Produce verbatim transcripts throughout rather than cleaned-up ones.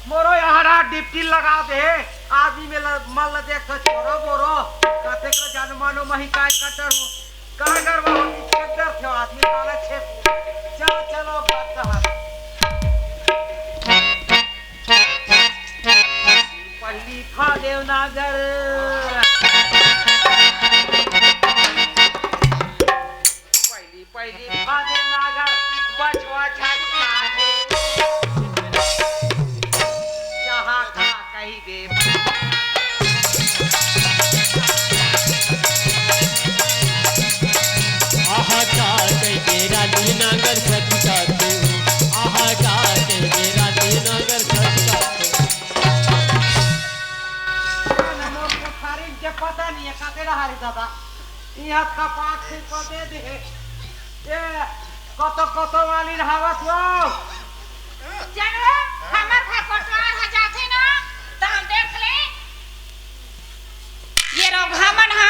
मोरो यहाँ डिप्टी लगा दे। आदमी में ल-, मन ल देख के छोरो बोरो। कतेक ल जान मानो मही काय कटर हो। कहाँ डरवा हो कि छेक डर थे आदमी साला छेक। चलो, चलो, बात कहा। पहली फा देवनागर। पहली, पहली फा देवनागर, बछवा झटका दे। यहाँ का कही दे। आहा का कहिके रानी नांगर सटकाथे। आहा का कहिके रानी नांगर सटकाथे। नमो कोठारी के पता नहीं है, कते रहा रे दादा। इहाँ कपाट से ऊपर दे दे। ए, कतो, कतो वाली रहावत हो। जानबो, हमर घर कोटवार ह जाथे ना, त हम देख ले। ये रोगहा मन ह,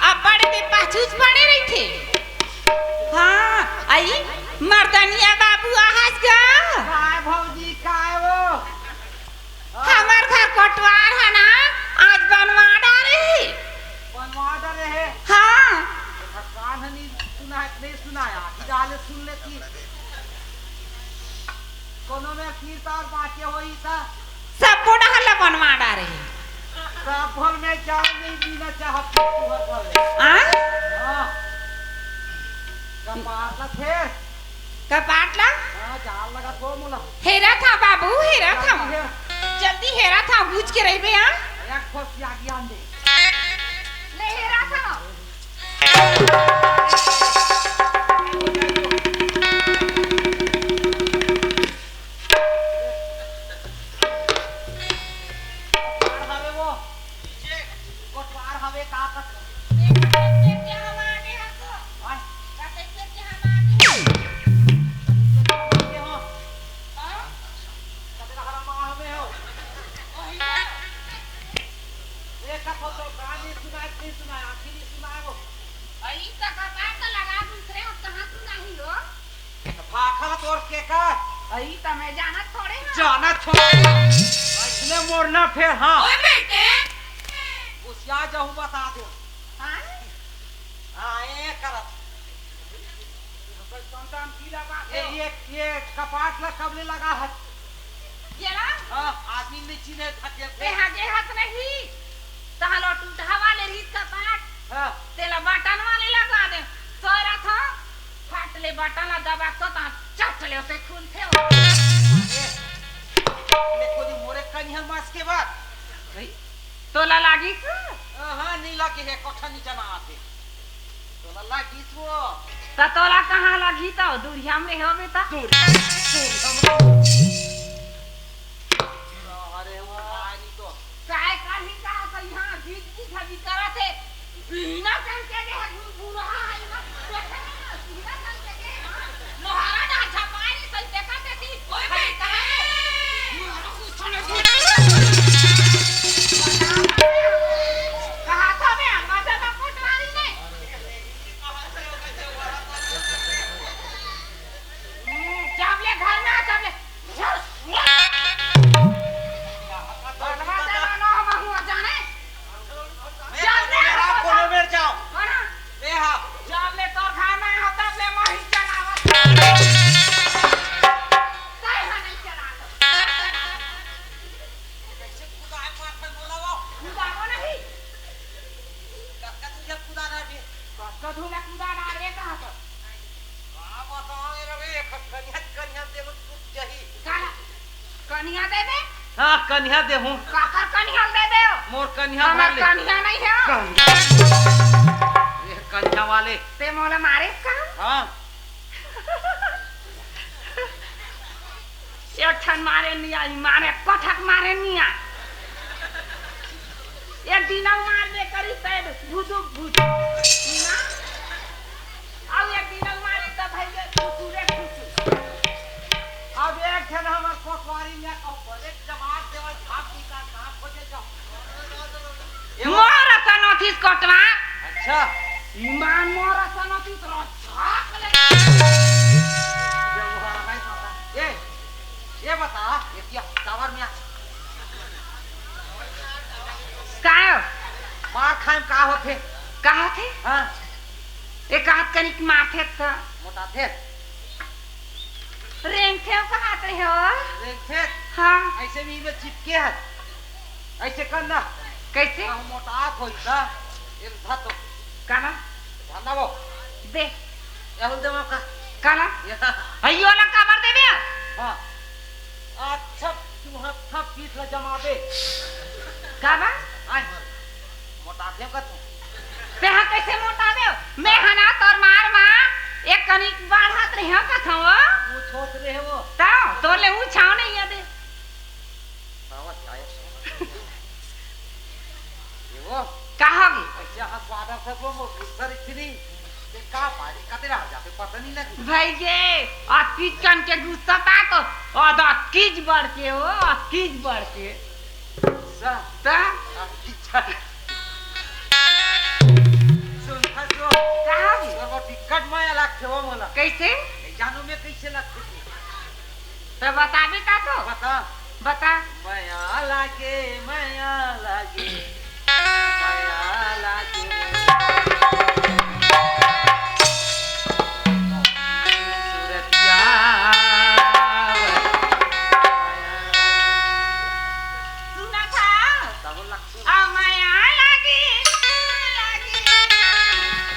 अब्बड़ दे पाछूच पड़े रहिथे। हाँ, अई, मर्दनिया बाबू आहस गा। काय भौजी, काय वो? हमर घर कोटवार ह ना, आज बनवा डारे हे। बनवा डारे हे? हाँ। एकर कान ह नहीं सुना है, नहीं सुना है, आखिर डाले सुन लेती। कोनो में कीर्तार बाँचे होई त? सब बोडा हल्ला बनवा डारे हे। सब भर में जान नहीं जीना चाहत तू हर भर में। आ? हाँ। कपाट ला फेर। कपाट ला? हाँ, जाल लगा दो मोला। हेरा था बाबू, हेरा था। जल्दी हेरा। जल्दी हेरा था, बूझ के रहिबे, हाँ? एक ठो सियागी आन दे। ले हेरा था। कोटवार हवे वो। कोटवार हवे का कत? देख, देख, देख के हम आगे हको। आय। का देख, देख के हम आगे हको। आगे हो। हाँ? कते का हरा माँ हवे हो। वही ना। एक का फोटो गाने सुनाए, नहीं सुनाए, आखिरी सुनाए वो। अई का कपार तो लगा दूसरे हो, कहाँ सुनाही हो? भाखा तोर के का? अई त मैं जानत थोड़े हूँ। जानत थोड़े हूँ। इसने मोड़ना फेर, हाँ। ओए बेटे। उसिया जाहूँ बता दो। हाँ? हाँ, ये करत। ये, ये, ये कपाट ला कब ले लगा है? ये ला? हाँ, आदमी नहीं चिन्हे धके। ते हाँ, ये हाथ नहीं। तहाँ लो टूटहा वाले रीत कपाट। हाँ। तेला बटन वाले लगा दे। सोय रहा था। फट ले बटन ला दबा तो ता चट ले उसे खुलथे हो। देखो जी मोरे कनिहा मास के बाद। भाई, तोला लागिस? हाँ, नहीं लागे है, कोठा नहीं जाना आते। तोला लागिस वो। त तोला कहाँ लागी त? दूरिया में हो बेटा। दूर, दूर हम। अरे वो भाई तो। काय करही का त यहाँ गीत गीत हजी करत हे। बिना चमके के है, बूढ़ा है ना, देखे ना, बिना चमके के, हाँ। लोहारा ना झपाई, सही देखा देखी। ओए बेटा। कहा था मैं, अंदर से सब कुछ मारी नहीं। जब ले घर में आ, जब ले। बदमाश है ना, ना, हम हुआ जाने। जब ले कोनो मेर जाओ। हाँ ना? ए हाँ। जब ले तोर घर में हो, तब ले मही चलावत। तय हा नहीं चला तो। कैसे कुदाए मार पे बोला वो? कुदाओ नहीं। कतका तुझे कुदा रहा भी? कतका तुझे कुदा रहा रे, कहाँ पर? का बताओ रे, एक कनिहा, कनिहा देहूँ टूट जही। काला? कनिहा देबे? हाँ, कनिहा देहूँ। काकर कनिहा देबे हो? मोर कनिहा हमर भर ले। कनिहा नहीं है। कनिहा। ये कनिहा वाले। ते मोला मारे का? हाँ। एक ठन मारे निया, ई मारे पटक मारे निया। एक दिना मार दे करी तब भुदुक भुदुक। ना? अउ एक दिना मारे त भइया खुसुरे खुसुर। अब एक ठन हमर कोटवारी में कहूँ बड़े जवाब देवल भाग निकाल, कहाँ खोजे जाओ? मोर असन होतिस कोटवार। अच्छा। ईमान मोर असन होतिस रझाक ले। ये वो हमारा भाई साहब। ये, ये बता, ये क्या टावर में आ? होथे? कहाथे? हाँ। एक आध कनिक माथे त। मोटाथे? रेंगथे कहात रहे हो? रेंगथे? हाँ। ऐसे भी में चिपके है। ऐसे करना। कैसे? कहूँ मोटात होई त। ये धा तो। काला? धरना वो। दे। एहू दे मौका। काला? या। अइयो ला काबर देबे? हाँ। अच्छा, तू हाथ था पीठ ला जमाबे। काबर? आय। मोटाथे का तू? तेहा कैसे मोटाबे? मैं हना तोर मार मा एक कनिक बाढ़त रहे हो कथो। वो छोट रहे वो। त तोर ले ऊ छाव नहीं है दे। सावा चाय। ये वो? कहाँ गई? ऐसे हाथ बादर से वो, वो गुस्सा इतनी। ते का बारी कते रह जाते, पता नहीं लगी। भाई ये, अतकीज कन के गुस्सा ता तो, और अतकीज बढ़ के हो, अतकीज बढ़ के। गुस्सा? ता? अतकीज बढ़। सुन, सुन। कहाँ गई? तोर वो टिकट माया लागथे वो मोला। कैसे? नहीं जानू मैं कैसे लागथे। त बताबे का तो? बता। बता। मया लागे, मया लागे, मया लागे। सुरतिया। सुना था? तब लग सुन। आ मया लागे, मया लागे, मया लागे।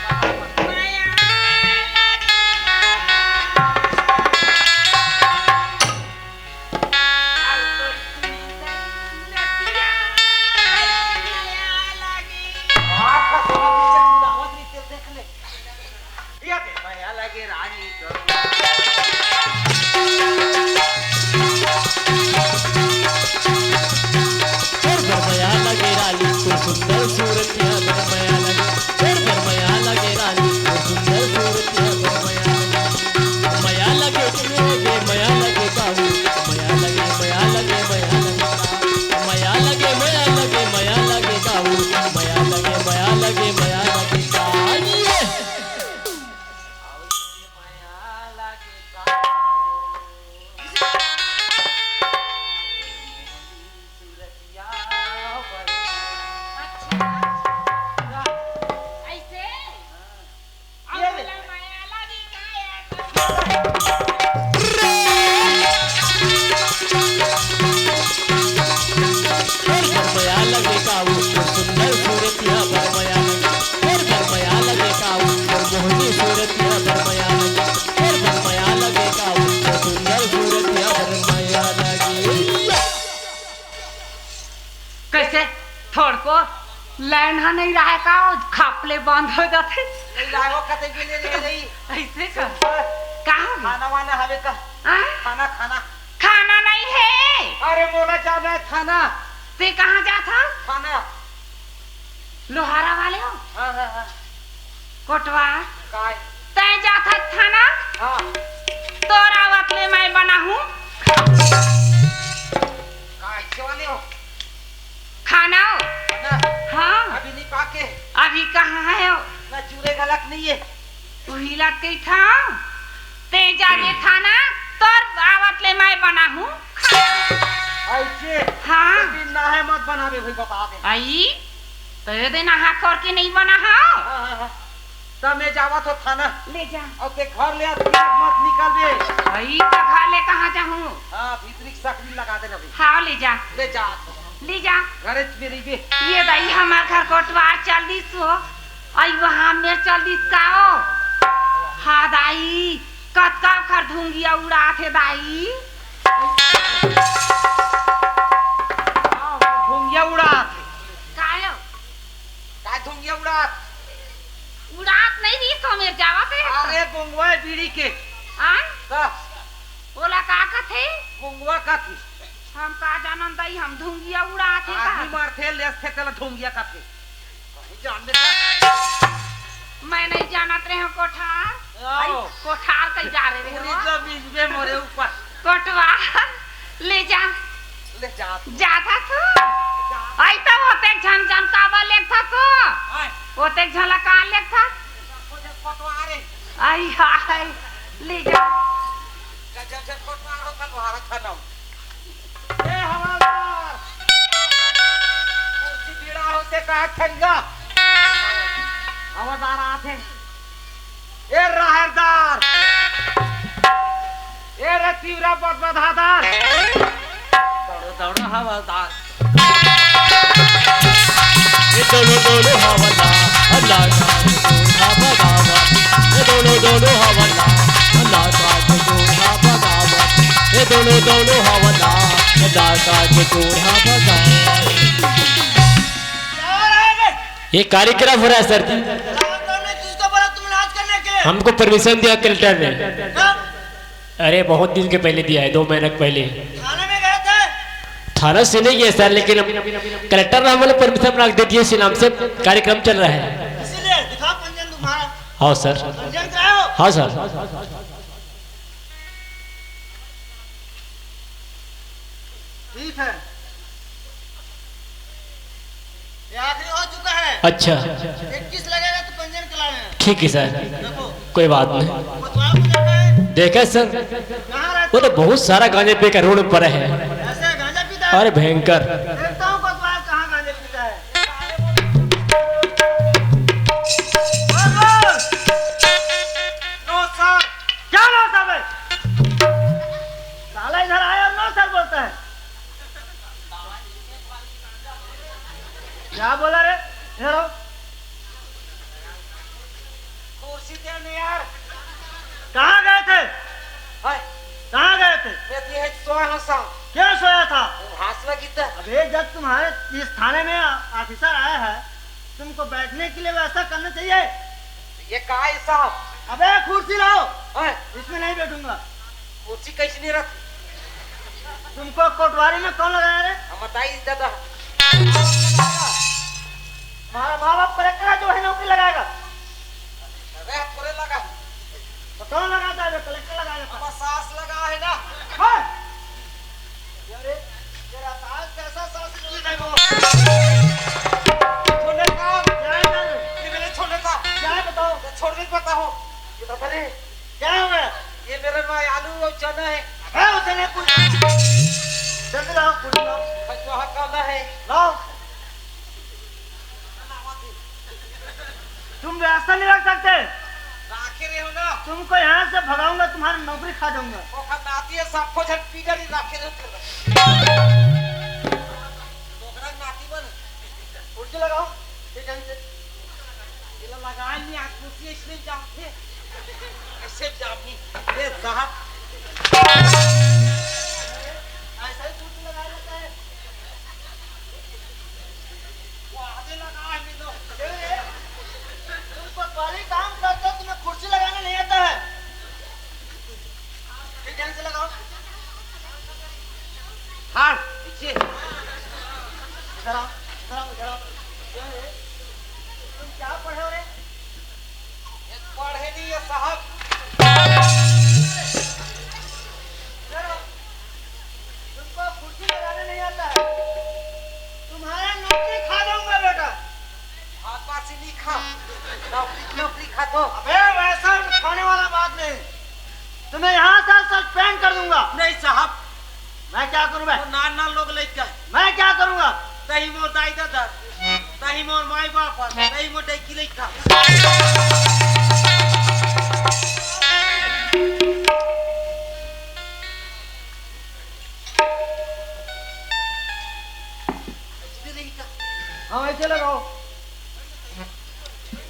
कैसे? थोड़को लाइन ह नहीं रहे का, खापले बंद हो जाथे। नहीं रहे, वो कते के लिए नहीं रही। ऐसे का? सुन तो। कहाँ? खाना वाना हवे का? हाँ? खाना, खाना। खाना नहीं है। अरे मोला जाना है थाना। ते कहाँ जात हस? थाना। लोहारा वाले हो? हाँ, हाँ, हाँ। कोटवा। काय? तैं जात हस थाना? हाँ। तोर आवत ले मैं बनाहूँ। काय से वाले हो? खाना हो? खाना? हाँ। अभी नहीं पाके। अभी कहाँ है हो? ना चूरे गलत नहीं है। उही ला कहिथंव, तैं जागे थाना, तोर आवत ले मैं बनाहूँ। ऐसे? हाँ। तो दिन ना है, मत बनावे भाई, बता दे। आई, तो ये दिन नहा करके नहीं बना हो। हाँ, हाँ, हाँ। तब मैं जावत हो थाना। ले जा। अउ ते घर ले आ, मत निकलबे। आई, तो घर ले कहाँ जाहूँ? हाँ, भीतरी के सकरी लगा दे रवि। हाँ, ले जा। ले जा। ले जा। घरे में रहिबे। ये दाई, हमार घर कोटवार चल दिस हो। आई वहाँ मेर चल दिस का हो? हाँ दाई, कतका ओखर धुंगिया उड़ात हे दाई। धुंगिया उड़ात हे। काय हो? काय धुंगिया उड़ात? उड़ात नहीं दिस हो मेर जावत हे। अरे गोंगवा हे बीड़ी के। आय? का? ओला का कथे? गोंगवा कथे। हम का जानन दाई, हम धुंगिया उड़ात हे का? आदमी मरथे, लेसथे, तेला धुंगिया कथे। कहीं जान दे। मैं नहीं जानत रहे हूँ कोठार। आओ। आई, कोठार कहीं जा रहे पूरी हो? तो बीच में मोरे ऊपर। कोटवार, ले जा। ले जा तू। जा था तू। जा। आई तो होते झन झन काबर लेग था तू। आय। होते झन ला का लेग था। कोटवार है। आई, आई, ले जा। जा, जा, जा, कोटवार हो, कल भारत था ना। ए हवलदार, कुर्सी पीड़ा होते का ठंगा? हवलदार आथे। ए राहरदार, ए रे तिवरा बदबदादार, दौड़ो दौड़ो हवलदार। ये दोनों दोनों हवलदार, अल्लाह का टोढ़ा भगावा। ये दोनों दोनों हवलदार, अल्लाह का टोढ़ा भगावा। ये दोनों दोनों हवलदार, अल्लाह का टोढ़ा भगावा। ये कार्यक्रम हो रहा है सर जी। राम राम ने किसको बोला तुम नाच करने के लिए? हमको परमिशन दिया कलेक्टर ने। कब? अरे, बहुत दिन के पहले दिया है, दो महीने के पहले। थाने में गए थे? थाना से नहीं गया सर, लेकिन हम, कलेक्टर ने हमें परमिशन बना के दे दिए, इसी नाम से कार्यक्रम चल रहा है। इसीलिए दिखाओ पंजन तुम्हारा। हाँ सर। पंजन कराओ। हाँ सर। ठीक है, ये आखिरी हो चुका है। अच्छा। इक्कीस लगेगा तो पंजन कला में। ठीक है सर, देखो, कोई बात नहीं। कोतवाल को देखा है? देखा सर, कहाँ रहता वो तो बहुत सारा गांजे पी का रोड पर है। ऐसे गांजा पीता है? अरे भयंकर। देखता हूँ कोतवाल कहाँ गांजे पीता है। नो सर। क्या नो सर है? साला इधर आया और नो सर बोलता है। क्या बोला रे? इधर आओ। कुर्सी दे ने यार। कहाँ गए थे? हाय। कहाँ गए थे? मैं तो यही सोया हूँ साहब। क्या सोया था? वो हंस लगी था। अबे, जब तुम्हारे इस थाने में ऑफिसर आया है, तुमको बैठने के लिए व्यवस्था करना चाहिए। ये का है साहब? अबे, कुर्सी लाओ। हाय। इसमें नहीं बैठूंगा। कुर्सी कैसे नहीं रख? तुमको कोटवारी में कौन लगाया रे? हम बताई दादा। हमारा माँ बाप कलेक्टर है जो है नौकरी लगाएगा। अरे पूरे लगा। तो कौन लगाता है? जो कलेक्टर लगाएगा। हमारा सास लगा है ना। हाँ। अरे तेरा सास कैसा सास नहीं है वो? छोड़ने का। क्या है ना? ये मेरे छोड़ने का। क्या है बताओ? ये छोड़ नहीं पाता हूँ। ये तो अरे क्या हुआ? ये मेरे माँ आलू और चना है। है उसे नहीं कुछ। जल्दी लाओ, कुछ लाओ। भाई, वहाँ का ना है। लाओ। तुम व्यवस्था नहीं रख सकते? राखे रहे हो ना। तुमको यहाँ से भगाऊंगा, तुम्हारी नौकरी खा जाऊंगा। वो खा नाती है, सबको झट पीटा नहीं राखे रहे हो। डोकरा नाती बन। उठ के लगाओ, ये ढंग से। ये ला लगा नहीं, आज कुर्सी इसलिए जाम थे। ऐसे जाम नहीं। ये साहब। ऐसा ही कुर्सी लगाया जाता है। वो आगे लगा है, नहीं तो। तुम पटवारी काम करते हो, तुम्हें कुर्सी लगाना नहीं आता है। ठीक ढंग से लगाओ। हाँ, पीछे। इधर आओ, इधर आओ, इधर आओ। तुम क्या पढ़े हो रे? ये पढ़े नहीं है साहब। इधर आओ। तुमको कुर्सी लगाने नहीं आता है। तुम्हारा नौकरी खा जाऊंगा बेटा। हाथ पास ही नहीं खा। नौकरी, नौकरी खा तो। अबे वैसा खाने वाला बात नहीं। तुम्हें यहाँ से सस्पेंड कर दूंगा। नहीं साहब। मैं क्या करूँ बे? वो नान नान लोग लेके आए। मैं क्या करूँगा? तही मोर दाई दादा, तही मोर माई बाप, तही मोर डैकी लइका। हाँ, ऐसे लगाओ।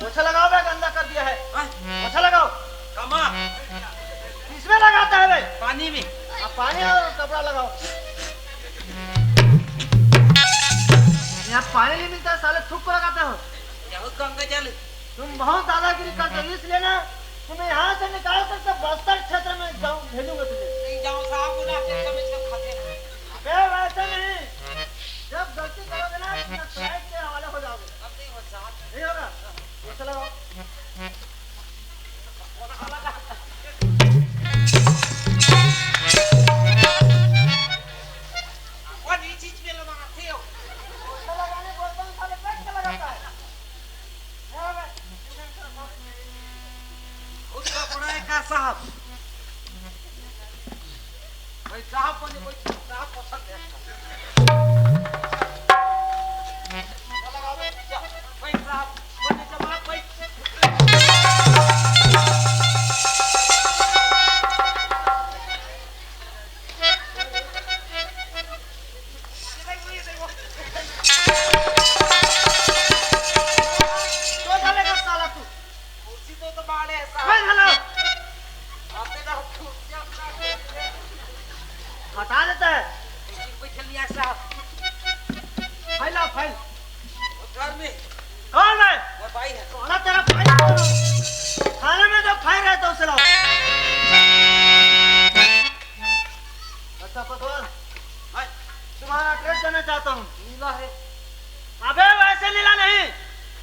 पोछा लगाओ बे, गंदा कर दिया है। हाँ? पोछा लगाओ। कमा। इसमें लगाता है बे। पानी में। हाँ, पानी और कपड़ा लगाओ। यहाँ पानी नहीं मिलता है, साले थूक को लगाते हो। बहुत गंगा जल। तुम बहुत दादागिरी करते हो, इसलिए ना तुम्हें यहाँ से निकाल कर तो बस्तर क्षेत्र में जाऊँ, भेजूंगा तुझे। नहीं जाओ साहब, वो रास्ते समय सब खाते हैं। बे वैसे नहीं, जब गलती करोगे ना तो फ्लाइट के हवाले हो जाओगे। अब नहीं हो साहब। नहीं होगा? पोछा लगाओ। वो नहीं चीज में लगाते हो। पोछा लगाने बोलता हूँ, साले पेट का लगाता है। खुद का पढ़ाए का साहब। भाई साहब बने, कोई साहब पसंद है। भाई साहब बने, जवाब भाई। यार साहब। फाइल लाओ, फाइल। वो घर में। कौन है? वो भाई है। कौन है तेरा भाई? थाने में जो फाइल रहता, उसे लाओ। अच्छा कोतवाल, हाँ। तुम्हारा एड्रेस जानना चाहता हूँ। लीला है। अबे वैसे लीला नहीं,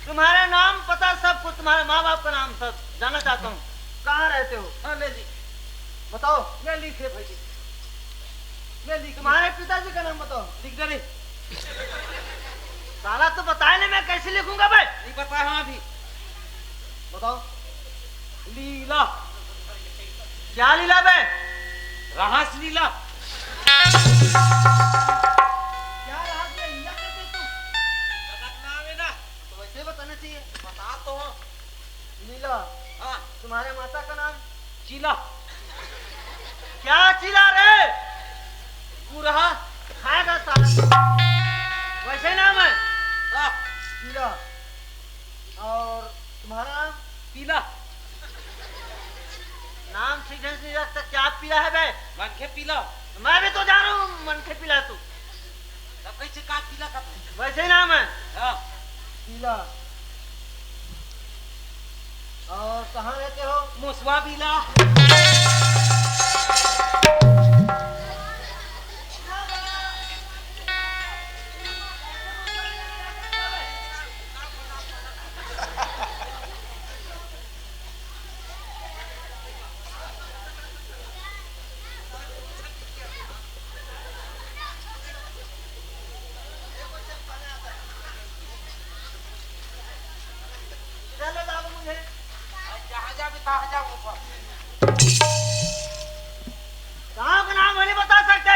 तुम्हारा नाम पता सब कुछ, तुम्हारे माँ बाप का नाम सब जानना चाहता हूँ। कहाँ रहते हो? हाँ, ले ली। बताओ। ले ली थे भाई जी, ले ली। तुम्हारे पिताजी का नाम बताओ। लिख दे रे। साला तो बताए नहीं, मैं कैसे लिखूंगा बे? नहीं बताया हाँ अभी। बताओ। लीला। क्या लीला बे? रासलीला। क्या रासलीला करते तुम? गलत नाम है ना। तो वैसे ही बताना चाहिए। बता तो। लीला। हाँ। तुम्हारे माता का नाम? चीला। क्या चीला रे? गुरहा। खाएगा साला। वैसे ही नाम है? हाँ। लीला। और तुम्हारा नाम? पीला। नाम ठीक ढंग से नहीं रखता, क्या पीला है बे? मनखे पीला। मैं भी तो जान रहा हूँ मनखे पीला तू। तब कैसे का पीला का तू? वैसे ही नाम है। हाँ। पीला। और कहाँ रहते हो? मुसवा पीला। चलो बाबू मुझे। जहाँ जा भी, कहाँ जा वो सब। गाँव का नाम नहीं बता सकते?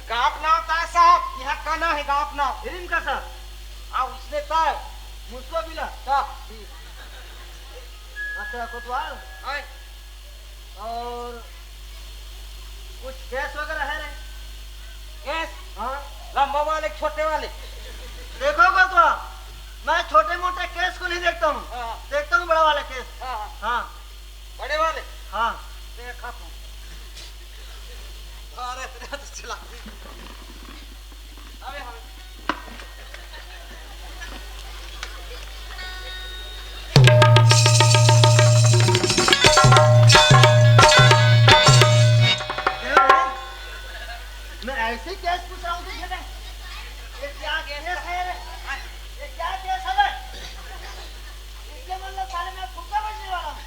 गाँव का नाम का है साहब? यहाँ का नाम है गाँव का नाम। फिर इनका सर। हाँ, उसने का है। मुझको भी ला। का? ठीक। अच्छा, कोतवाल। हाँ। और कुछ केस वगैरह है रे? केस? हाँ। लंबा वाले, छोटे वाले? देखो कोतवाल, मैं छोटे मोटे केस को नहीं देखता हूँ, हाँ। देखता हूँ बड़ा वाला केस। हाँ, हाँ। हाँ। बड़े वाले? हाँ। देखा तू। अरे, तेरा तो चला। अबे, हाँ। मैं ऐसे ही केस पूछ रहा हूँ तुझसे। ये क्या केस है रे? ये क्या केस है बे? इसके मतलब साले मैं फुक्का बजने वाला हूँ।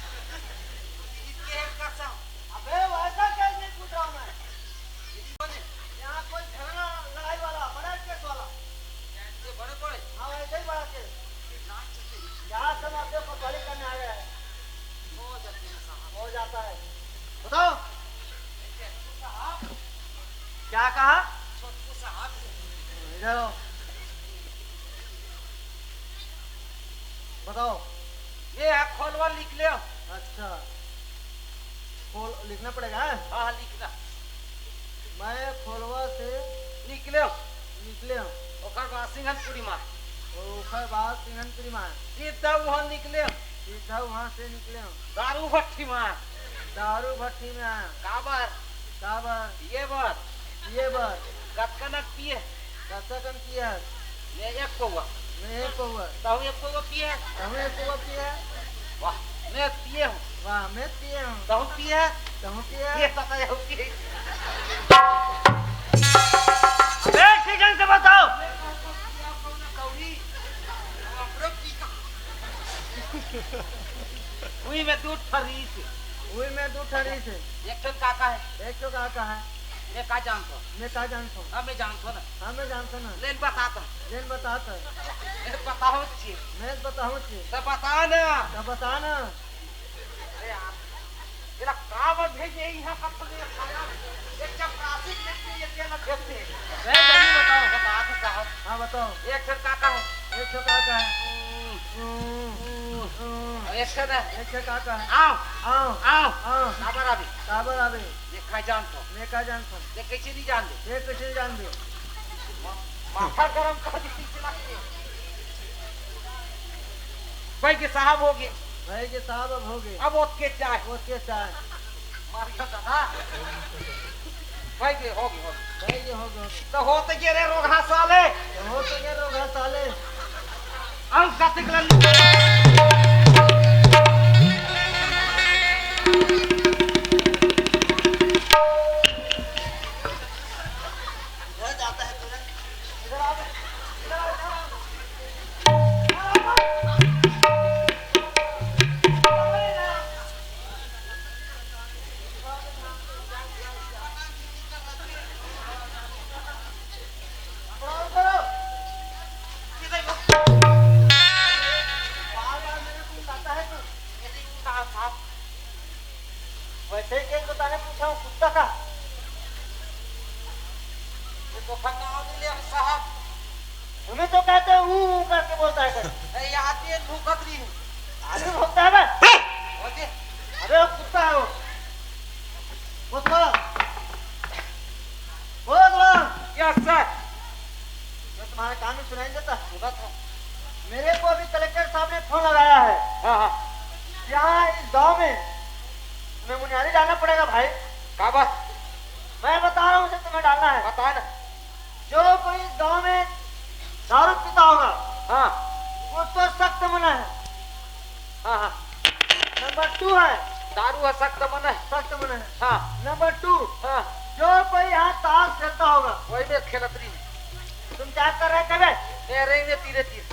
इसके एक कसम। अबे वैसा केस नहीं पूछ रहा हूँ मैं। यहाँ कोई झगड़ा लड़ाई वाला, बड़ा केस वाला। ये बड़े बड़े? हाँ, वैसे ही बड़ा केस। क्या समझते हो, पकवाली करने आ गया है। हो जाते हैं साहब। हो जाता है। बताओ। क्या कहा? इधर आओ। बताओ। ये है खोलवा, लिख ले। अच्छा, खोल लिखना पड़ेगा, हैं? हाँ, हाँ, लिखना। मैं खोलवा से निकले। निकले। ओकर बाद सिंघनपुरी मार। ओकर बाद सिंघनपुरी मार। सीधा वहाँ निकले। सीधा वहाँ से निकले। दारू भट्टी मार। दारू भट्टी में आया। काबर? काबर? ये बर। ये बर। कतका नक पिए? कतका कन पिए? मैं एक पौवा। मैं एक पौवा। तहूँ एक पौवा पिए? तहूँ एक पौवा पिए? वाह, मैं पिए हूँ। वाह, मैं पिए हूँ। तहूँ पिए? तहूँ पिए? ये पता है, पिए। अबे, ठीक ढंग से बताओ। उही में दू ठा रीस। उही में दू ठा रीस। एक ठन काका है। एक ठो काका है। मैं का जानथों? मैं का जानथों? हाँ, मैं जानथों ना। हाँ, मैं जानथों ना। लेन बतात। लेन बतात। मैं बताओ ची। मैं बताओ ची। तो बता ना। तो बता ना। अरे यार, तेरा काबर भेजे यहाँ का तो ये खाना? एक चपरासी भेजते, ये क्या ना भेजते? मैं नहीं बताओ। बता तो साहब। हाँ, बताओ। एक ठन काका है। एक ठन काका है। हम्म। हम्म। हम्म। एक ठन है। एक ठन काका है। आओ। आओ। आओ। आओ। काबर आबे? काबर आबे? ये का जानथों? मैं का जानथों? ये कैसे नहीं जान दे? ये कैसे नहीं जान दे? मा-, माथा गरम कर दी, कैसे लगते? भाई के साहब हो गए। भाई के साहब अब हो गए। अब ओतके चाय। ओतके चाय। मारियो दादा। भाई के हो गए, हो गए। भाई के हो गए, हो गए। तो होते के रे रोगहा साले। तो होते के रोगहा साले। अंग कतिक लन। वैसे ही केस बताने पूछा हूँ, कुत्ता का। ये तो फंगाओ नहीं ले हम साहब। तुम्हें तो कहते हैं, ऊ ऊ करके बोलता है कर। अरे, ये आदमी है, भूखत नहीं है। आदमी भूखता है बे। ओके। अबे, वो कुत्ता है वो। कुत्ता। बोल, बोल। Yes, sir. मैं तुम्हारे कान में सुनाई देता। सुना था। मेरे को अभी कलेक्टर साहब ने फोन लगाया है। हाँ, हाँ। यहाँ इस गांव में तुम्हें मुनियारी जाना पड़ेगा भाई। का बात? मैं बता रहा हूँ, उसे तुम्हें डालना है। बता ना। जो कोई इस गांव में दारू पीता होगा, हाँ। उसको सख्त मना है। हाँ, हाँ। नंबर टू है। दारू है, सख्त मना है। सख्त मना है। हाँ। नंबर टू, हाँ। जो कोई यहाँ ताश खेलता होगा। वही में खेलत रही। तुम क्या कर रहे थे बे? मैं रही में तीरे तीर।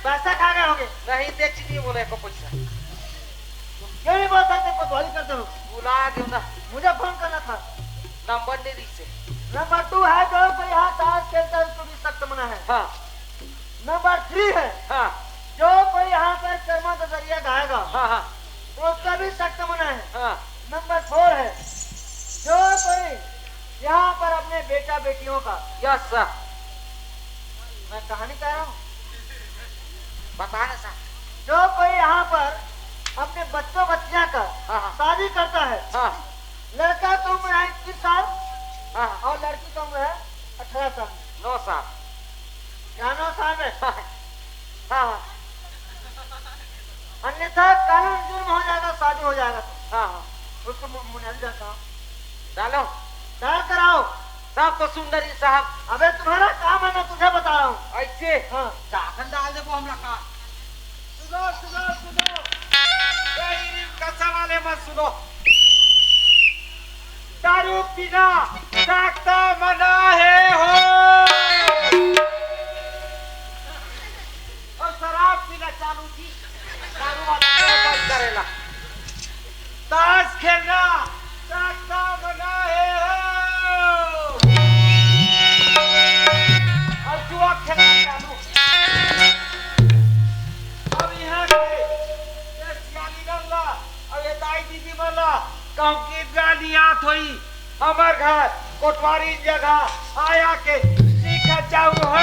पैसा खा गए होंगे। नहीं, दे चीनी बोले को पैसा। तुम क्यों नहीं बोल सकते, कोतवाली करते हो? बुला दो ना। मुझे फोन करना था। नंबर नहीं दी से। नंबर टू है, जो कोई यहाँ ताश खेलता है, उसको भी सख्त मना है। हाँ। नंबर थ्री है, हाँ। जो कोई यहाँ पर कर्मा दजरिया गाएगा, हाँ, हाँ। उसका भी सख्त मना है। हाँ। नंबर फोर है, जो कोई यहाँ पर अपने बेटा बेटियों का, यस सर। मैं कहानी कह रहा हूँ। बता ना सर। जो कोई यहाँ पर अपने बच्चों बच्चियाँ का, हाँ, हाँ। शादी करता है, हाँ। लड़का की उम्र है इक्कीस साल, हाँ, हाँ। और लड़की की उम्र है अठारह साल। नौ साल। क्या नौ साल में? हाँ, हाँ। अन्यथा कानून जुर्म हो जाएगा, शादी हो जाएगा तो। हाँ, हाँ। उसको मु-, मुनियारी डालता हूँ। डालो। डाल कर आओ। साहब तो सुंदर ही साहब। अबे तुम्हारा काम है, मैं तुझे बता रहा हूँ। ऐसे? हाँ। जाखन डाल दे वो हमला का। सुनो, सुनो, सुनो। ए, इ रिम कसा वाले मत सुनो। दारू पीना सख्त मना है हो। और शराब पीना चालू थी, दारू वाला बंद करेला। ताश खेलना सख्त मना है हो। और जुआ खेलना चालू। अब यहाँ के ये सियानी रंगला, अब ये दाई दीदी मन ला कहूँ गीत गानी आत होई, हमर घर कोटवारी जगह आया के सीख जाऊ हो।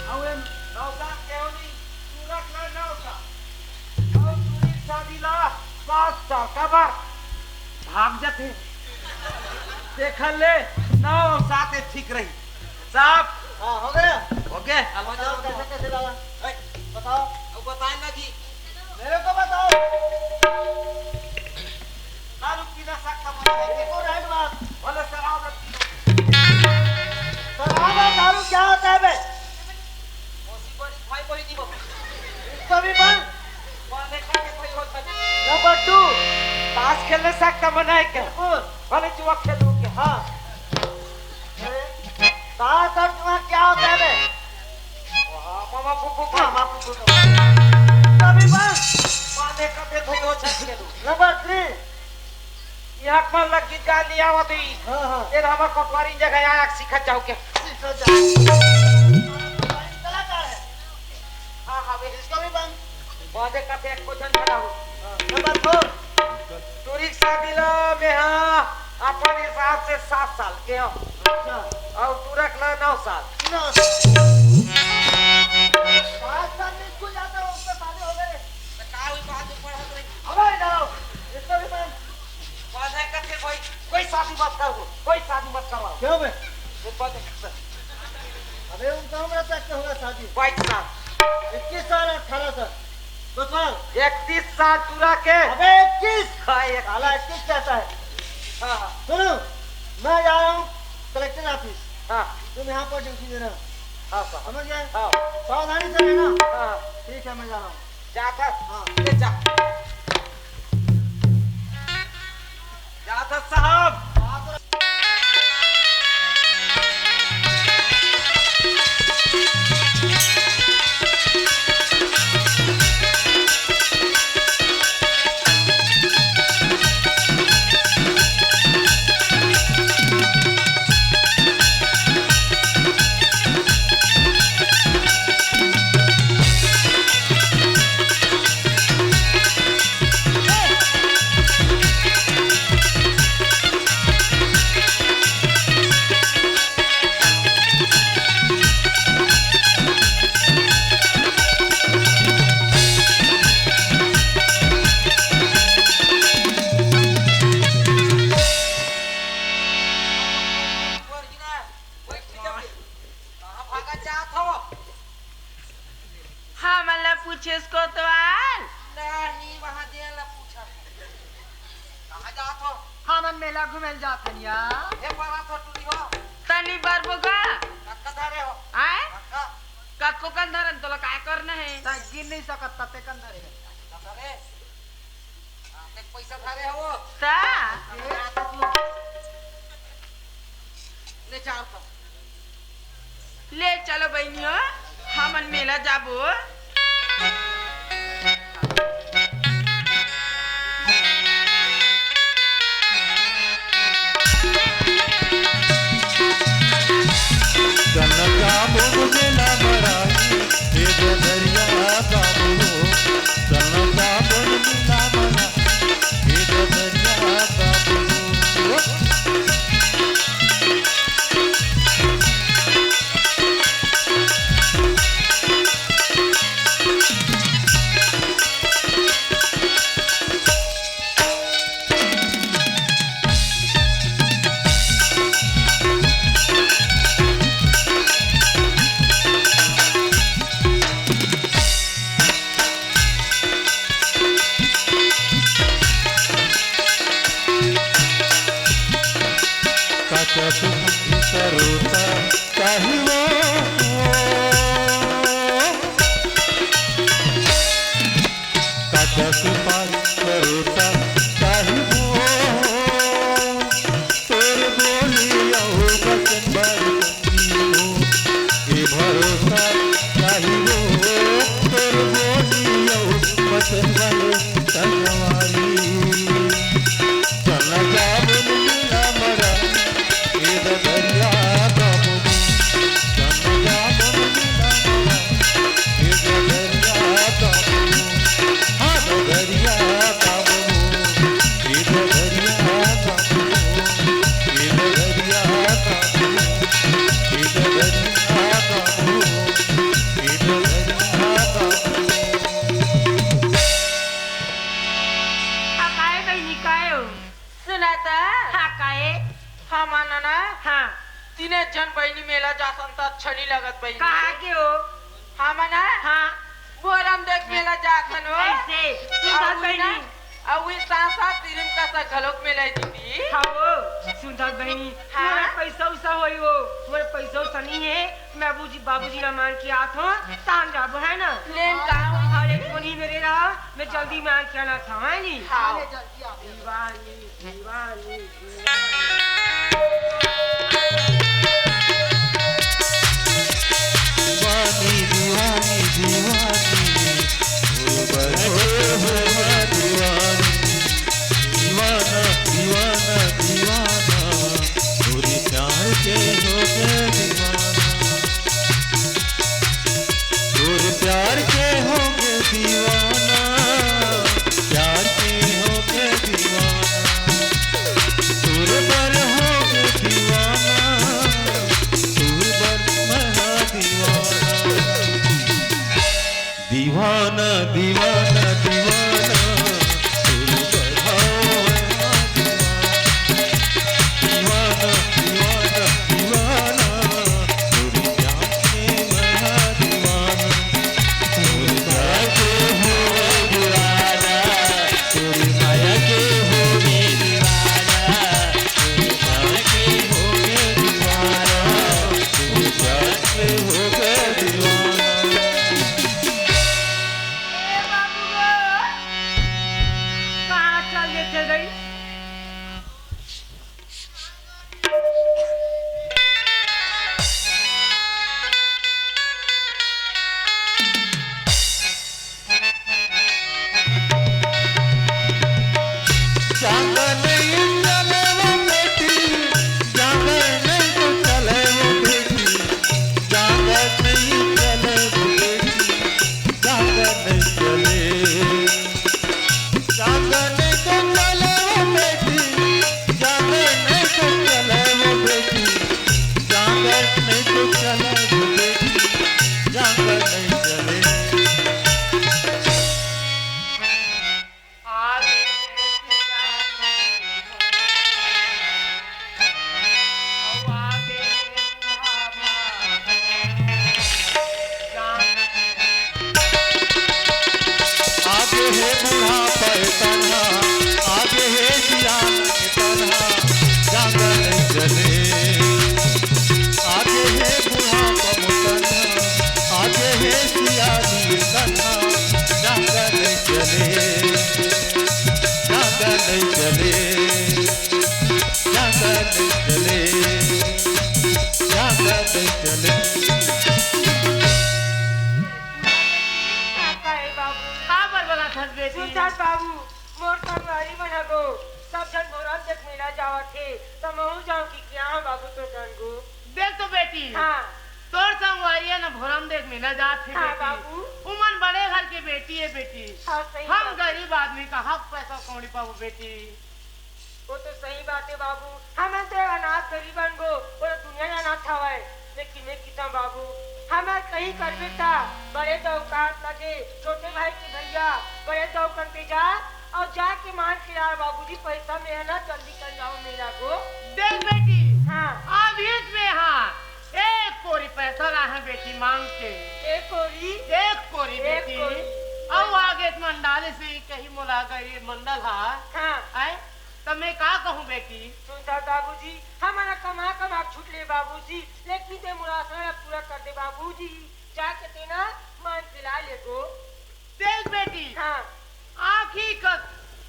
अउ ए नौसा केवनी, तुरक ना नौसा। अउ तुरी शादी ला सात साल का बार भाग जाते। देखल ले, नौ सात ठीक रही। साहब। हाँ, हो गया। हो गया। अब बताओ, कैसे, कैसे डाला? ए, बताओ। अब बताए ना जी। मेरे को बताओ। दारू पीना सख्त मना है। देखो, राइट बात। बोले, शराब मत पियो। शराब और दारू क्या होता है बे? मौसी बड़ी भाई बहिनी बा। इसको भी बंद। बांधे खाके भाई होता है। नंबर टू, ताश खेलने सख्त मना है क्या? बिल्कुल। भले जुआ खेलूं क्या? हाँ। अरे, ताश और जुआ क्या होता है बे? हाँ, मामा फूफू का। मामा फूफू का। तभी बस। बांधे खाके भाई होता है खेलूं। Number three. यहाँ पर लग गीत गा लिया वो तो ही। हाँ, हाँ। ये हमार कोटवारी जगह आया, सीखत जाओ क्या? सीखत जाओ। कलाकार है। हाँ, हाँ, वे इसको भी बंद। बाजे का फेंक को झंझना हो। हाँ, नंबर फोर। टूरी शादी ला में हाँ, अपन हिसाब से सात साल के हो। अच्छा। और तुरक ला नौ साल। नौ साल। पाँच साल में स्कूल जाता हो, उसका शादी हो गए। तो का हुई, बात में पढ़ा तो नहीं। अबे जाओ, इसको भी बंद। बाजे का फिर कोई, कोई शादी मत करो, कोई शादी मत करवाओ। क्यों बे? ये बात है। अबे उनका उम्र तक के होगा शादी? बाईस साल। इक्कीस साल, अठारह साल। कोतवाल। इकतीस सात जुड़ा के। अबे इकतीस। हाँ, इकतीस। साला इकतीस कहता है। हाँ, हाँ। सुनो, मैं जा रहा हूँ कलेक्टर ऑफिस। हाँ। तुम यहाँ पर ड्यूटी देना। हाँ, साहब। समझ गए? हाँ। सावधानी से रहना। हाँ। ठीक है, मैं जा रहा हूँ। जा था। हाँ। ले जा। जा था साहब। कहाँ भागा जात हो? हमन ला पूछेस कोतवाल? नहीं, वहाँ दे ला पूछा। कहाँ जात हो? हमन मेला घूमे ल जात हन या। हे परा तो टूरी हो। तनी बरबो का? कक्का धरे हो? आय? कक्का? कतको कन धरन, तोला काय करना है? तै गिन नहीं सकत, तते कन धरे। कक्का धरे? हाँ, ते पैसा धरे हो। ता? ले चार सौ। ले चलो बहिनी हो, हमन मेला जाबो। चल जाबो मेला मराई, ए ददरिया बाबू। चल जाबो मेला मराई, ए ददरिया बाबू। काका तुम करोता काहे वो? काका तुम करोता काहे वो? तोर बोली अउ बचन बर संगी हो, ए भरोसा काहे वो? तोर बोली अउ बचन बर संगवारी। चला जाबो मेला मराई, ए ददरिया बाबू। चला जाबो मेला मराई, ए ददरिया बाबू। हाँ, ददरिया बाबू। ए ददरिया बाबू। ए ददरिया बाबू। ए ददरिया बाबू। ए ददरिया बाबू। हाँ, काय बहिनी, काय हो? सुना त? हाँ, काय? हमन ना हाँ। तीने झन बहिनी मेला जाथन त अच्छा नहीं लगत बहिनी। कहाँ के हो? हमन ना हाँ। बोरम देख मेला जाथन हो। ऐसे? सुन अउ बात बहिनी। ना, अउ ई साथ साथ तिरिम का सा घलोक मेला है दीदी। हाँ वो, सुन बात बहिनी। हाँ। मोर पैसा उसा होई हो, मोर पैसा उसा नहीं है। मैं बाबूजी, बाबूजी ला मांग के आत हो, तान जाबो है ना। लेन का? अरे कोनी मेरे रहा, मैं जल्दी मांग के आना था, है नी? हाँ। अरे जल्दी आ। दीवानी, दीवानी, दीवानी। दीवानी, दीवानी, दीवानी, ओ बड़े हो दीवानी। दीवाना, दीवाना, दीवाना, तोरे प्यार के हो गए दीवाना। तोरे प्यार के हो गए दीवाना, प्यार के हो गए दीवाना। तोरे चले, जाता चले। का हे बाबू? का बरबराथस बेटी? सुनथस बाबू, मोर संगवारी मन ह गो, सब झन भोरमदेख मेला जावत हे, त महूं जांव कहिके आहंव बाबू तोर संग गो। देख तो बेटी, हाँ। तोर संगवारी ह न भोरमदेख मेला जात हे हाँ बेटी। बाबू। उमन बड़े घर के बेटी हे बेटी। हाँ, सही हम बात। गरीब आदमी कहां पैसा कौड़ी पाबो बेटी? वो तो सही बात हे बाबू, हमन तो अनाथ गरीब अन गो, पूरा दुनिया जानत हवय। लेकिन मैं किता बाबू, हमर कहीं करबे ता बड़े दऊ का लगे, छोटे भाई के भैया, बड़े दऊ कन पे जा, अउ जाके मांग के लाय बाबूजी, पैसा में हे ना, जल्दी कर लाव मेला गो। देख बेटी, हाँ। अभी में हा एक कोरी पैसा लाय हंव बेटी मांग के। एक कोरी? एक कोरी एक बेटी। कोरी। अउ आगे मंडाली से कहीं मोला गई मंडल हा। हाँ। आय? त मैं का कहूं बेटी? सुन त बाबूजी, हमन कमा कमा छूट ले बाबूजी, लेकिन ते मोर आसरा पूरा कर दे बाबूजी, जाके ते ना मांग के लाय ले गो। देख बेटी, हाँ। आँखी कस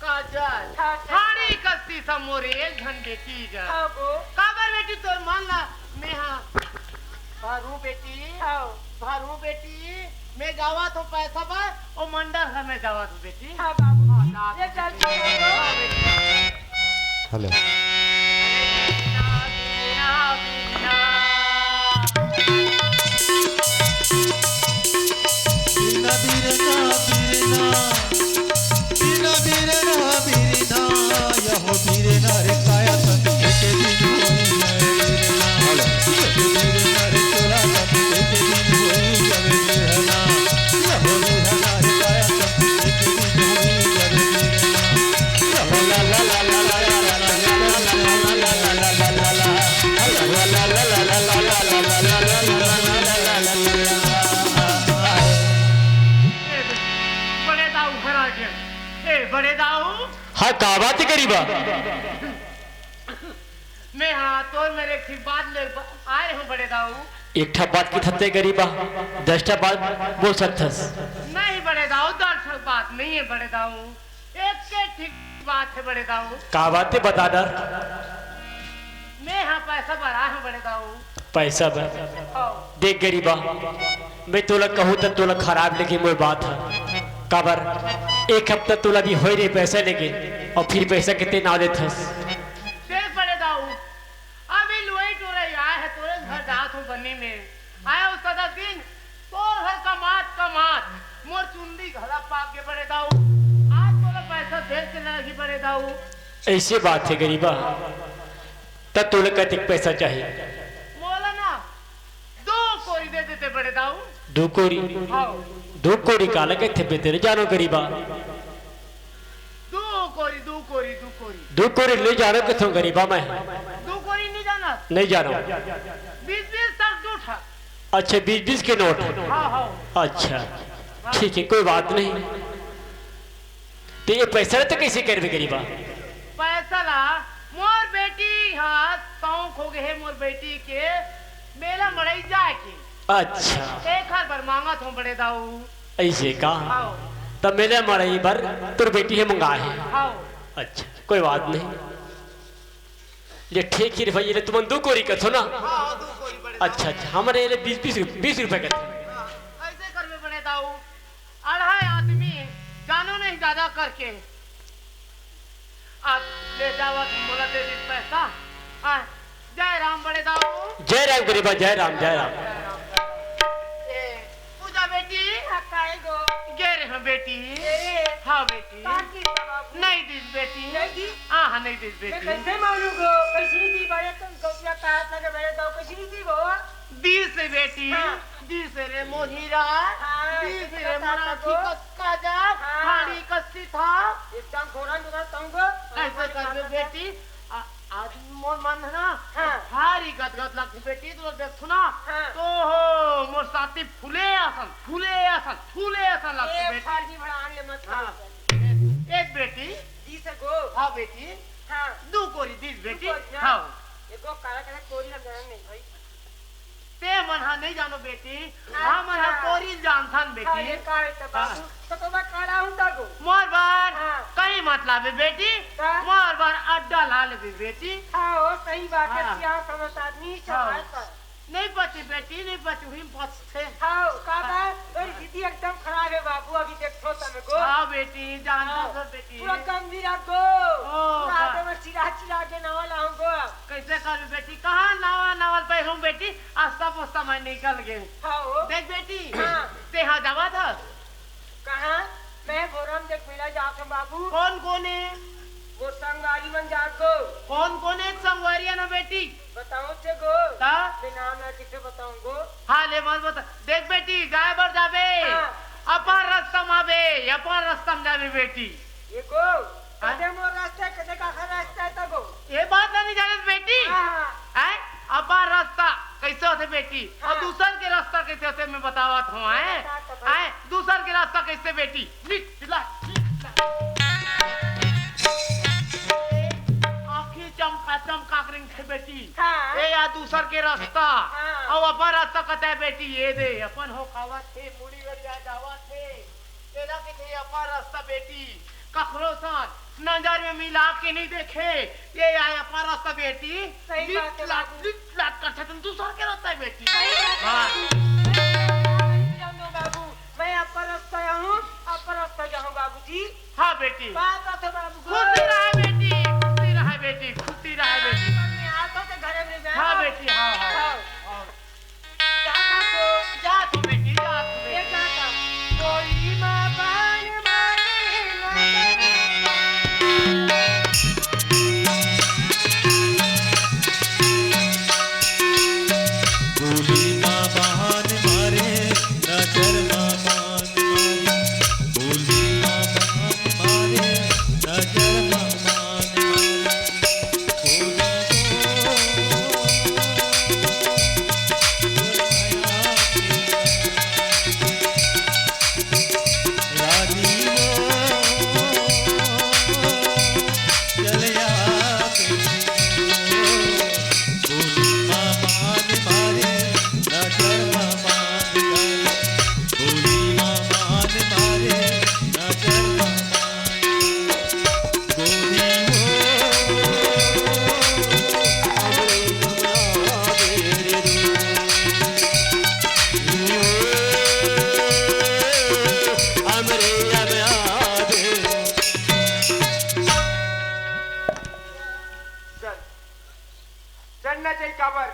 काजल, हाँ, सही। हाड़ी कस शीशा मोर एक झन बेटी गा। हाँ गो। काबर बेटी तोर मन ला मैं हा भरूं बेटी, हाँ। भरूं बेटी, मैं जावत हंव पैसा बर, ओ मंडल घर में जावत हंव बेटी। हाँ बाबू, हाँ, ना ये चल बेटी। हाँ बेटी। हेलो। बिना बिरना बिरना, बिना बिरना बिरना, यहो बिरना रे काया तन एक दिन होई है बिरना। हेलो। बिरना रे चोला तन एक दिन होई है बिरना। यहो बिरना रे काया तन एक दिन होई है बिरना। बड़े दाऊ घर आ गया। ए, बड़े दाऊ। हाँ, का बात हे गरीबा? मैं हाँ, तोर मेर एक ठिक बात ले आय हंव बड़े दाऊ। एक ठा बात किथस ते गरीबा, दस ठा बात बोल सकथस। नहीं बड़े दाऊ, दस ठा बात नहीं हे बड़े दाऊ। एक के ठिक बात हे बड़े दाऊ। का बात हे बता डर। मैं हाँ पैसा बर आय हंव बड़े दाऊ। पैसा बर? हाँ। देख गरीबा, मैं तोला कहूं त तोला खराब लगे मोर बात ह। काबर एक हफ्ता तोला भी होय रे पैसा लेगे अउ फिर पैसा के ते नाव लेथस। देख बड़े दाऊ, अभी लुवई टोरई आय हंव तोरे घर जात हंव बनी में। आय हंव सदा दिन तोर घर कमात कमात मोर चुंदी घला पाक गे बड़े दाऊ। आज तोला पैसा दे के लगही बड़े दाऊ। अइसे बात हे गरीबा, त तोला कतेक पैसा चाही? मोला ना दू कोरी दे देते बड़े दाऊ। दू कोरी? हाँ। दू कोरी काला कहिथे बे तेरे जानो गरीबा? दू कोरी, दू कोरी, दू कोरी। दू कोरी नइ जानो कथंव गरीबा मैं। दू कोरी नइ जानो? नइ जानो। बीस बीस तक दू ठा। अच्छा, बीस बीस के नोट। हाँ, हाँ। अच्छा, ठीक हे, कोई बात नहीं। त ये पैसा ला त कइसे करबे गरीबा? पैसा ला मोर बेटी हा शौक हो गे हे मोर बेटी के मेला मड़ई जाय के। अच्छा। तेखर बर मांगत हंव बड़े दाऊ। अइसे का? हाँ। त मेला मड़ई बर तोर बेटी हे मंगाय हे। हाँ। अच्छा, कोई बात नहीं। ले ठीक हे रे भई, ले तुमन दू कोरी कथो ना? हाँ, हाँ, दू कोरी बड़े दाऊ। अच्छा, अच्छा, हमर ये ले बीस, बीस रुप-, बीस रुपया कथे। हाँ, अइसे करबे बड़े दाऊ। अढ़ाई आदमी जानो नहीं ज्यादा करके। अब ले जावत मोला दे दीस पैसा। आ, जय राम बड़े दाऊ। जय राम गरीबा, जय राम, जय राम। ए, पूजा बेटी। हाँ, काय गो? गे रेहेंव बेटी। गे रेहे? हाँ बेटी। का किस बाबू? नइ दिस बेटी। नइ दिस? हाँ, हाँ, नइ दिस मैं बेटी। कइसे मानूं गो? कइसे नइ दी बड़े तुम गौसिया का हाथ लगे बड़े दाऊ, कइसे नइ दी गो? दिस बेटी, हाँ। दिस रे मोर हीरा, हाँ, दिस रे मोर आँखी कस काजल, हाँ। हाड़ी कस शीशा। एकदम घोड़ा निकल तंगो। अइसे करबे बेटी, आ, आज मोर मन हे ना, हाँ। भारी गदगद लगथे बेटी, तो देखथों ना, हाँ। तो हो, मोर साथी फूले असन, फूले असन, फूले असन लगथे ए, बेटी। फर्जी भड़ांग ले मत हाँ। कर। ए बेटी। This go. हाँ बेटी। हाँ। दू कोरी दिस बेटी। दू कोरी ना। हाँ। एगो काला काला कोरी लग रहा नहीं भाई। ते मन हा नइ जानो बेटी, हाँ, हमन हा हाँ। कोरी जानथन बेटी। हाँ, ये का हे त बाबू? हाँ। त तोर बर का लाहूं त गो? मोर बर हाँ। सही मत लाबे बेटी, का? बार बार अड्डा ला लेबे बेटी। हाँ, हो, सही बात है, हाँ। सियान समझ आदमी हाँ। चढ़ाए कर। नहीं पची बेटी, नहीं पची, वही में फंसथे। हाँ, का हाँ। बात? तोर स्थिति एकदम खराब है बाबू, अभी देखो तमे गो। हाँ बेटी, जानता हाँ। हूँ बेटी। पूरा गंभीर आ गो। ओ, पूरा का? आगे में चिरा चिरा के नवा लाऊं गो। कैसे कर बेटी? कहाँ नवा नवा पे हूँ बेटी, आस्ता पोस्ता मैं निकल गए। हाँ, हो। देख बेटी, हाँ। ते हाँ जावा था। कहाँ? मैं भोरम देख मिला जात हूँ बाबू। कौन कौन है? वो संगवारी मन जात गो। कौन कौन है संगवारिया ना बेटी? बताऊँ थे गो। ता? मैं नाम ना किसे बताऊँ गो? हाँ, ले मत बता। देख बेटी, गाय बर जाबे। हाँ। अपन रास्ता में आबे, अपन रास्ता में जाबे बेटी। ये गो, हाँ? कदे मोर रास्ता, कदे काखर रास्ता है ता गो? ये बात नहीं जानत बेटी। हाँ, हाँ। हैं? अपन रास्ता कैसे होथे बेटी? और हाँ। दूसर के रास्ता कैसे होथे, मैं बतावत हूँ, हैं? बता तो भाई। हैं? दूसर के रास्ता कैसे बेटी? लिट, लाट, लिट, लाट। आँखी चमका चमका के रिंगथे बेटी। हाँ। ए या दूसर के रास्ता। हाँ। अउ अपन रास्ता कते बेटी, ये दे, अपन हो खावत हे, मुड़ी गड़िया जावत हे। तेला कथे अपन रास्ता बेटी, कखरो साथ नजर में मिला के नहीं देखे। ये आय अपन रास्ता बेटी। सही लिट बात है लाट, बाबू। लिट लाट करथे, तुम दूसर के रास्ता है बेटी। सही बात है हाँ। बाबू। मैं जाऊँ बाबू, मैं अपन रास्ता जाऊँ, अपन रास्ता जाऊँ बाबूजी। हाँ बेटी। बात तो बाबू। खुशी रहे बेटी, खुशी रहे बेटी, खुशी रहे बेटी। मैं आता तो घर में हाँ जाऊँ। बेटी, हाँ, हाँ, हाँ। हाँ। जा तो, जा तो बेटी, जा तो बेटी। ये जा तो। कोई माँ बान मारे ना। गोली माँ बान मारे, नजर माँ बान मारे। गोली माँ बान मारे, नजर माँ बान मारे। चल, चलना चाहिए काबर?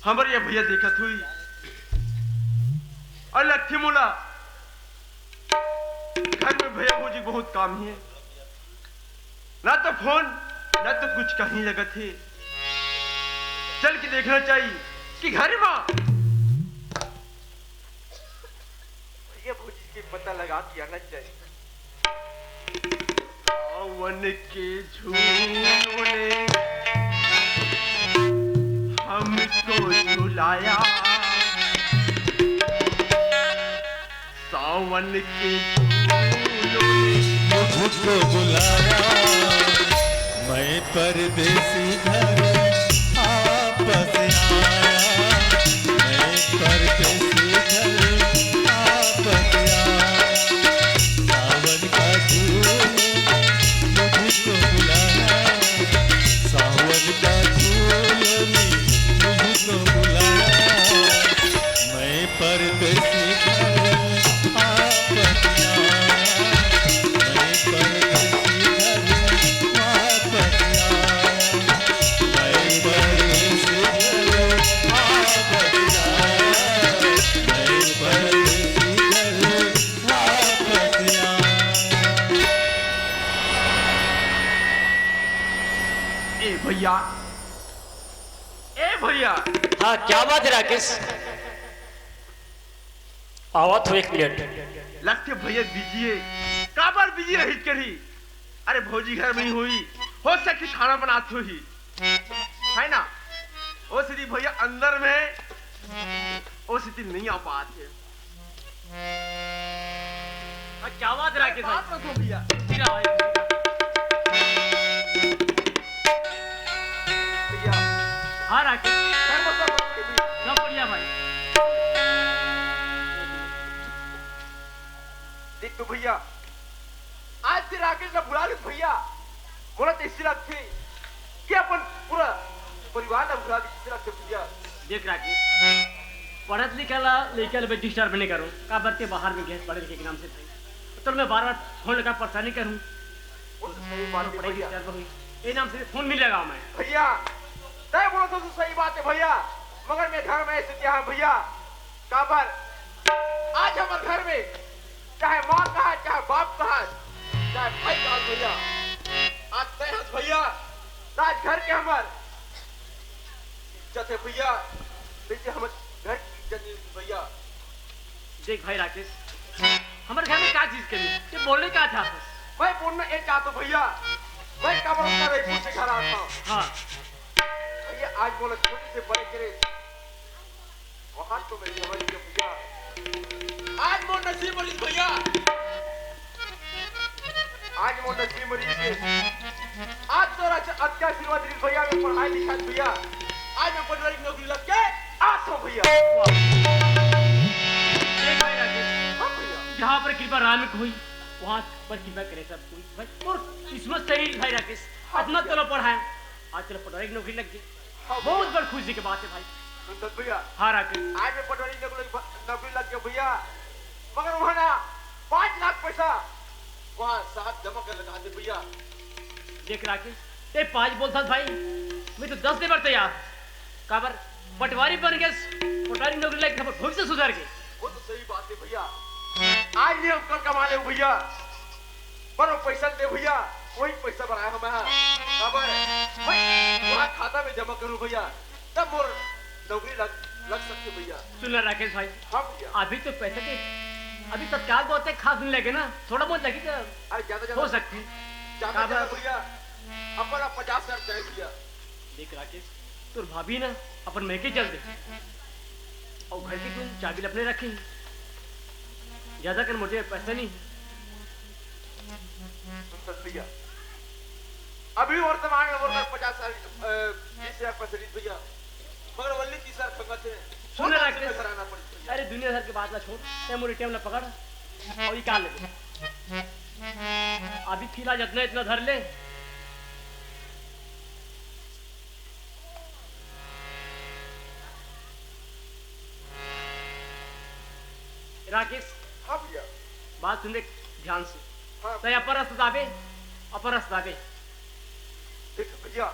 हमर ये भैया देखत हुई अउ लगथे मोला घर में भैया भौजी बहुत काम हे, ना तो फोन ना तो कुछ कहीं लगत हे। चल के देखना चाहिए कि घर में भैया भौजी के पता लगा के आना चाहिए। सावन के झूलों ने हमको झुलाया, सावन के झूलों ने मुझको बुलाया। मैं परदेसी घर वापस आया, मैं परदेसी घर वापस आया। सावन का झूलों ने मुझको बुलाया, सावन का झूलों ने मुझको बुलाया। मैं परदेसी घर वापस आया, मैं परदेसी घर वापस आया, मैं परदेसी घर वापस आया, मैं परदेसी घर वापस आया। ए भैया, ए भैया। हाँ, क्या बात है राकेश? आवत हो, एक मिनट। लगथे भैया बिजी हे। काबर बिजी रहिस करही? अरे भौजी घर में ही होही, हो सकथे खाना बनात होही, है ना? ओ सेती भैया अंदर में, ओ सेती नहीं आ पात हे। हाँ, क्या बात है राकेश भाई? बात रखो भैया। खुशी रहा भाई, खुशी रहा। भैया। हाँ राकेश। घर में सब ओके भैया? सब बढ़िया भाई। देख तो भैया, राकेश ला भुला गे भैया। मोला तो ऐसी लगथे कि अपन पूरा परिवार ला भुला गे, ऐसी लगथे भैया। देख राकेश, पढ़त लिखा ला लइका ला disturb नहीं करूँ, काबर ते बाहर में गए पढ़े लिखे के नाम से भाई। तो मैं बार बार फोन लगा परेशानी करूँ। वो तो सही बात है पढ़ाई भैया। Disturb हुई, ये नाम से फोन मिल लगा मैं। भैया, तय बोलो तो सही बात है भैया, मगर मैं घर में ऐसे क्या है भैया, काबर आज हमर घर में चाहे माँ कहा, चाहे बाप कहा, चाहे भाई कहा भैया, आज तय हस भैया, त आज घर के हमर इज्जत है भैया, नहीं तो हमर घर की इज्जत नहीं होती भैया। देख भाई राकेश, हमर घर में का चीज कमी, ते बोलने का चाहत हस? मैं बोलना ये चाहता हूँ भैया, मैं काबर उनका रईपुर से घर आता हूँ। हाँ। भैया, आज बोला छोटे से बड़े करे, वहाँ तो मैं समझ गया भैया। आज मोर नसीब बनिस भैया, आज मोर नसीब बनिस। आज तो राज अतका आशीर्वाद दिस भैया, मैं पढ़ाई लिखाई भैया, आज मैं पटवारी की नौकरी लग के आ तो भैया। देख भाई राकेश, हाँ भैया। जहाँ पर कृपा राम की होई, वहाँ पर कृपा करे सब कोई। भाई, और किस्मत सही भाई राकेश, हाँ अतना भैया। तोला पढ़ाया, आज तोला पटवारी की नौकरी लग गई। हाँ भैया। बहुत बड़ खुशी की बात है भाई। सुंदर भैया। हाँ राकेश। आज मैं पटवारी की नौकरी, नौकरी लग गया भैया, मगर वहाँ ना पाँच लाख पैसा वहाँ साहब जमा कर लगा दे भैया। देख राकेश, ते पाँच बोलता भाई, मैं तो दस दे बर तैयार। काबर पटवारी बन गए, पटवारी नौकरी लग गई, भविष्य सुधर गए। वो तो सही बात है भैया, आज नहीं हम कल कमा ले भैया, पर वो पैसा दे भैया, वही पैसा बनाया हम यहाँ। काबर भाई, वहाँ खाता में जमा करूँ भैया, तब मोर नौकरी लग, लग सकते भैया। सुन ना राकेश भाई, हाँ भैया। अभी तो पैसे के, अभी तत्काल तो होते खास नहीं लगे ना, थोड़ा बहुत लगी तो अरे ज्यादा हो ज्यादा सकती। ज्यादा काबर ज्यादा भैया, अपन आप पचास हजार चाहिए भैया। देख राकेश, तोर भाभी ना अपन मैके चल दे, और घर की तुम चाबी अपने रखे, ज्यादा कर मोटे पैसा नहीं। सुन भैया, अभी वर्तमान में मोर पचास हजार, अ, बीस हजार पैसा नहीं भैया, मगर वल्ली तीस हजार खंगत है। सुन ना राकेश, घर आना पड़ी भैया। अरे दुनिया भर के बात ना छोड़, ते मोर एटीएम ला पकड़ और निकाल ले। अभी फिलहाल इतना, इतना धर ले। राकेश, हाँ भैया। बात सुन ले ध्यान से। हाँ। तय अपन रास्ता जाबे, अपन रास्ता जाबे। देख भैया,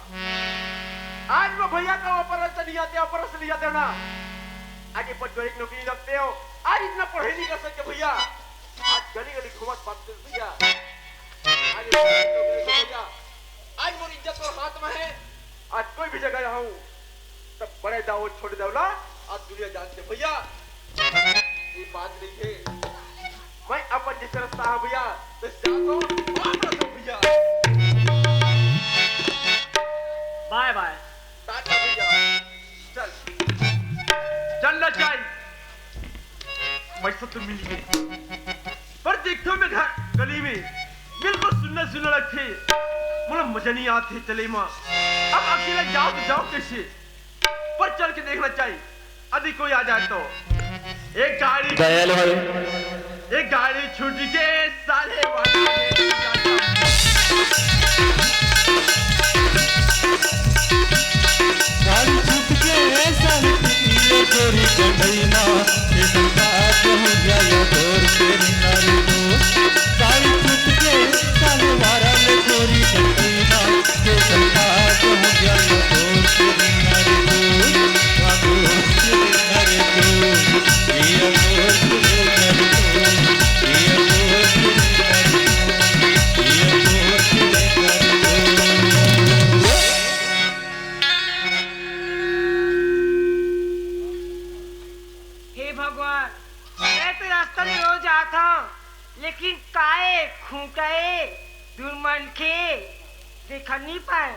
आज मैं भैया का अपन रास्ता नहीं आते, अपन रास्ता नहीं आते ना। आज ये पटवारी की नौकरी लगते हो, आज इतना पढ़ाई नहीं कर सकते भैया। आज गली गली घूमत भागते भैया। आज ये पटवारी की नौकरी लगते भैया। आज मोर इज्जत तोर हाथ में है। आज कोई भी जगह रहूं, तब बड़े दाऊ, छोटे दाऊ ला आज दुनिया जानते भैया। ये बात नहीं है। मैं अपन जिस रास्ता है भैया, तो जाता हूँ, माफ कर दो भैया। बाय बाय। टाटा भैया। चल। चल ना चाय। पैसा तो मिल गया। पर देखथों मैं घर गली में बिल्कुल सुन्ना सुन्ना लगथे। मोला मजा नहीं आथे चले मा। अब अकेला जाओ तो जाओ कैसे? पर चल के देखना चाहिए, यदि कोई आ जाए तो। एक गाड़ी दयाल भाई। एक गाड़ी छूट के साले वाला। गाड़ी छूट के साले तेरी गोरी कंडैना, ये संसार हो गया या दौर तेरी नारी को। गाड़ी छूट के साले वाला ले गोरी कंडैना, ये संसार हो गया या दौर तेरी नारी को। या दौर तेरी नारी को। हे भगवान, मैं तो रास्ता में रोज आता हूँ, लेकिन काए खूंटा ए दूर मनखे देखा नहीं पाए।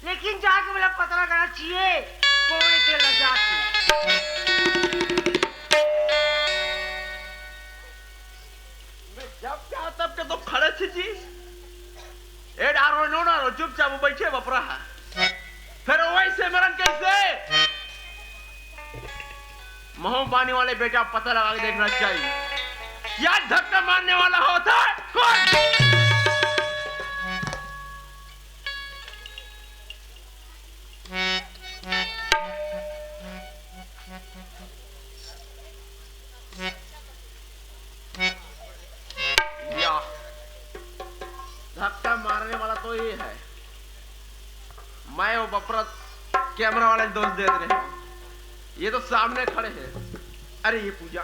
लेकिन जाके मोला पता लगाना चाहिए, कोई ते लजात नहीं। मैं जब कहा तब के तो खड़े थे जी। ए डारो नो डारो, चुपचाप वो बैठे बपरा है। फिर वैसे मरन कैसे? महू पानी वाले बेटा पता लगा के देखना चाहिए। क्या धक्का मारने वाला होता है? कौन? कैमरा वाले दोस्त देत रहे हो, ये तो सामने खड़े हैं। अरे ये पूजा,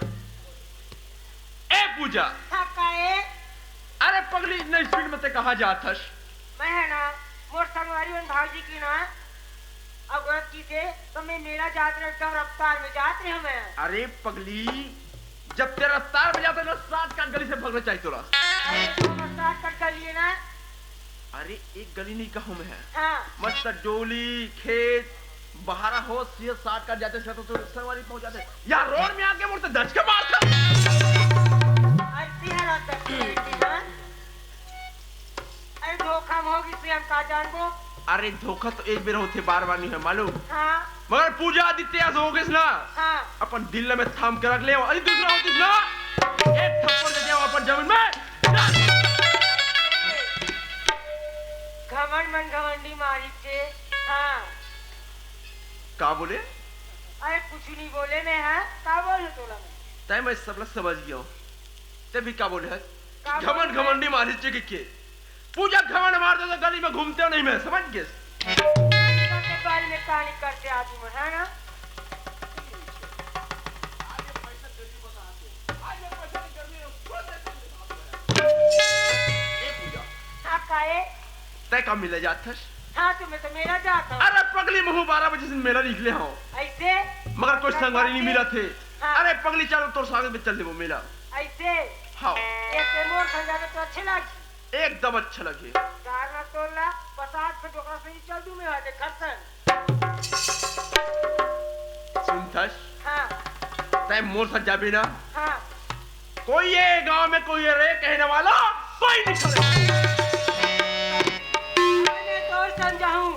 ए पूजा, हाँ, का ए? अरे पगली, इतना स्पीड में ते कहाँ जात हस? मैं है ना, मोर संगवारी मन भाजी की ना, अब गलत की थे, तो मैं मेला जात रहे, एकदम रफ्तार में जात रहे मैं। अरे पगली, जब तेरा रफ्तार में जाता है ना, सात का गली से भगना चाहिए तोला। अरे तो मैं सात का गली है ना। अरे एक गली नहीं कहूँ मैं है। हाँ। मस्त डोली, खेत, बहारा हो, सीधा सात का जाते से तो तू रिक्शा वाली पहुंच जाते। यार रोड में आके मुड़ तो दच के मारता। ऐसी है रात दस की लड़की ना। अरे धोखा में होगी से हम का जानबो। अरे धोखा तो एक बेर होथे, बार बार नहीं है मालूम। हाँ। मगर पूजा आदित्य ऐसा हो गइस ना। हाँ। अपन दिल में थाम के रख ले, अरे दूसरा होतिस ना, एक थप्पड़ दे दिया अपन जमीन में। घमंड मन घमंडी मारी थे। हाँ। का बोले? अरे कुछ नहीं बोले मैं, हाँ। का बोलूं तोला मैं? तय मैं सबला समझ गया हूँ। ते भी का बोले है? का घमंड बोले? घमंडी मारी थे कि के? पूजा घमंड मार दे तो गली में घूमते हो नहीं मैं, समझ गए? के बारे में कहानी करते आदमी मन, है ना? ए पूजा। हाँ, काहे? तय का मिले जात हस? हाँ, तुम्हें तो मेला जात हो। अरे पगली, महू बारह बजे से मेला निकले हो। ऐसे? मगर कोई संगवारी नहीं मिला थे। हाँ। अरे पगली, चलो तोर साथ में चल देबो मेला। ऐसे? हाँ। ऐसे मोर संग जावे तो अच्छे लागी। एकदम अच्छा लगे। गाना तोला, बसात पे डोकरा से ही चल दूं मैं, आजे घर से। सुनथस? हाँ। तय मोर साथ जाबे ना? हाँ। कोई ये गांव में कोई ये रे कहने वाला कोई नहीं खड़े। मैं तोर संग जाहूं।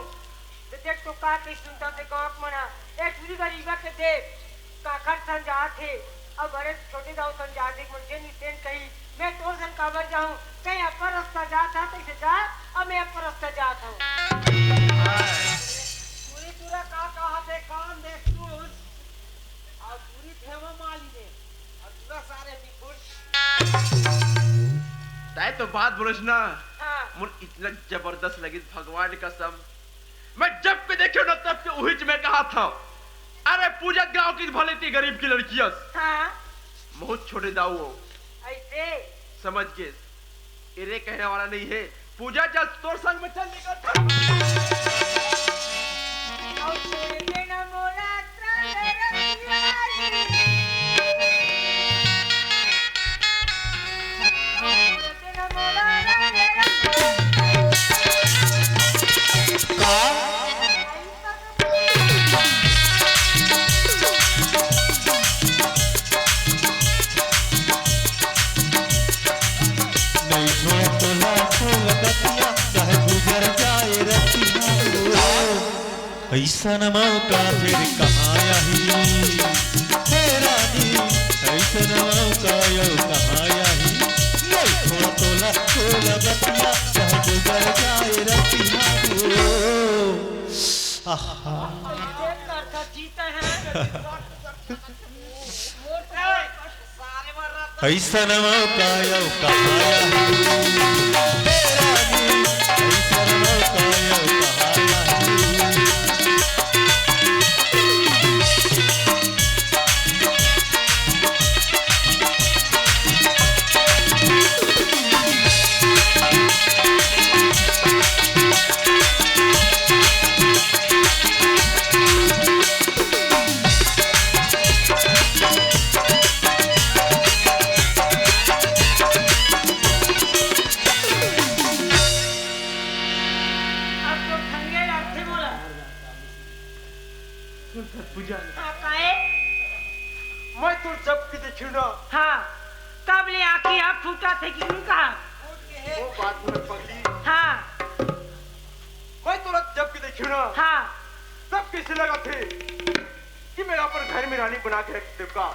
तो देख तो का कही सुनता से गांव के मना। ए टूरी गरीबा के देख, काखर संग जात हे। अब बड़े छोटे दाऊ संग जात हे, मुझे नितेन कही, मैं तोर संग काबर जाहूं? कहीं अपन रास्ता जात हा, तैसे जा, अब मैं अपन रास्ता जात हूं। पूरी पूरा का कहा थे, कान देख तू। अब पूरी हेमा मालिनी, अब पूरा सारे निपुण। तय तो बात बोलस ना, हाँ। मोर इतना जबरदस्त लगिस, भगवान कसम। मैं जब के देखे ना, तब के उहिच मैं कहा था, अरे पूजा गांव की भले ती गरीब की लड़की अस। हाँ। बहुत छोटे दाऊ हो। ऐसे? समझ गेस। एरे कहने वाला नहीं है। पूजा, चल तोर संग में चल निकल। ऐसन मौका फिर कहाँ आही? हे रानी, ऐसन मौका यो कहाँ आही? नहीं छोड़ तोला, तोला बतिया, चाहे गुजर जाए रतिया। आहा। ऐसन मौका यो कहाँ आही? हे रानी, ऐसन मौका यो कहाँ आही? अब तो ठंगे लगथे मोला। सुन, पूजा। हाँ, काहे? मैं तो जब के देखी ना। हाँ, तब ले आँखी आप फूटा थे कि उनका? वो बात मैं पगली। हाँ। मैं तो जब के देखी ना। हाँ। तब कैसे लगा थे कि मेरा पर घर में रानी बना के रख देगा?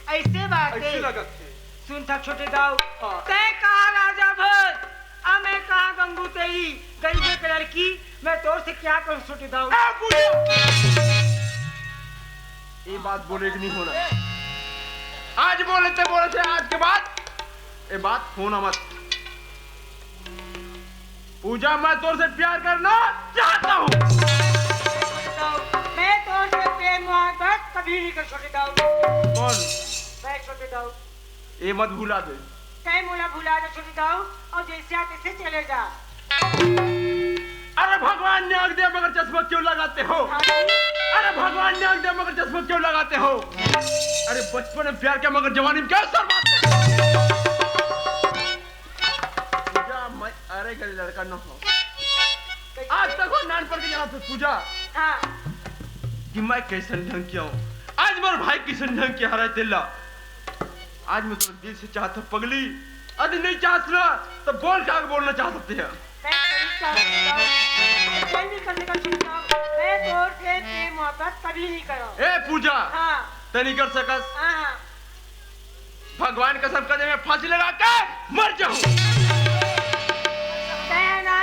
ऐसे बात ऐसे है। लगा थे। सुन था छोटे दाऊ, हाँ। तय कहा राजा भोज, अब मैं कहा गंगू तेरी गरीबे के लड़की, मैं तोर से क्या करूं छोटे दाऊ? ए, पूजा! ये बात बोले कि नहीं होना? आज बोले थे, बोले थे, आज के बाद ये बात होना मत। पूजा, मैं तोर से प्यार करना चाहता हूँ। छोटे दाऊ, कर छोटे दाऊ। कौन? मैं छोटे दाऊ। ये मत भुला दे। तय मोला भुला दे छोटे दाऊ, अउ जइसे आ तइसे चले जा। अरे भगवान ने आंख दिया मगर चश्मा क्यों लगाते हो? हाँ जी। अरे भगवान ने आंख दिया मगर चश्मा क्यों लगाते हो? अरे बचपन में प्यार किया मगर जवानी में क्या शर्माते हो? पूजा, मैं, अरे गरीब लड़का न हो। आज तक वो नान पढ़ के जाना था पूजा। हाँ। कि मैं कैसन ढंग किया हूँ, आज मोर भाई कैसन ढंग किया हरा तेला। आज मैं तोर दिल से चाहत हूँ पगली, यदि नहीं चाहत ना तो बोल का बोलना चाह सकते हैं। मैं कभी चाहती हूँ, मैं कोई भी करने का सोचता हूँ, मैं तोर से प्रेम मोहब्बत कभी नहीं करूँ। ए पूजा, हाँ। तै नहीं कर सकस। हाँ, हाँ। भगवान कसम, कदे में फांसी लगा के मर जाऊं। तय ना,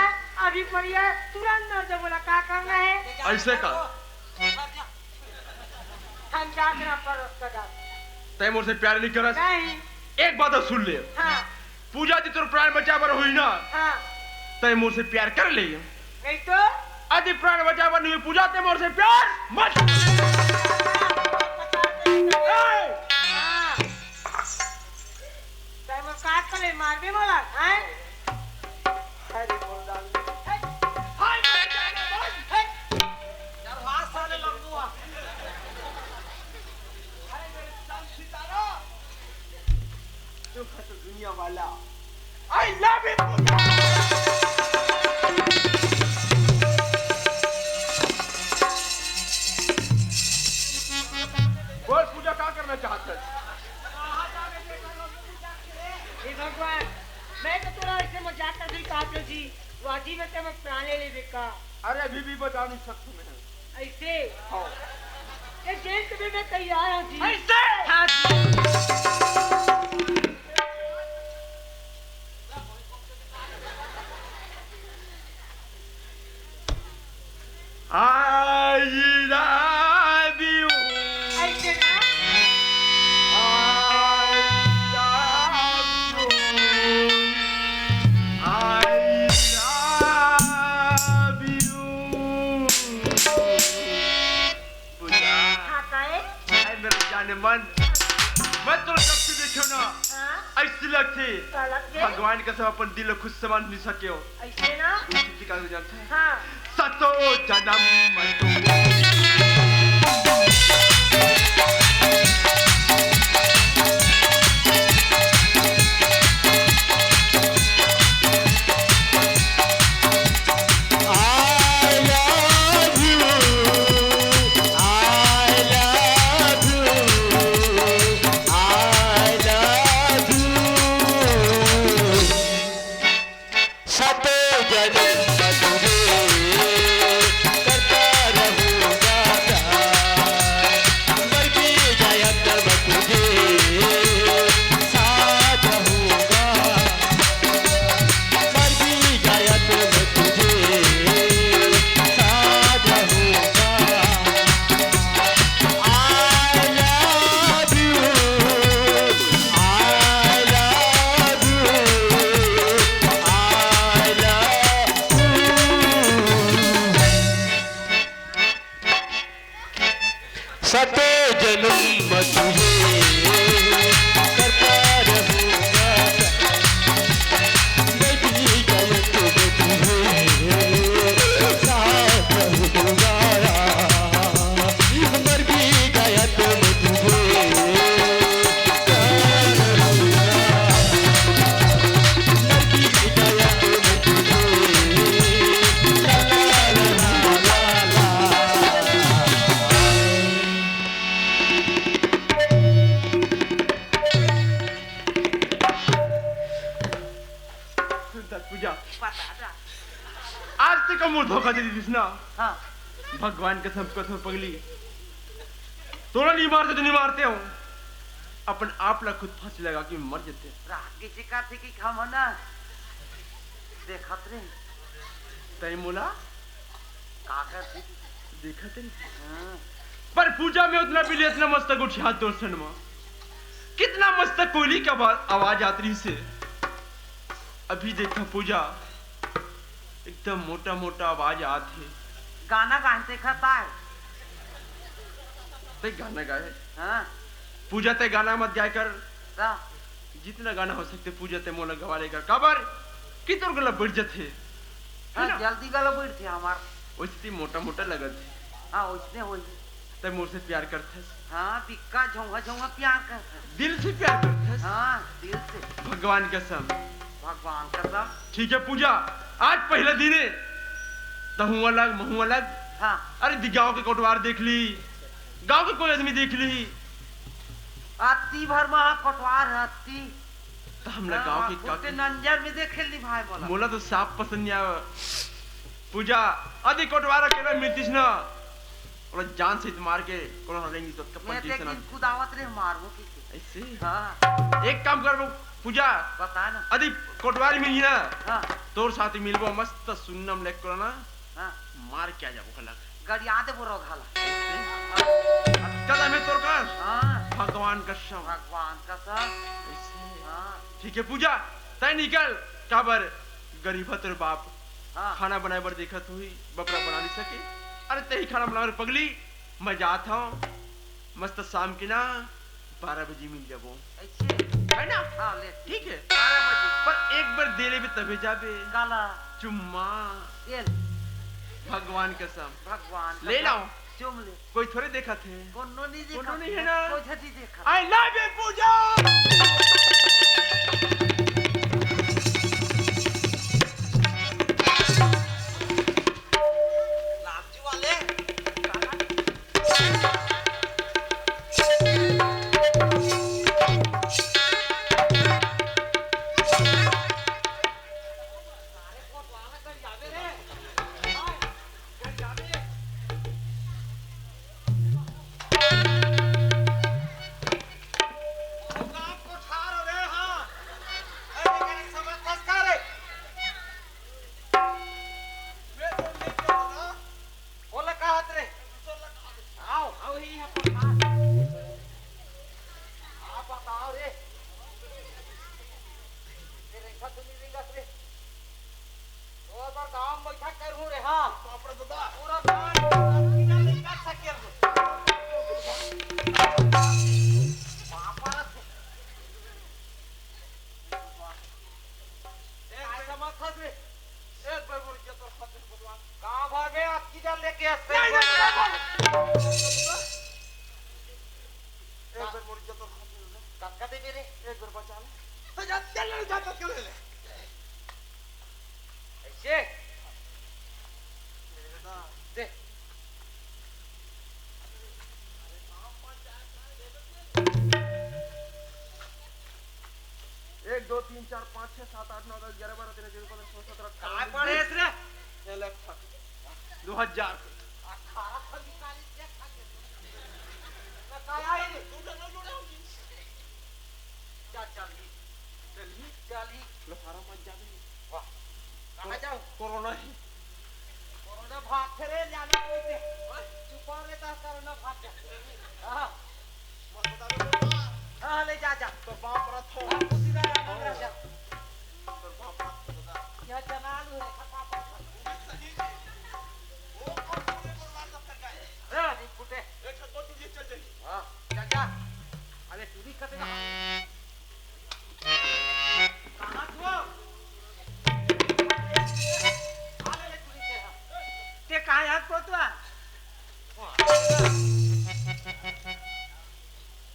अभी पढ़िए, तुरंत मर जाओ, बोला का करना है? ऐसे का? हम जात ना पर उसका जात। तय मोर से प्यार नहीं करस? नहीं। एक बात और सुन ले। हाँ। पूजा जी तोर प्राण बचा बर हुई ना? हाँ। तय मोर से प्यार कर ले। नहीं तो? यदि प्राण बचा बर नहीं पूजा, तय मोर से प्यार मत। ए! हाँ। तय मोर काट के ले मार भी मोला, हैं? अरे बोल डाल। हाय, हाय, हाय। यार, वाह, साले लंबुआ। अरे मेरे चांद सितारा। तू है तो दुनिया वाला। I love you, पूजा। बोल, पूजा का करना चाहत है? हे भगवान, मैं तो तोला ऐसे मजाक कर रही काट लो जी। वाजी में ते मैं प्राण ले लेबे का? अरे, अभी भी बचा नहीं सकत मैं। ऐसे? हाँ। ये जेल के भी मैं तैयार हूँ जी। ऐसे? हाँ जी। I love you। ऐसे ना? I love you। I love you। पूजा। हाँ, काहे? हाय मेरे जाने मन, मैं तोला जब से देखे ना, हाँ? ऐसे लगथे। का लगथे? भगवान कसम अपन दिल ला खुद समझ नहीं सके हो। ऐसे ना? तू कितनी कागज जानता है? हाँ। सतो जन्म मैं तो I love you, I love you, I love you। सतो जन्म तुझे करता रहूंगा प्यार, मर भी गया तब तुझे साथ रहूंगा। मर भी गया तो मैं तुझे साथ रहूंगा। I love you, I love you, I love you। सतो जन्म तुझे करता रहूंगा। मैं भी गया तो मैं तुझे साथ रहूंगा। मर भी गया तो मैं तुझे सुन तक पूजा। बता दा। आज तक मोर धोखा दे दिस ना। हाँ। भगवान कसम, कसम पगली। तोला नहीं मारते तो नहीं मारते हो। अपन आप ला खुद फांसी लगा के मर जाते। रात के शिकार थे कि खाम हो ना। देखत रे। तय मोला। का करथे? देखत रे। हाँ। पर पूजा में उतना भी ले, इतना मस्त गोठिया दोस्तन में। कितना मस्त कोयली के आवा-, आवाज आत रही से। अभी देखा पूजा, एकदम मोटा मोटा आवाज आत हे। गाना गान देखत आय। ते गाना गाए। हाँ। पूजा, ते गाना मत गाए कर। का? जितना गाना हो सकथे पूजा, ते मोला गवा ले कर। काबर कि तोर गला बइठ जथे, है हाँ, ना? जल्दी गला बइठथे हमार। वइसे ते मोटा मोटा लगत हे। हाँ, वइसने होही। ते मोर से प्यार करथस? हाँ, बिक्का झौंहा झौंहा प्यार करथस। दिल से प्यार करथस? हाँ, दिल से। भगवान कसम। भगवान कसम। ठीक हे पूजा, आज पहिला दिन हे, तहूँ अलग, महूँ अलग। हाँ। अरे, दि-, गाँव के कोटवार देख ली, गाँव के कोई आदमी देख ली। अत्ती भर मा कोटवार हे, अत्ती। त हमला हाँ, गाँव के खुद का के नंजर में देखे ली भाई मोला। मोला तो साफ पसंद नहीं आवे। पूजा, अदि कोटवार अकेला मिलतिस ना, ओला जान से मार के कोनो हर लेंगी तो मैं कपन ते जैसे ना। दिन कुदावत रे मारबो की। ऐसे? हाँ। एक काम करबो पूजा। बता ना। अदि कोटवार मिलही ना। हाँ। तोर साथ मिलबो, मस्त सुन्नम लेके ना। हाँ। मार के आ जाबो खलक। गड़िया देबो रोघा ला। ऐसे? हाँ। अतका दम हे तोर कर? हाँ। भगवान कसम। भगवान कसम। ऐसे? हाँ। ठीक हे पूजा, तैं निकल, काबर गरीब हे तोर बाप। हाँ। खाना बनाए बर देखत होही, बपरा बना नहीं सके। अरे, तैं ही खाना बनाए बर पगली, मैं जात हूँ। मस्त शाम के ना बारह बजे मिल जाबो। ऐसे? है ना? हाँ, ले। ठीक हे। बारह बजे। पर एक बार दे लेबे तभे जाबे। काला? चुम्मा। ये ले। भगवान कसम। भगवान ले कसम। लाओ। चुम ले। कोई थोड़े देखत हे। कोनो नहीं देखत कोनो नहीं हे। हे ना? कोई झटी देखत। I love you, पूजा। लालची वाले। ओला कहत रे। आओ, आओ, ही यहाँ पर आ। आ, बताओ रे। ये रेखा तो नहीं रेंगत रे। तो अगर गांव में बैठा कर हूँ रे, हाँ। बाप रे दादा। पूरा गांव में बिना लेकर सके रे। बाप रे। ए, समझ रे। एक बार मोर इज्जत और खातिर भगवान। गाँव भर में अतकी जन लेके हंसते हैं। नहीं, नहीं, नहीं, नहीं। एक बार मोर इज्जत और खातिर ले। कतका देबे रे? एक बार बचा ले। तो जा, चल ले, जा, चल ले ले। ऐसे? ले बेटा। दे। एक, दो, तीन, चार, पाँच, छः, सात, आठ, नौ, दस, ग्यारह, बारह, तेरह, चौदह, पंद्रह, सोलह, सत्रह, अठारह, काय उन्नीस, पढ़े बीस। रे? ये ले, दो हजार। अठारह सौ निकाली, क्या खा के? ना, काय आई? जा, चल ही। चल ही? चल ही। लो, फार्म मत जाबे। वाह। कहाँ जाऊँ? कोरोना है। कोरोना भाग रे, जाने कोई से। चुपा रहता कोरोना भाग। हाँ। हाँ, ले जा, जा। तो बाप रथ हो। हाँ, खुशी रह, आनंद रह जा। तो बाप रथ हो, दादा। यह चना आलू है, खा, खा, खा, खा। वो कौन पूरे परिवार का फेंका है? हाँ, नहीं फूटे। एक हाथ दो टूरी चल जाएगी। हाँ, जा, जा। अरे, टूरी कटे ना। कहाँ छुआ? आ ले, ले, टूरी के, हाँ। ते कहाँ याद पड़ता?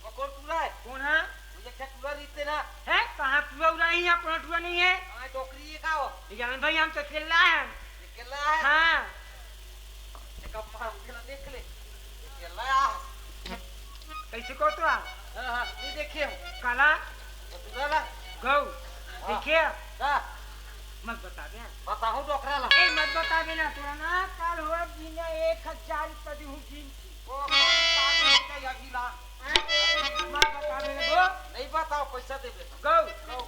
वो कौन टूरा है? कौन है? मुझे क्या टूरा रीते ना? है? कहाँ टूरा उरा ही है? अपना टूरा नहीं है? हाँ, डोकरी ये का हो? ये जान भाई, हम तो अकेला है। अकेला है? हाँ। एक बार उठे ना देख ले। अकेला है। कैसे को तो आ? हाँ, हाँ, नहीं देखे हम। काला? वो टूरा ना? गौ। हाँ। देखे? का? मत बता दे। बताऊँ डोकरा ला? ए, मत बता देना, तोरा ना, काल हो बिना एक हजार रुपया दी हूँ गिन के। ओ, अभी ला। हैं? मत बता देना, गो। नहीं बताओ, पैसा दे दे। गो। गो।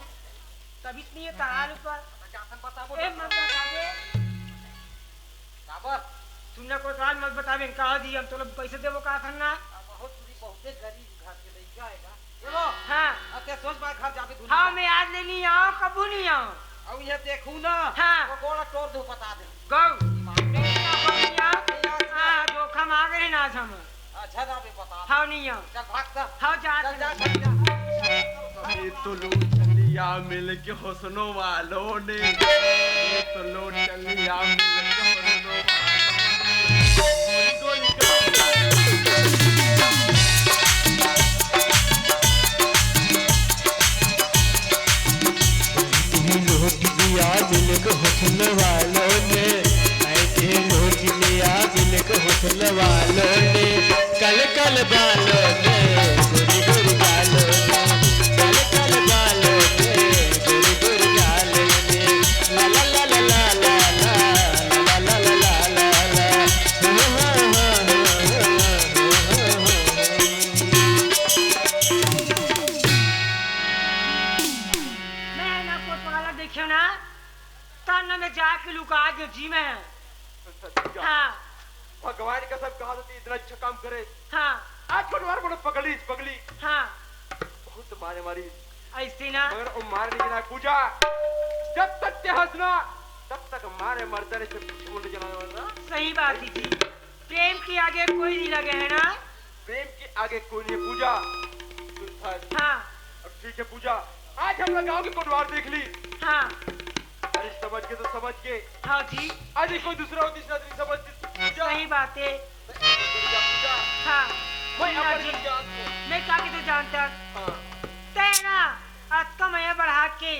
तभी तो नहीं है, तारा ऊपर। तो जासन बताबो ए, डोकरा। मत बता दे। काबर? सुनना को तो आज मत बता दे, कहा दी, हम तो लोग पैसे देबो का करना? अब बहुत बुरी, बहुते गरीब घर के लइका है ना। बोलो। हाँ। अब ते सोच बाय घर जाबे धुन हाँ, का। मैं आज ले नहीं आऊँ, कबू नहीं आऊँ। अब ये देखू ना, हाँ। तो गोड़ा तोड़ दो, बता दे। गौ। दिमाग में नहीं आऊँ, कबू नहीं आऊँ। नहीं आऊँ। हाँ, धोखा में आ गए ना आज हम। अच्छा ना बे, बता। हाँ, नहीं है। चल, भाग, चल। हाँ, जा, चल, चल। जा, चल, जा। ये तो लूट लिया मिल के हुस्नो वालों ने, ये तो लूट लिया मिल के हुस्नो वालों ने। गोरी, गोरी, गोरी। लूट लिया मिल के हुस्न वालों ने, ऐसे लूट लिया मिल के हुस्न वालों ने। कल कल बालों ने, गोरी गोरी गालों ने, कल कल बालों ने, गोरी गोरी गालों ने। ला ला ला ला ला ला ला। मैं ना कोतवाल ला देखेंव ना, तब ना मैं जाके लुका गेंव जी मैं। अच्छा, अच्छा। हाँ। भगवान कसम कहा तो इतना अच्छा काम करे। हाँ। आज कोतवाल मोला पकड़िस, पगली। हाँ। बहुत मारे मारिस। अइसे ना। मगर वो मारे नहीं गिना पूजा। जब तक ते हंसना, तब तक मारे मरता नहीं, सब कुछ बोलने जाना वाला। सही बात है जी। प्रेम के आगे कोई नहीं लगे है ना। प्रेम के आगे कोई नहीं है पूजा। सुन था। हाँ। अब ठीक है पूजा, आज हमला गांव के कोतवाल देख लिस। हाँ। अरे समझ के तो समझ के। हाँ जी। अरे कोई दूसरा होतिस ना, नहीं समझ पूजा। सही बात है। पूजा। हाँ। मैं सुन ना अपने जी, जान को। मैं का के तो जानता। हाँ। ते ना, अतका मया बढ़ा के,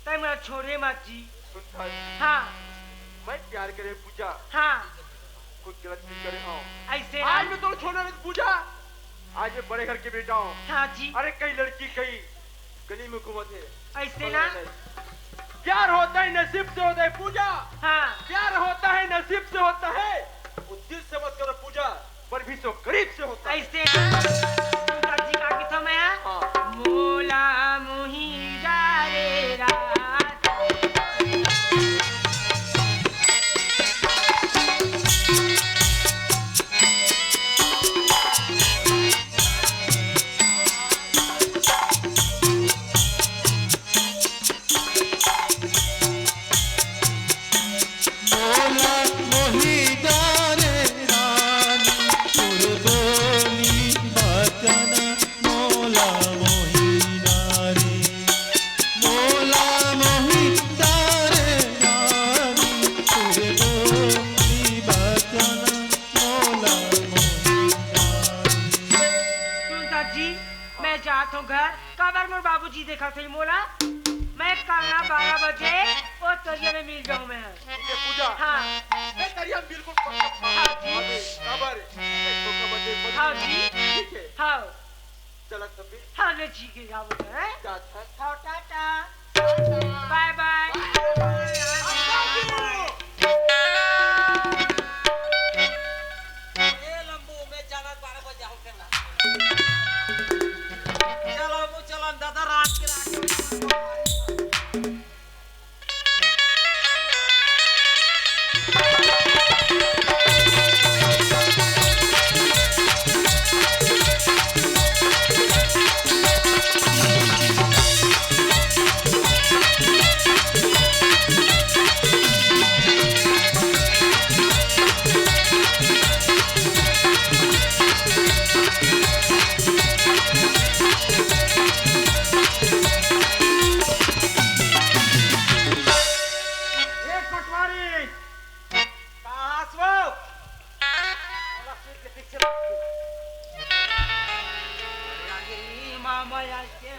ते मोला छोड़े मत जी। सुन था। हाँ। मैं प्यार करे पूजा। हाँ। कुछ गलत नहीं करे हूँ। अइसे आज ना। मैं तोला छोड़ना नहीं पूजा। आज मैं बड़े घर के बेटा हूँ। हाँ जी। अरे कई लड़की कई गली में घूमत हे। अइसे ना। प्यार होता है नसीब से होता है पूजा। हाँ। प्यार होता है नसीब से होता है। वो दिल से मत करो पूजा, पर भी सो करीब से होता है। अइसे ना। सुंदर जी का किथो मैं। हाँ। मोला मोही जा रे रात। मोला मोही जा रे रानी, तोर बोली बचन मोला मोही जा रे। मोला मोही जा रे रानी, तोर बोली बचन मोला मोही जा रे। सुन साहब जी, मैं जात हूँ घर, काबर मोर बाबूजी देखत हे मोला। मैं कल ना बारह बजे ओ तरिया में मिल जाऊँ मैं। ठीक है पूजा। हाँ। मैं तरिया में बिल्कुल पक्का। हाँ जी। अबे, काबर? एक तो खबर दे, हाँ जी। ठीक है। हाँ। चला तब भी। हाँ, ले जी के जाओ तो, हैं? जा, जा। हाँ, टाटा। बाय बाय। ए लंबू, मैं जाना बारह बजे आऊँ करना। चलो, मु चलो, दादा, रात के रात। ए पटवारी, कहाँ हस वो? साला सूत के पीछे लग गया। मामा यार के।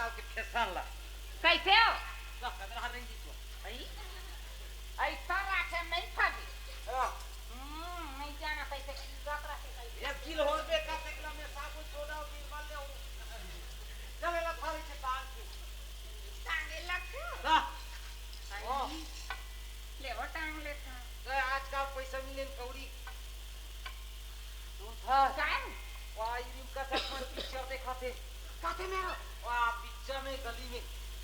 के फैशन ला। कैसे हो? ला, कदरा हर नहीं जीतो। भाई, ऐसा राखे नहीं खाबे। हाँ। हम्म, नहीं जाना कैसे खिलत रखे कैसे। एक किलो होर बेका तक ला मैं साबुन सोडा और बीरबल ले हूँ। चले ला थारी के टांग के। टांगे लग के? ला। भाई, ओ। ले वो टांग लेता। तो आजकल पैसा मिले न कौड़ी। सुन था। काय? वाह, ई रिंका शर्मा पिक्चर देखा थे। काते मेरा? वाह, पिक्चर में गली में।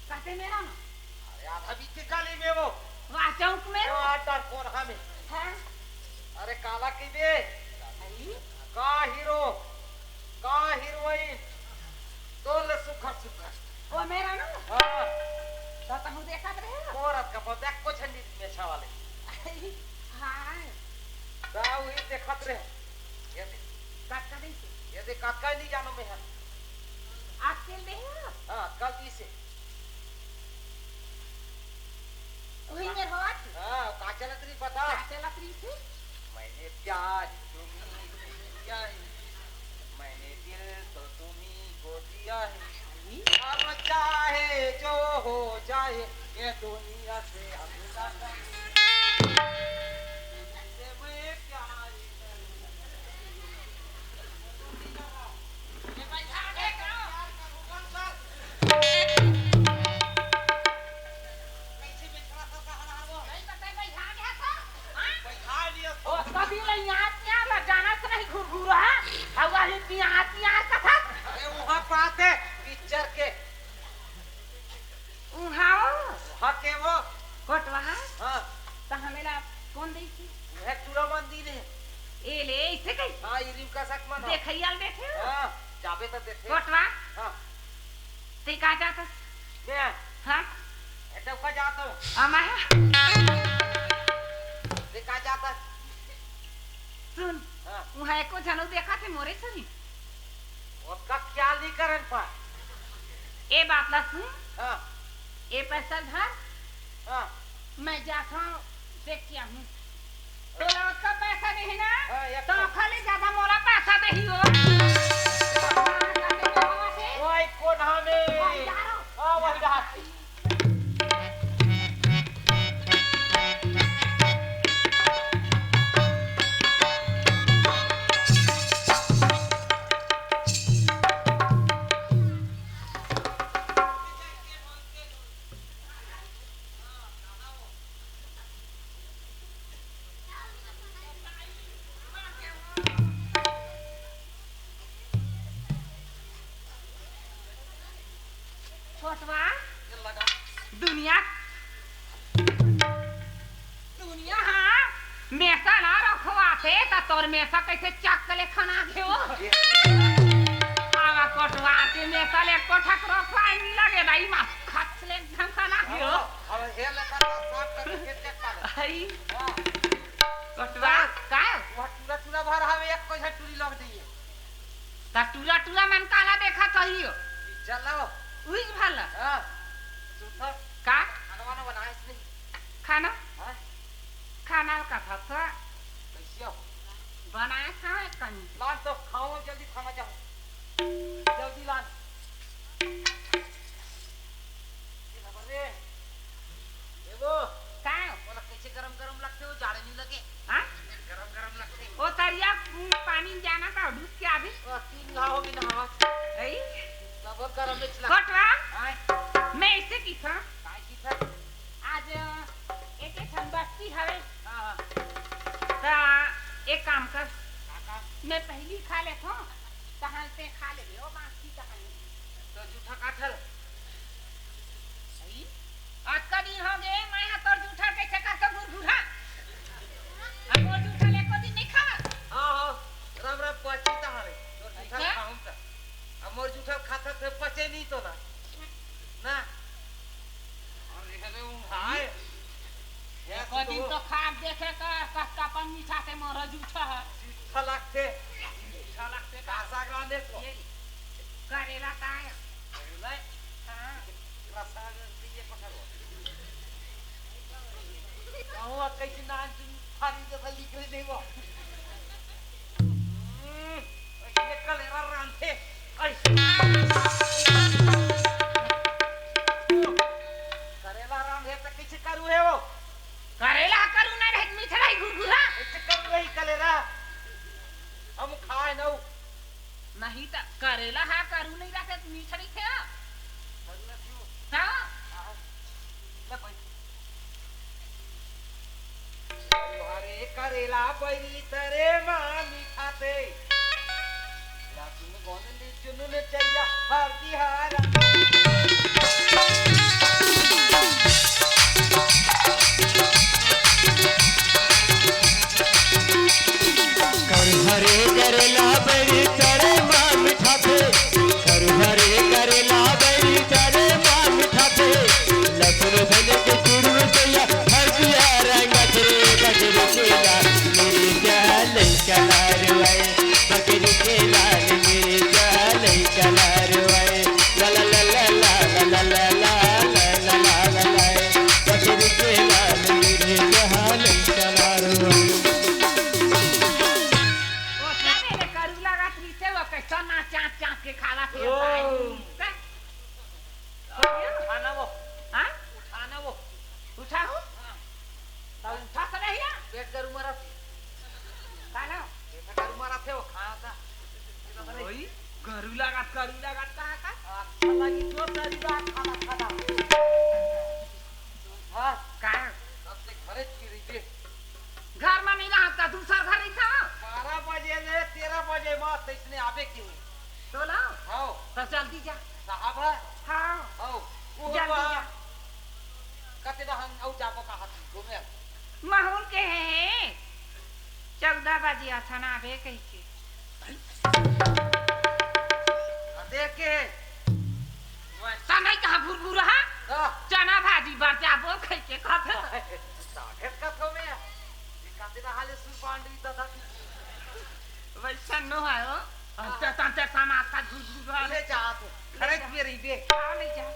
काते मेरा ना? अरे, आधा बीच के गली में वो। वाह, चौक में वो वो? आटा कोरहा में। हाँ। अरे, काला की बे? अरे? का हीरो, का हीरोइन, तो ले सुखर सुखर। वो मेरा ना? हाँ। तो तहु देखत रहे हो? मोरत का पर देख कुछ नहीं मेछा वाले। अरे, हाँ। का वही देखत रहे। ये देख। काका नहीं से? ये देख, काका नहीं जानो मैं है। आज कल दे हो? हाँ, कल दी से। वही मेरे हो आज? हाँ, का चलत रही बता। का चलत रही से? मैंने प्यार तुम्ही को दिया है, मैंने दिल तो तुम्ही को दिया है। अब चाहे जो हो जाए, ये दुनिया से हम ना डरें। तुमसे मैं प्यार करूं। ओ, कभी ले यहाँ से यहाँ ला जाना से नहीं घुरघुर, हाँ? हवा ही पिया, पिया कथा। अरे, वहाँ पाते पिक्चर के। उहाँ वो? हाँ, के वो? कोटवा? हाँ। तो हमें ला कौन दी थी? वह टूरा मन दी ने। ए ले, इसे कही? हाँ, ई रिंका शर्मा ना। देखैया ल बैठे हो? हाँ, जाबे तो देखे। कोटवा? हाँ। ते का जाता? मैं? हाँ? ए, तो का जाता हूँ? अमा है? ते का जाता? सुन, हाँ। उहाँ एको झन देखा थे मोरे सरी। ओतका ख्याल नहीं करन पा। ए बात ला सुन। हाँ। ए पैसा धर। हाँ। मैं जात हूँ, देख के आहूँ। तोला ओतका पैसा देही ना, हाँ, एक तो तो। खाली ज्यादा मोला पैसा देही हो। ओए, कोन हमे? हाँ, यारो। हाँ, वही रहा। छोटवा, दुनिया, दुनिया हा मेसा ना रखवाथे, त तोर मेसा कैसे चक ले खाना घेओ? आवा कोटवा के मेसा ले कोठक रखवा नहीं लगे दाई मा खच ले ढंग खाना घेओ। अब हे ले कर साफ कर के चेक कर। हई। हाँ। कोटवा, का? वह टूरा टूरा भर हवे, एक कोई टूरी लग जाइए। ता टूरा टूरा मन काला देखा कहियो। चलो। उही भला। हाँ। सुथर। का? खाना वाना बनाए इसने। खाना? हाँ। खाना का था तो। कैसे हो? बनाए खाए कहीं। लान तो खाओ, जल्दी खाना चाहो। जल्दी लान। ए बाबा रे। ए वो। का? बोला कैसे गरम गरम लगते हो, जाड़े नहीं लगे? हाँ? गरम गरम लगते हो। ओ तरिया, उम, पानी जाना का, ढुस के आबे। ओ, तीन घाव भी नहावा। ऐ? सब गरम में चला। कोटवा? आय। मैं इसे की था? काय की था? आज, अ, एक एक ठन बस्ती हवे। हाँ, हाँ। ता एक काम कर। का काम? मैं पहली खा लेत हूँ, तहां से खा ले, ओ बाकी तहां। तो जूठा काठल। सही? अतका दिन हो गे, मैं हा तोर जूठा कइसे करथों घुरघुरा? अब मोर जूठा ले एको दिन नइ खावस। हाँ, हाँ, राम राम, पची तहारे। तोर जूठा अच्छा? खाहूं त। अब मोर जूठा खाता थे, पचे नहीं तो ना। ना। अरे, अरे, ओ भाई। एको दिन तो खा देखे का, कतका पन मीठा से मोर जूठा है। मीठा लागथे। मीठा लागथे का? का साग रांधे तो? ये करेला का है? करेला? हाँ। रसा में ये पकड़ो। कहो, कैसे नान चुन थारी जैसा लिख रहे थे वो। हम्म, ये करेला रांधे। ऐ। आ बैरी तरे मा मिठाथे। ला सुन गोंद ली चुनुन चैया हरदी हारा। कर हरे करेला बैरी तरे मा मिठाथे। कर हरे करेला बैरी तरे मा मिठाथे। लखन धन के चुरुर दैया हरदिया रंगत रे। बकरी के लाल मिर्चा लइका लारवाए। बकरी के लाल मिर्चा लइका लारवाए। ला ला ला ला। बकरी के लाल मिर्चा लइका लारवाए। ओतका मेरे करू लागत रहिथे, वो कैसा ना चाँप चाँप के खाला थे ओ। भाई। का? उठाना वो। हाँ? उठाना वो। उठा हो? हाँ। तब उठा तो नहीं है? पेट गरू मरत। का ना? पेट गरू मरत है वो खाना था। वही गरू लागत, गरू लागत कहा का? अच्छा लगी तो गरू लागत खाना खाना। हाँ। का? सबसे घरे की रही। घर में नहीं रहा था, दूसर घर नहीं था। बारह बजे ले तेरह बजे में तैसने आबे के। तो ला। हाँ। तो जल्दी जा। साहब है। हाँ। हाँ। वो जल्दी बा-, जा। कते दा हम आउ जाबो का हाथ घूमे। महूल के है। चौदह बजे अथन आबे कही के। आ देख के। वैसा नहीं कहा भुरभुरा। हाँ। चना भाजी बर जाबो कही के कहत। साढ़े कथो में। ये कते दा हाले सुन पांडवी दादा। वैसा नो है हो। अंते तंते समाज का घुस घुस रहा ले है। जा तू। खरीद पे रही बे। हाँ, ले जा।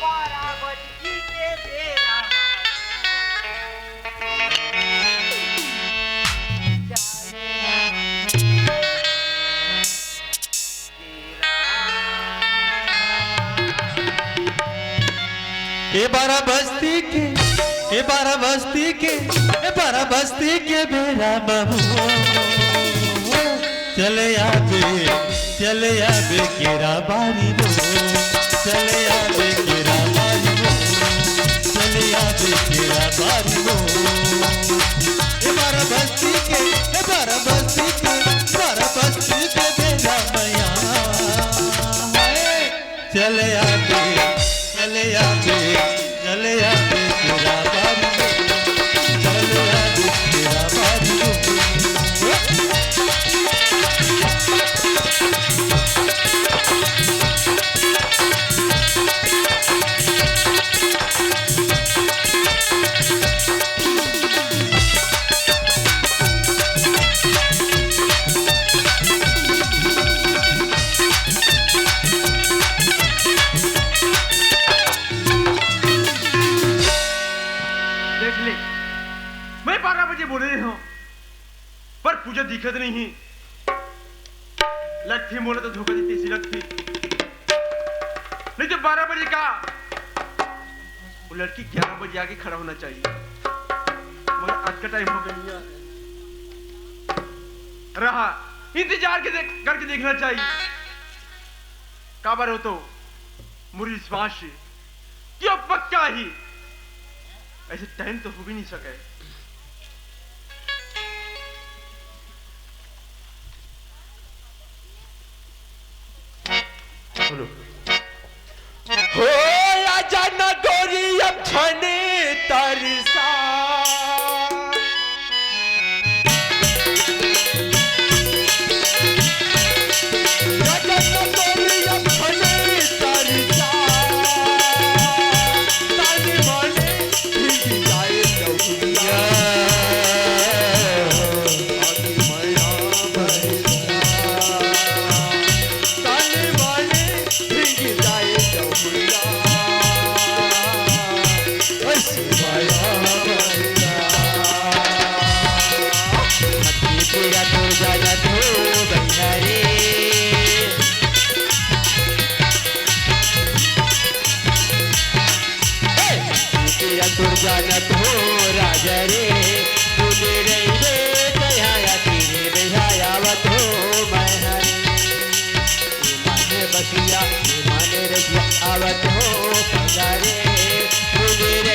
बारह बज गई के बेरा। ए बारा बस्ती के, ए बारा बस्ती के, ए बारा बस्ती के बेरा बाबू। चले आबे, चले आबे केरा बारी वो। चले आबे केरा बारी वो। चले आबे केरा बारी वो। ए बारा बस्ती के, ए बारा बस्ती के, बारा बस्ती के बेरा मैया। चले आबे, चले आबे, चले आबे तेरा बाबू, चले आबे तेरा बाबू। देख ले, मैं बारह बजे बोले रहे हूँ, पर पूजा दिखत नहीं। लगती मोला तो धोखा देती सी लगती। नहीं तो बारह बजे का वो लड़की ग्यारह बजे आके खड़ा होना चाहिए, मगर आज का टाइम हो गया यार। रहा, इंतजार के देख, करके देखना चाहिए। काबर हो तो मुझे विश्वास है कि अब पक्का ही ऐसे टाइम तो हो भी नहीं सके। बोलो। हो आजा ना गोरी अब छने तरसा। आजा ना गोरी अब छने तरसा। तन मन भीग जाए दौड़िया। अति मया भैया। तन मन भीग जाए दौड़िया। ऐसी मया भैया। अति पीड़ा तो जाना तो भैया रे। तेरा तुर जानत हो राजा रे, तूने रही रे दया तेरे दया आवत हो मैं हरे। माने बसिया, माने रजिया आवत हो पगारे, तूने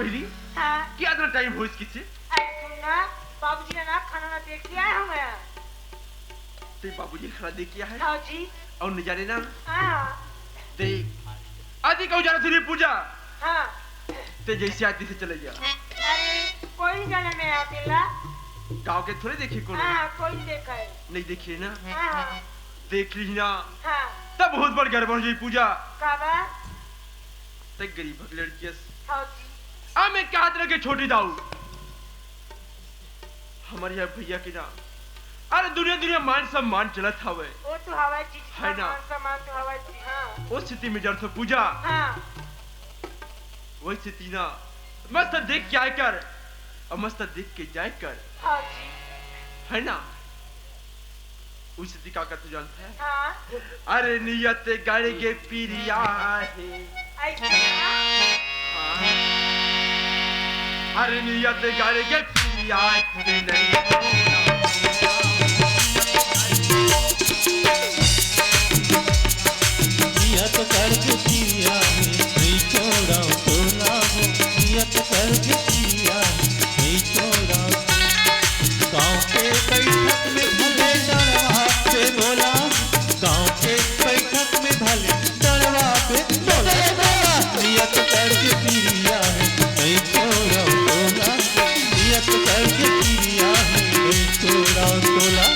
पहली हाँ। कि अतना टाइम होइस किसे? अरे सुन ना, बाबूजी ने ना खाना ना दे के आए हमें। ते बाबूजी ने खाना दे के आए? हाँ जी। अउ नहीं जाने ना? हाँ। ते आदि कहूँ जाना थोड़ी पूजा। हाँ। ते जैसे आती से चले जा। अरे कोई नहीं जाने मैं आती ला। गाँव के थोड़े देखे कोनो? हाँ, कोई नहीं देखा है। नहीं देखे ना? हाँ। देख ली ना? हाँ। तब बहुत बड़ गड़बड़ हो जाई पूजा। का बात? ते गरीब लड़की हस। हाँ जी। आ मैं कहत रह के छोटी दाऊ, हमर यहाँ भैया के ना, अरे दुनिया दुनिया मान सम्मान चलत हवे। वो तो हवा चीज है ना? मान सम्मान तो हवा चीज, हाँ। वो स्थिति में जड़ से पूजा। हाँ। वही स्थिति ना, मस्त देख के आए कर, और मस्त देख के जाए कर। हाँ जी। है ना? उस दिन का, का तू जानता है? हाँ। अरे नियत गढ़ के पिरिया है। ऐसे ना? हाँ। अरे नियत गढ़ के पिरिया है, नहीं। नियत गढ़ के पिरिया है, नहीं छोड़ा तोला हो। नियत गढ़ के पिरिया है, नहीं छोड़ा। गाँव के बैठक में भले डरवा पे बोला, गाँव के बैठक में भले डरवा पे बोला, बोला। नियत गढ़ के पिरिया है, नहीं छोड़ा तोला। नियत गढ़ के पिरिया है, नहीं छोड़ा तोला।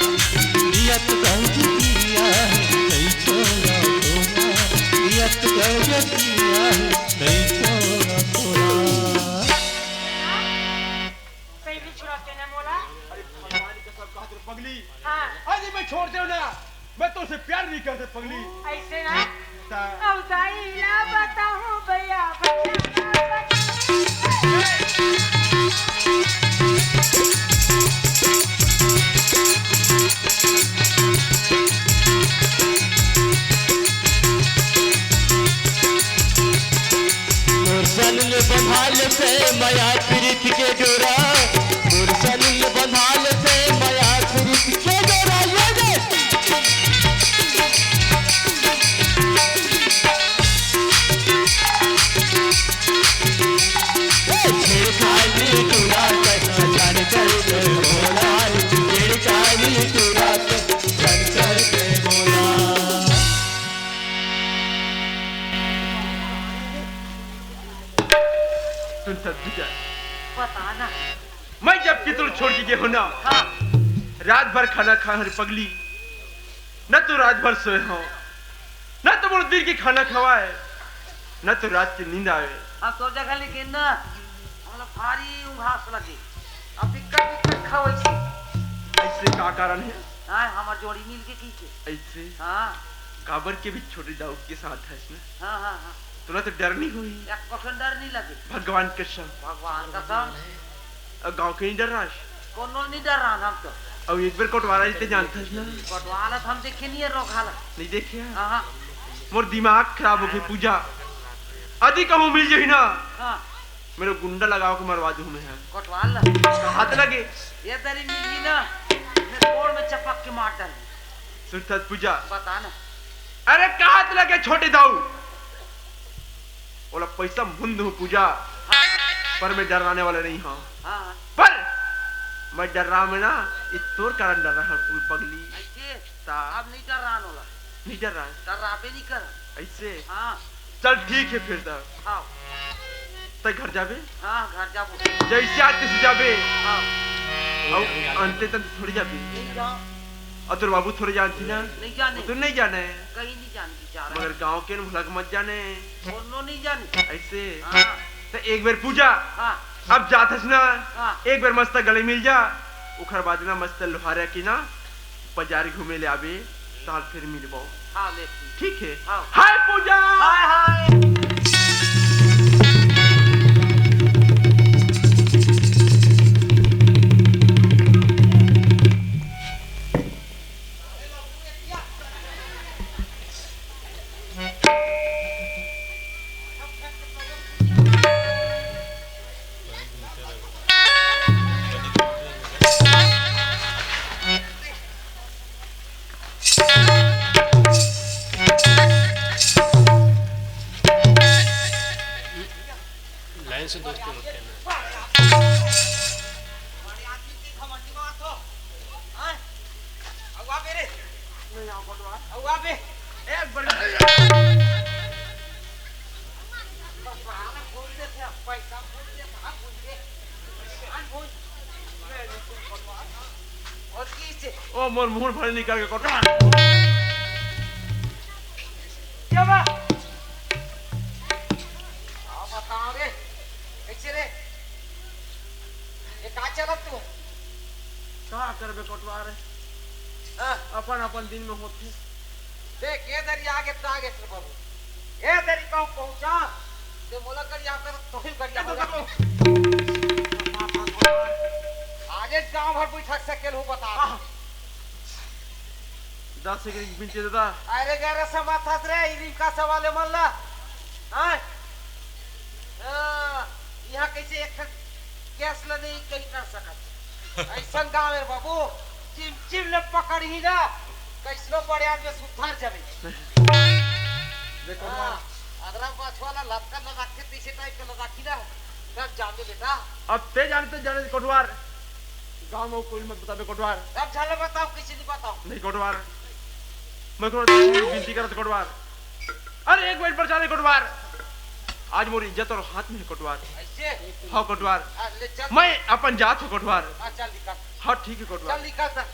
नियत गढ़ के पिरिया है, नहीं छोड़ा तोला। नियत गढ़ के पिरिया है, नहीं छोड़ा तोला। सही भी छुड़ाते ना मोला। अरे भगवान कसम, कहत रहे पगली। हाँ। अरे मैं छोड़ दे ना, मैं तुझसे प्यार नहीं करते पगली। ऐसे ना? ता- अब दाई ला बताऊं भैया, भैया ला बताऊं। मोर सलिल बंधाल से मया प्रीत के डोरा, मोर सलिल बंधाल से मया प्रीत के डोरा, ये रे। ए, छेड़खानी टूरा कर, जान कर दे बोला, छेड़खानी टूरा कर, जान कर दे बोला। सुन सब विजय। पता ना। मैं जब कितुल छोड़ के गे हो ना, हाँ। रात भर खाना खाए हो रे पगली, न तो रात भर सोए हो, न तो मोर दिन के खाना खवाए, न तो रात के नींद आवे। अब तो जगह लेकिन ना, हम लोग भारी उघास लगे। अब दिक्कत दिक्कत खाओ ऐसे। ऐसे का कारण है? हाँ, हमार जोड़ी मिल के की के। ऐसे? हाँ। काबर के भी छोटे दाऊ के साथ है इसमें। हाँ, हाँ, हाँ। तोला तो डर नहीं हुई? एक परसेंट डर नहीं लगे। भगवान कसम। भगवान कसम। अउ गाँव के नहीं डर रहा है? कोनो नहीं डर रहा हम तो। अउ एक बार कोटवाला जी ते जानता है ना? कोटवाला तो हम देखे नहीं है, रोक हालत। नहीं देखे हैं? हाँ, हाँ। मोर दिमाग खराब हो गई पूजा। अदी कहूँ मिल जाही ना? हाँ। मेरे गुंडा लगाओ के मरवा दूँ मैं। कोटवाला? हाथ लगे। ये दरी मिली ना, मैं गोड़ में चपक के मार डाल। सुन सत पूजा। बता ना। अरे कहाँ से लगे छोटे दाऊ? ओला पैसा मुंद हूँ पूजा, हाँ। पर मैं डराने वाला नहीं हूँ। हाँ। पर मैं डर रहा हूँ ना, ये तोर कारण डर रहा हूँ, तू पगली। ऐसे? ता। अब नहीं डर रहा नोला। नहीं डर रहा है? डर रहा पे नहीं कर। ऐसे? हाँ। चल ठीक है फिर तब। हाँ। तय घर जाबे? हाँ, घर जाबो। जैसे आज किसी जाबे? हाँ। अउ अंते तन थोड़ी जाबे? नहीं जाओ। अउ तोर बाबू थोड़े जानती ना? नहीं जाने। तू नहीं जाने? कहीं नहीं जाने बेचारा। मगर गाँव के भुला के मत जाने। कोनो नहीं जाने। ऐसे? हाँ। तो एक बार पूजा। हाँ। अब जाथस ना? हाँ। एक बार मस्त गले मिल जा। उखर बाद ना मस्त लोहारा की ना बाजार घूमे ले आबे, ताल फिर मिलबो। हाँ, ले ठीक। ठीक है। हाँ। हाय पूजा। हाय, हाय। मोर मुंह भरे निकल के कोटवार। क्या बा? हाँ, बताओ रे, कैसे रे? ये का चलत तू? का करबे कोटवार? हाँ। अपन अपन दिन में होथे। देख, ये दरी आगे तो आगे से बाबू। ए दरी कहूँ पहुँचा, ते मोला गरिया कर, तोही गरिया ए, हो। तो देखो। आजे गांव भर बैठक से केलहू बता। आह। दस एक बिन के दादा। अरे गैर समर्थस रे, ई रिंका सवाले मन ला। हाँ? हाँ, यहाँ कैसे एक ठन गैस ला नहीं कहीं कर सकत। ऐसन गाँव है बाबू, चिम चिम ले पकड़ही ना, कैसनो बड़े आदमी सुधर जावे। देखो हाँ, ना। अदरा पाछू वाला लटका लगा के पीछे टाइप का लगा की ना, तब जान दे बेटा। अब ते जाने तो जाने कोटवार, गाँव में कोई मत बताबे कोटवार। अब झाला बताओ, किसी नहीं बताओ। नहीं कोटवार, मैं कोटवार विनती करत कोटवार। अरे एक मिनट पर जाने कोटवार, आज मोर इज्जत तोर हाथ में है कोटवार। ऐसे? हाँ कोटवार। हाँ, ले चल। मैं अपन जात हूँ कोटवार। हाँ, चल निकल। हाँ ठीक है कोटवार। चल निकल सर।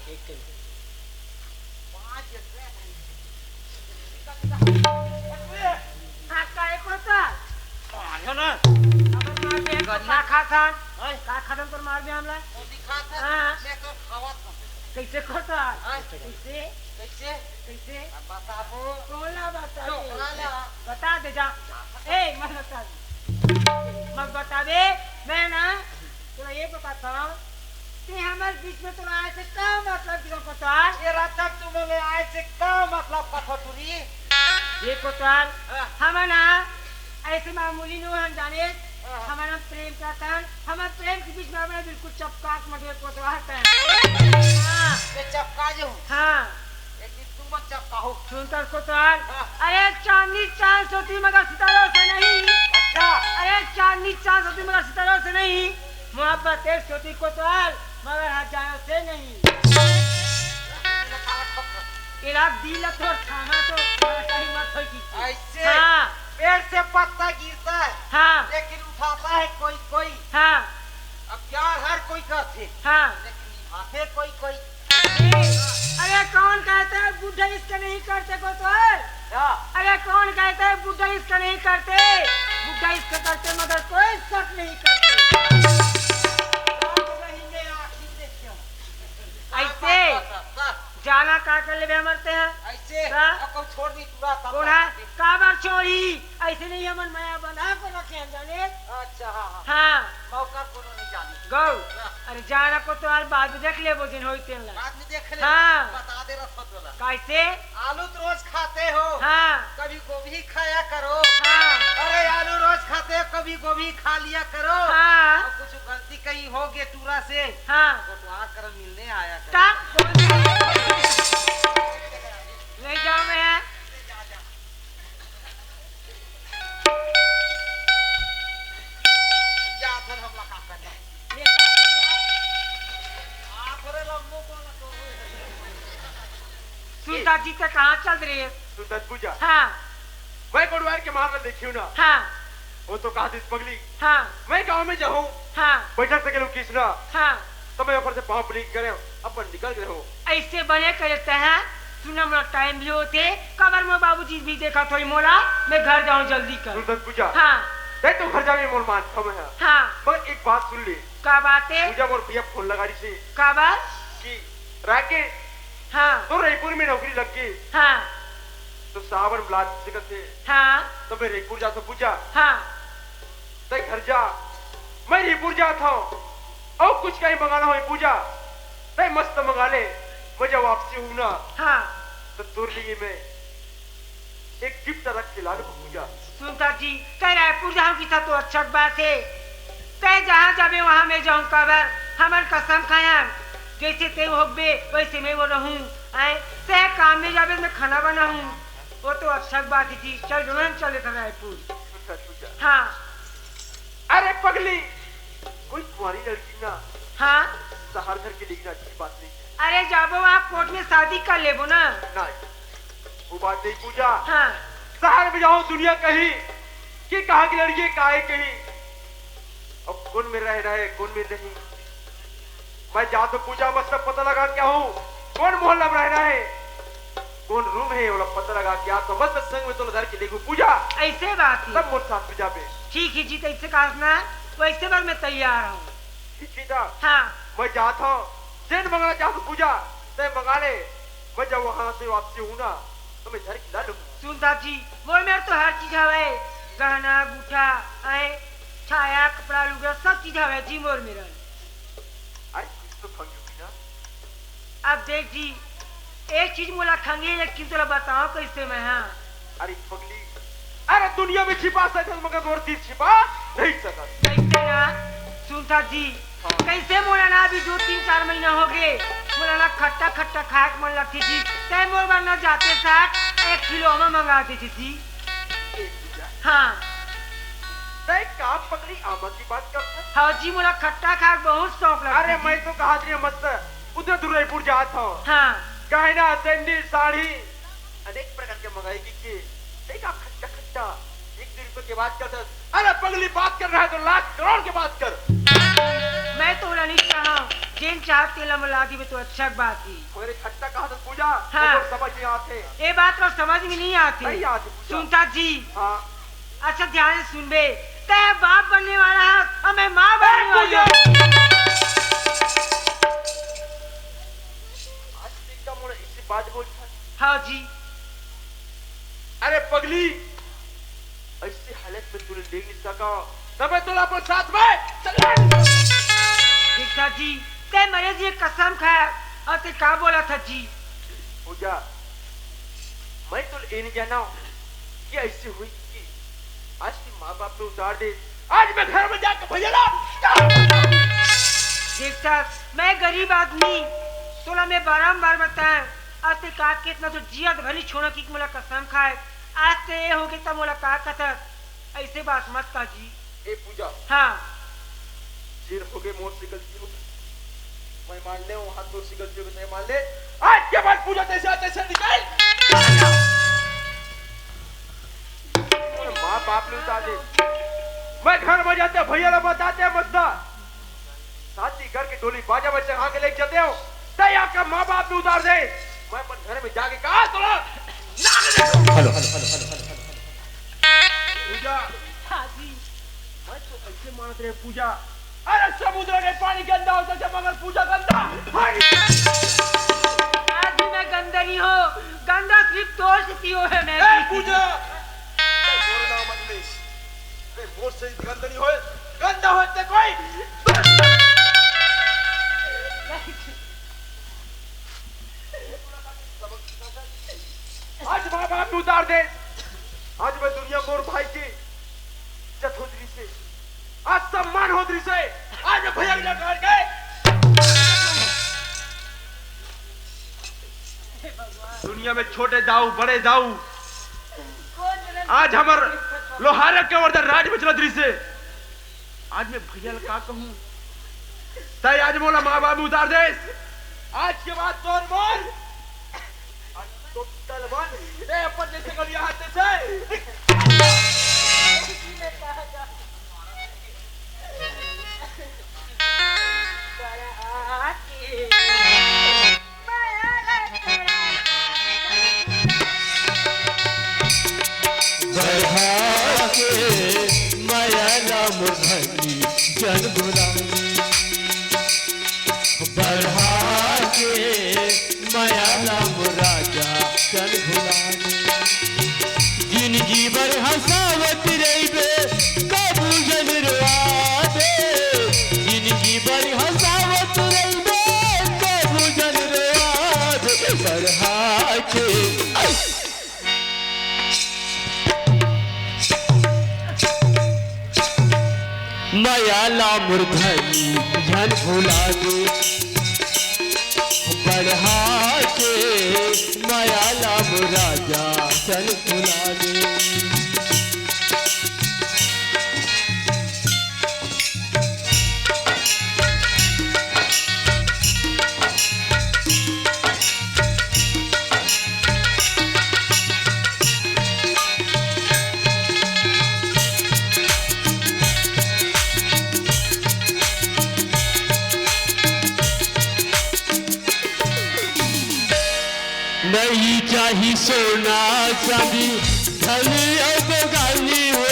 हाँ, काय कोटवार? मारियो ना। अगर मार दे, तो का खाथन? हैं? का खाथन तोर मार दे हमला? वो दिखा था, हाँ। मैं तो खावा था। कैसे कोटवार? हाँ। कैसे? कैसे? कैसे? अब बताबो। बोला बता दे। छोकरा ला। बता दे जा। ए, मत बता दे। मत बता दे। मैं ना, तोला ये बताता हूँ कि हमारे बीच में तोला आए से का मतलब की कोटवार? ये रतन तू मोले आए से का मतलब कथो टूरी? ये कोटवार, हाँ। हम ना ऐसे मामूली नो हम जाने, हाँ। हमारा प्रेम का तन, हमारे प्रेम के बीच में हमने बिल्कुल चपका के मटे कोटवार तन। हाँ। ये चपका जो। हाँ। लेकिन तू मत चपका हो। सुन तर कोटवार, हाँ। अरे चांदनी चांद सोती मगर सितारों से नहीं। अच्छा। अरे चांदनी चांद सोती मगर सितारों से नहीं। मोहब्बत एक सोती कोटवार मगर हजारों से नहीं। इला दिल तो थाना तो सही मत होई की। ऐसे हाँ। पेड़ से पत्ता गिरता है, हाँ। लेकिन उठाता है कोई कोई। हाँ। अब प्यार हर कोई करथे, हाँ। लेकिन निभाथे कोई कोई। अरे कौन कहता है बूढ़ा इश्क नहीं करते कोटवार? क्या? अरे कौन कहता है बूढ़ा इश्क नहीं करते? बूढ़ा इश्क करते मगर कोई शक नहीं करते। रात रही में आँखी देखे हो। ऐसे? जाना का कर लेबे हमर ते ह? ऐसे? का? अब कहूँ छोड़ दी पूरा तब कोन तक है? आके। काबर छोड़ी? ऐसे नहीं हमन मया बना के रखे हैं जाने। अच्छा, हाँ, हाँ। हाँ। मौका कोनो नहीं जाने। गौ। हाँ। अरे जाना कोटवार बाद में देख लेबो जिन होई तेन ला। बाद में देख ले। हाँ। बता दे रखो तोला। कैसे? आलू तो रोज खाते हो। हाँ। कभी गोभी खाया करो। हाँ। अरे आलू रोज खाते हो, कभी गोभी खा लिया करो। हाँ। और कुछ गलती कहीं हो गई टूरा से। हाँ। कोटवार कर मिलने आया करो। का? ले जाओ मैं। सुनता जी, ते कहाँ चल रहे हैं? सुनता पूजा। हाँ। मैं कोटवार के मार ला देखियो ना। हाँ। वो तो कहा दिस पगली। हाँ। मैं गांव में जाहूँ। हाँ। बैठक से गेलूँ किस ना। हाँ। तो मैं ऊपर से पाँव पलीग करे, अपन निकल गए हो। ऐसे बने करे तैं, सुना मोला टाइम भी होते, काबर मोर बाबूजी भी देखत होई मोला, मैं घर जाऊँ जल्दी कर। सुन पूजा। हाँ। देख तू घर जावे मोर मान समय है। हाँ। मगर एक बात सुन ले। का बात है? पूजा मोर भैया फोन लगा रही थी। काबर? कि राकेश, हाँ। तो रायपुर में नौकरी लग गई। हाँ। तो सावन ब्लाक से करते। हाँ। तो मैं रायपुर जा तो पूजा। हाँ। तैं घर जा, मैं रायपुर जात हूँ। और कुछ कहीं मंगाना हो पूजा, तैं मस्त मंगा ले। मैं जब वापसी हूँ ना, हाँ। तो तोर लिए मैं एक गिफ्ट रख के ला लूँ पूजा। सुनता जी, तैं रायपुर जाहूँ किसा तो अच्छा बात है। तैं जहाँ जाबे वहाँ मैं जाहूँ काबर, हमन कसम खायन। जैसे तैं होबे वैसे मैं वो रहूँ। आए, तैं काम में जाबे मैं खाना बनाहूँ। वो तो अच्छा बात ही थी। चल, दोनों चले था रायपुर। अच्छा, अच्छा। हाँ। अरे पगली, कोई कुंवारी लड़की ना। हाँ। शहर घर के लेकिन अच्छी बात नहीं है। अरे जाबो वहाँ कोर्ट में शादी कर लेबो ना। नहीं, वो बात नहीं पूजा। हाँ। शहर में जाओ दुनिया कही कि कहाँ की लड़की है, काहे कही। अब कौन में रह रहा है, कौन में नहीं। मैं जा तो पूजा, मैं सब पता लगा क्या हूँ। कौन मोहल्ला में रहना है, कौन रूम है, ओला पता लगा के आ, समस्त संग में तोला धर के लेगू पूजा। ऐसे बात है। तब मोर साथ में जाबे। ठीक है जी, तो ऐसे कहा ना, वैसे बार मैं तैयार हूँ। ठीक है दा। हाँ। मैं जात हूँ, जेन मंगाना चाहत हूँ पूजा, तय मंगा ले। मैं जब वहाँ से वापसी हूँ ना, तो मैं धर के ला लूँ। सुन साहब जी, मोर मेर तो हर चीज हवे, गहना, गुठा, आए, छाया, कपड़ा, लुगड़ा, सब चीज हवे जी मोर मेर। अरे कुछ तो खंगी भी ना। अब देख जी, एक चीज मोला खंगी, लेकिन तोला बताओ कैसे मैं, हाँ। अरे पगली, अरे दुनिया में छिपा सकत मगर मोर दिल छिपा नहीं सकत। कैसे ना? सुन साहब जी, हाँ। कैसे मोला ना अभी दो तीन चार महीना हो गए, मोला ना खट्टा खट्टा खाए के मन लगती जी, तय मोर बर ना जाते साथ एक किलो आमा मंगा देती जी। ए पूजा। हाँ। तय का पगली आमा की बात करता? हाँ जी, मोला खट्टा खाए के बहुत शौक लगता अरे जी। मैं तो कहा जी मस्त उधर दुर्गापुर जात हूँ। हाँ। गहना, सैंडल, साड़ी, अनेक प्रकार के मंगाई की के। तय का खट्टा खट्टा, एक दो रुपए के बात करता। अरे पगली, बात कर रहा है तो लाख करोड़ के बात कर। मैं तो ओला नहीं चाहूँ, जेन चाहत तेला मिला दी तो अच्छा बात ही। मेरे खट्टा कहा था पूजा, हाँ। वो समझ नहीं आते। ये बात तो समझ में नहीं आती। नहीं आती पूजा। सुनता जी। हाँ। अच्छा ध्यान से सुनबे, तय बाप बनने वाला है और मैं माँ बनने वाली हूँ। आज तो एकदम मोला इसी बात बोल था। हाँ जी। अरे पगली, ऐसी हालत में तूने ले नहीं सका, तब मैं तोला अपन साथ में चला नहीं सका। देखा जी, तय मरे जी कसम खाया और तय का बोला था जी? पूजा, मैं तो ये नहीं जाना कि ऐसी हुई कि आज के माँ बाप ने उतार दे, आज मैं घर में जाके भैया ना। देख सर, मैं गरीब आदमी, तोला मैं बारंबार बताए, आज ते का कितना तो जिया तो भली छोड़ा कि मोला कसम खाए, आज ते ये हो गए तब मोला का कथस, ऐसे बात मत का जी। ए पूजा। हाँ। जेन हो गए मोर से गलती हो गई, मैं मान ले, वहां तोर से गलती हो गई, मैं मान ले। आज के बाद पूजा जैसे तैसे निकल। माँ बाप ने उतार दे। मैं घर में जाते भैया ने बताते मस्ता। साथी घर की डोली बाजा में चढ़ा के लेके जाते हो। तय आके माँ बाप ने उतार दे। मैं अपन घर में जाके कहा तोला। Hello, hello, hello, hello, hello. Puja. हाँ जी। मैं तो ऐसे मानत रहे पूजा। अरे समुद्र के पानी गंदा होता है मगर पूजा गंदा। हाँ। आज भी मैं गंदा नहीं हो, गंदा सिर्फ तोर से पियो है मैं ए भी। पूजा। ए, मोर नाम मत ले। ए, मोर से गंदा नहीं होए, गंदा होए ते कोई। आज माँ बाप ने उतार दे। आज मैं दुनिया मोर भाई की इज्जत होत रहिसे, आज सम्मान होत रहिसे, आज मैं भैया के नकार के दुनिया में छोटे दाऊ, बड़े दाऊ, आज हमर लोहारा के वर्दन राज में चलत रहिसे। आज मैं भैया ला का कहूँ? तय आज मोला माँ बाप में उतार देस। आज के बाद तोर मोर। आज तो तलवार, ए, अपन जैसे गलिया हाथ से। बढ़ा के मया ला मोर धनी जन भुला दे। बढ़ा के मया ला मोर राजा जन भुला दे। जिंदगी भर हंसावत रहिबे, कबू जन रोआ दे। जिंदगी भर हंसावत रहिबे, कबू जन रोआ दे। बढ़ा के मया ला मोर धनी झन भुला दे, बढ़ा के मया ला मोर राजा झन भुला दे। नहीं चाही सोना चांदी, धन अउ गानी हो,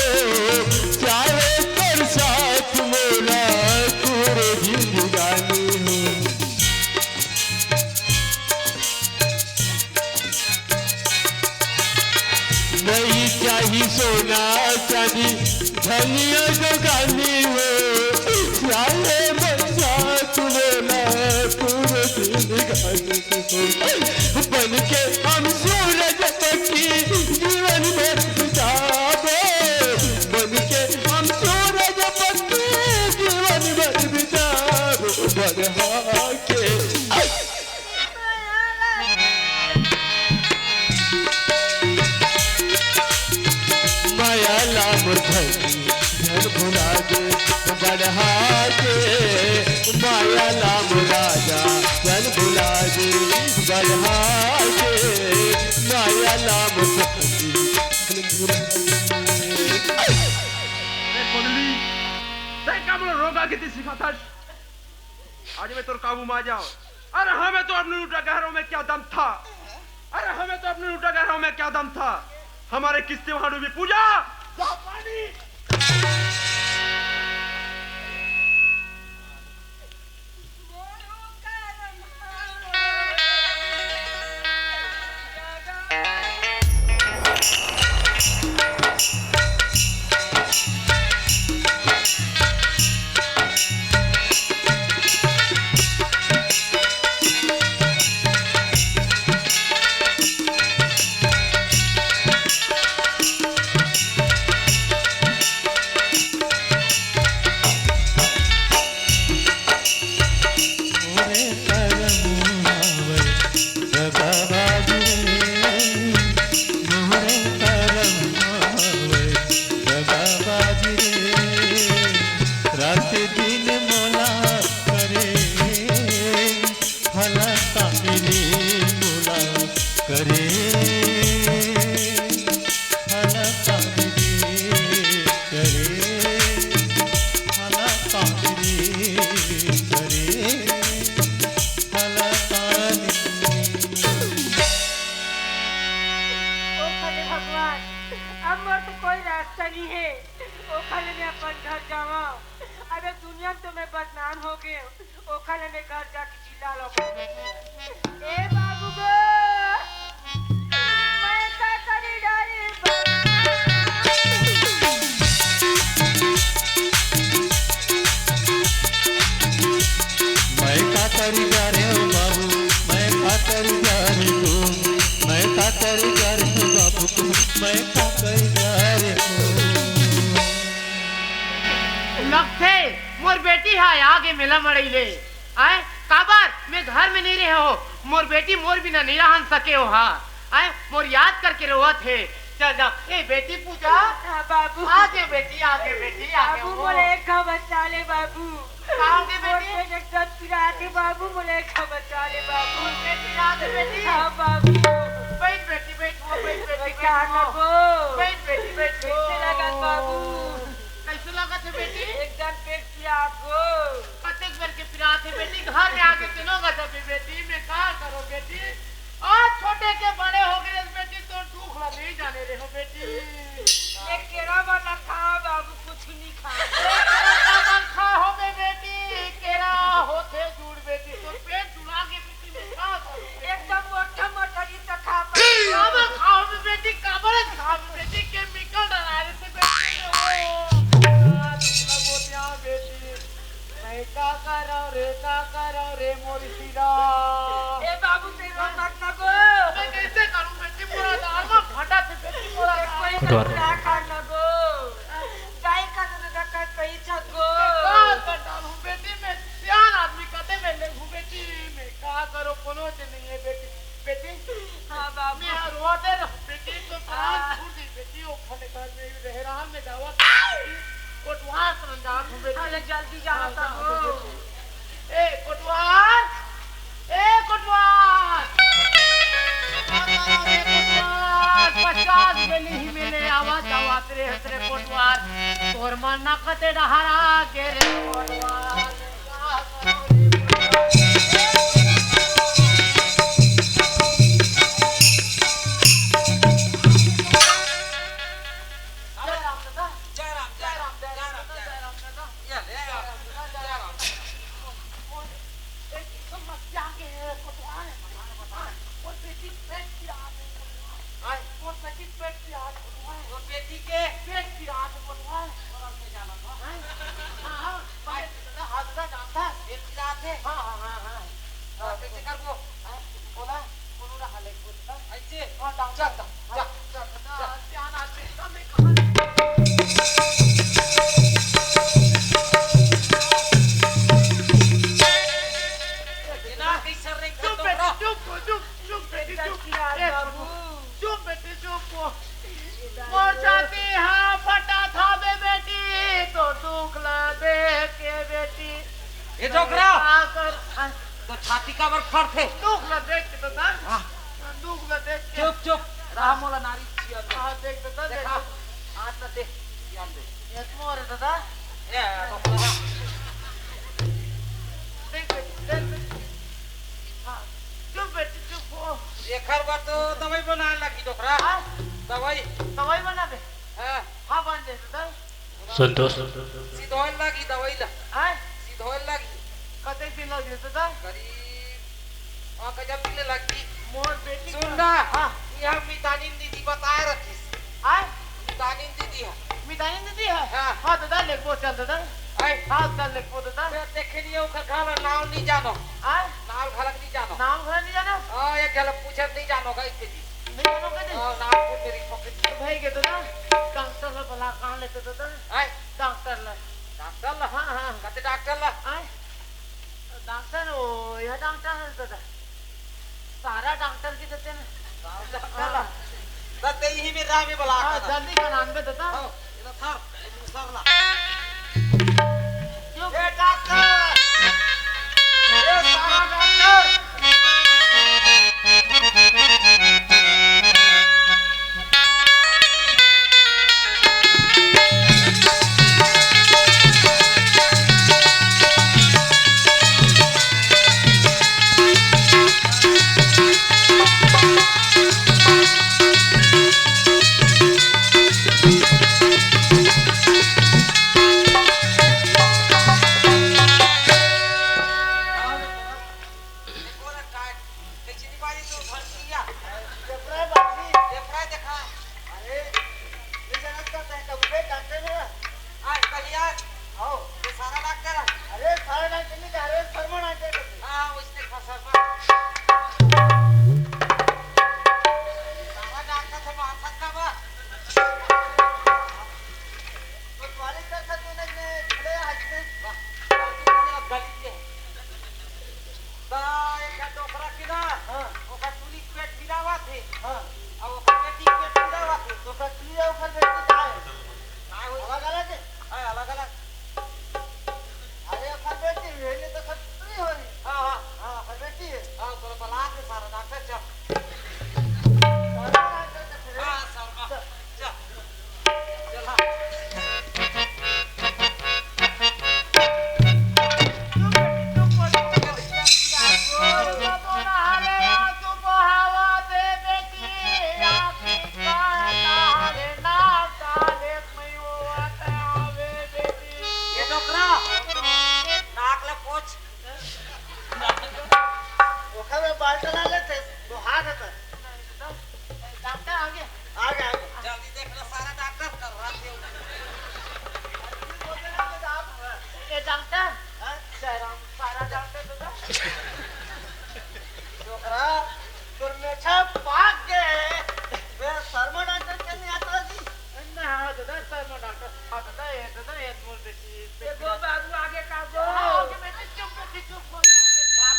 चाहे कर साथ मोला तोर जिंदगानी हो। नहीं चाही सोना चांदी, धनिया जगानी हो, साले बच्चा तू बोला, तू दिल गानी हो। बन के हम सूरज पक्की जीवन भर बिताबो, बन के हम सूरज पक्की जीवन भर बिताबो, बढ़ा के। माया ला मोर धनी, जन भुला दे, बढ़ा के। माया ला मोर राजा, जन भुला दे, बढ़ा के। माया ला मोर धनी, जन भुला दे। ए पगली, तैं का मोला रोका के सिखाथस? आज मैं तोर काबू में आ जाओ। अरे हमें तो अपने लूटा गहरों में क्या दम था? अरे हमें तो अपने लूटा गहरों में क्या दम था? हमारे किस्से वहां डूबी पूजा। जा पानी। ओखर ले भगवान, अब मोर तो कोई रास्ता नहीं है। ओखर ले मैं अपन घर जावा। अबे दुनिया में तो मैं बदनाम हो गए। ओखर ले मैं घर जाके चिल्ला लो। ए बाबू गो, मैं का करी डारी बाबू। मैं का करी जा रे ओ बाबू, मैं का करी जा रे ओ, मैं का करी जा रे ओ बाबू, मैं का करी जा रे ओ। लगथे मोर बेटी हा आगे मेला मड़ई ले। आय, काबर मैं घर में नहीं रहे हो, मोर बेटी मोर बिना नहीं रहन सके हो हा। आय, मोर याद करके रोवत हे। चल जा, ए बेटी पूजा। हाँ बाबू। आगे बेटी, आगे बेटी, आगे बाबू, हो। मोला एक घाव बचा ले बाबू। का होगे मोर बेटी? पेट एकदम पिरात हे बाबू, मोला एक घाव बचा ले बाबू। पेट पिरात हे बेटी? हाँ बाबू। बैठ बेटी, बैठ, वो बैठ बेटी, बैठ, बैठ, कहाँ वो। लगो? बैठ बेटी, बैठ, कैसे वो। लगत बाबू? कैसे लगत हे बेटी? एकदम पेट पिरात हो। कतेक बेर के पिरात हे बेटी, घर में आके तेनो गजब हे बेटी, मैं का करो बेटी? आज छोटे के बड़े हो गए बेटी, तो दुख ला नहीं जाने रहे हो बेटी। ये केरा वाला खा बाबू, कुछ नहीं खा। केरा का मन खा हो बे बेटी, केरा होथे जुड़ बेटी, तो पेट जुड़ा के बेटी, मैं का करो बेटी? एकदम मोटा मोटा ये तो खा पाए। काबर खाओ बे बेटी, काबर खाओ बे बेटी, केमिकल डला रहे थे बेटी, ओ, दुखला गोटिया बेटी। मैं का करव रे, का करव रे मोर सिरा। ए बाबू, तेरा मत लगो। मैं कैसे करूं बेटी, मोरा दाल में फटा थे बेटी, मोरा दाल। कोई पटवार। का कर लगो। गाय का तो दका कही छगो। मैं का कर डालूं बेटी, मैं सियान आदमी कते में ले हूं बेटी, मैं का करो, कोनो से नहीं है बेटी। बेटी, हाँ बाबू। मैं रोते रहो बेटी, तो प्राण हाँ। छूट गई बेटी, वो फले घर में रहरान में जावा था बेटी, कोटवार सरन जात हूँ बेटी। अरे जल्दी जाना हाँ, था हाँ, वो। बेटी। ए कोटवार, ए कोटवार, ए कोटवार, पचास बेली ही मिले आवा जावा तेरे हतरे कोटवार, तोर मन ना कते डहरा के रे कोटवार। का कर? हाँ, तो छाती काबर फरथे? दुख ल देख के दादा। हाँ। दुख ल देख के। चुप, चुप। राम मोला नारी छिया दे। हाँ, देख दादा, देखा, देख। हाथ ल दे, छिया दे। ये मोर दादा। ए, तो पूरा। देख, देख, देख, देख। हाँ, चुप बेटी, चुप हो। एखर बर तो दवाई बनाए लागी डोकरा। हाँ? दवाई। दवाई बनाबे? हाँ। हाँ, बन जाए दादा। संतोष। सिधोल लागी दवाई ला। हाँ? सिधोल लागी। कतेक दिन लग जते दादा? करीब, हाँ, गजब दिन लागी। मोर बेटी सुन का ना, हाँ। यहाँ मितानिन दीदी बताए रखिस। हाँ? मितानिन दीदी है। मितानिन दीदी है? हाँ। हाँ, दादा, लेखबो चल, दादा। आय। हाँ, चल, लेखबो, दादा। मैं देखे नहीं, ओकर घर नाम नहीं जानो। हाँ? नाम घलक नहीं जानो। नाम घलक नहीं जानो? हाँ, एक झलक पूछत नहीं जानो, गई के जी। नहीं जानो कहीं? हाँ, नाम पूछ मेरी पॉकेट। तो भाई के, दादा, डॉक्टर ला बुला, कहाँ लेते, दादा? आय। डॉक्टर ला। डॉक्टर ला? हाँ, हाँ। कते डॉक्टर ला? आय। डॉक्टर, ओ, यह डॉक्टर है दादा। सारा डॉक्टर की देते ना। सारा डॉक्टर ला। हाँ। बस ते ही में राह में बला हाँ, कर। जल्दी कर, आन बे दादा। हाँ, इधर सर, इधर सर ला। क्यों? ए डॉक्टर! ए सारा डॉक्टर! अरे, ये सारा डॉक्टर है। अरे, सारा डॉक्टर नहीं कह रहे, शर्मा डॉक्टर कहते हैं। हाँ, उसने कहा शर्मा। सारा डॉक्टर तो माथा का बा। तो कॉलेज का था, तूने इसमें खड़े हाथ में। वाह, गली के। त एक ठन डोकरा के ना, हाँ। ओकर टूरी के पेट पिरावत हे। हाँ। अउ ओकर बेटी के पेट पिरावत हे। तो ओकर टूरी अउ ओकर बेटी का हे? का होई? अलग-अलग हे? हाँ, अलग-अलग। अरे, ओकर बेटी हे, ये तो ओकर टूरी होई। हाँ, हाँ। हाँ, ओकर बेटी हे। हाँ, तोला बला के सारा डॉक्टर चल। सारा डॉक्टर चल। हाँ, सारा। चल। ये डोकरा, नाक ला पोछ। ओखर में बाल्टा ला लेथे, तो हाथ हतर। डॉक्टर आ गया। आ गया, आ गया। जल्दी देख लो, सारा डॉक्टर कर रहा है। ये डॉक्टर? हाँ? जयराम, सारा डॉक्टर तो था। डोकरा, तोर मेछा पाक गए। मैं शर्मा डॉक्टर के नहीं आता जी। ना, हाँ, दादा, शर्मा डॉक्टर। हाँ, दादा, ये, दादा, ये बोल देती है। ये गो बाबू आगे का गो। हाँ, आगे बेटी, चुप बेटी, चुप, चुप, चुप।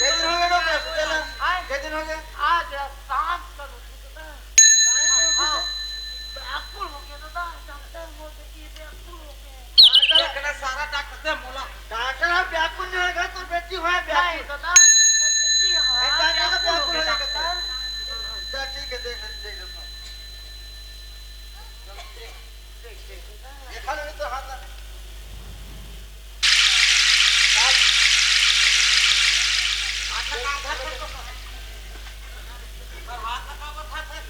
के दिन हो गए डॉक्टर? चला। आए? के दिन हो गए? आज शाम कर उठी दादा। शाम कर उठी हाँ। तो? व्याकुल हो गया दादा, डॉक्टर बोल दे कि व्याकुल हो गए। डॉक्टर, इतना सारा डॉक्टर से मोला। डॉक्टर, आप व्याकुल नहीं होएगा तो बेटी होए व्याकुल। नहीं दादा, बेटी है, अरे, डॉक्टर का व्याकुल हो व्याकुल हो गया गया डॉक्टर। डॉक्टर। चल, ठीक है, देख, देख, देख। देखा ना, तो हाथ ना। हाथ लगा, हाथ लगा। पर हाथ लगा, पर हाथ लगा।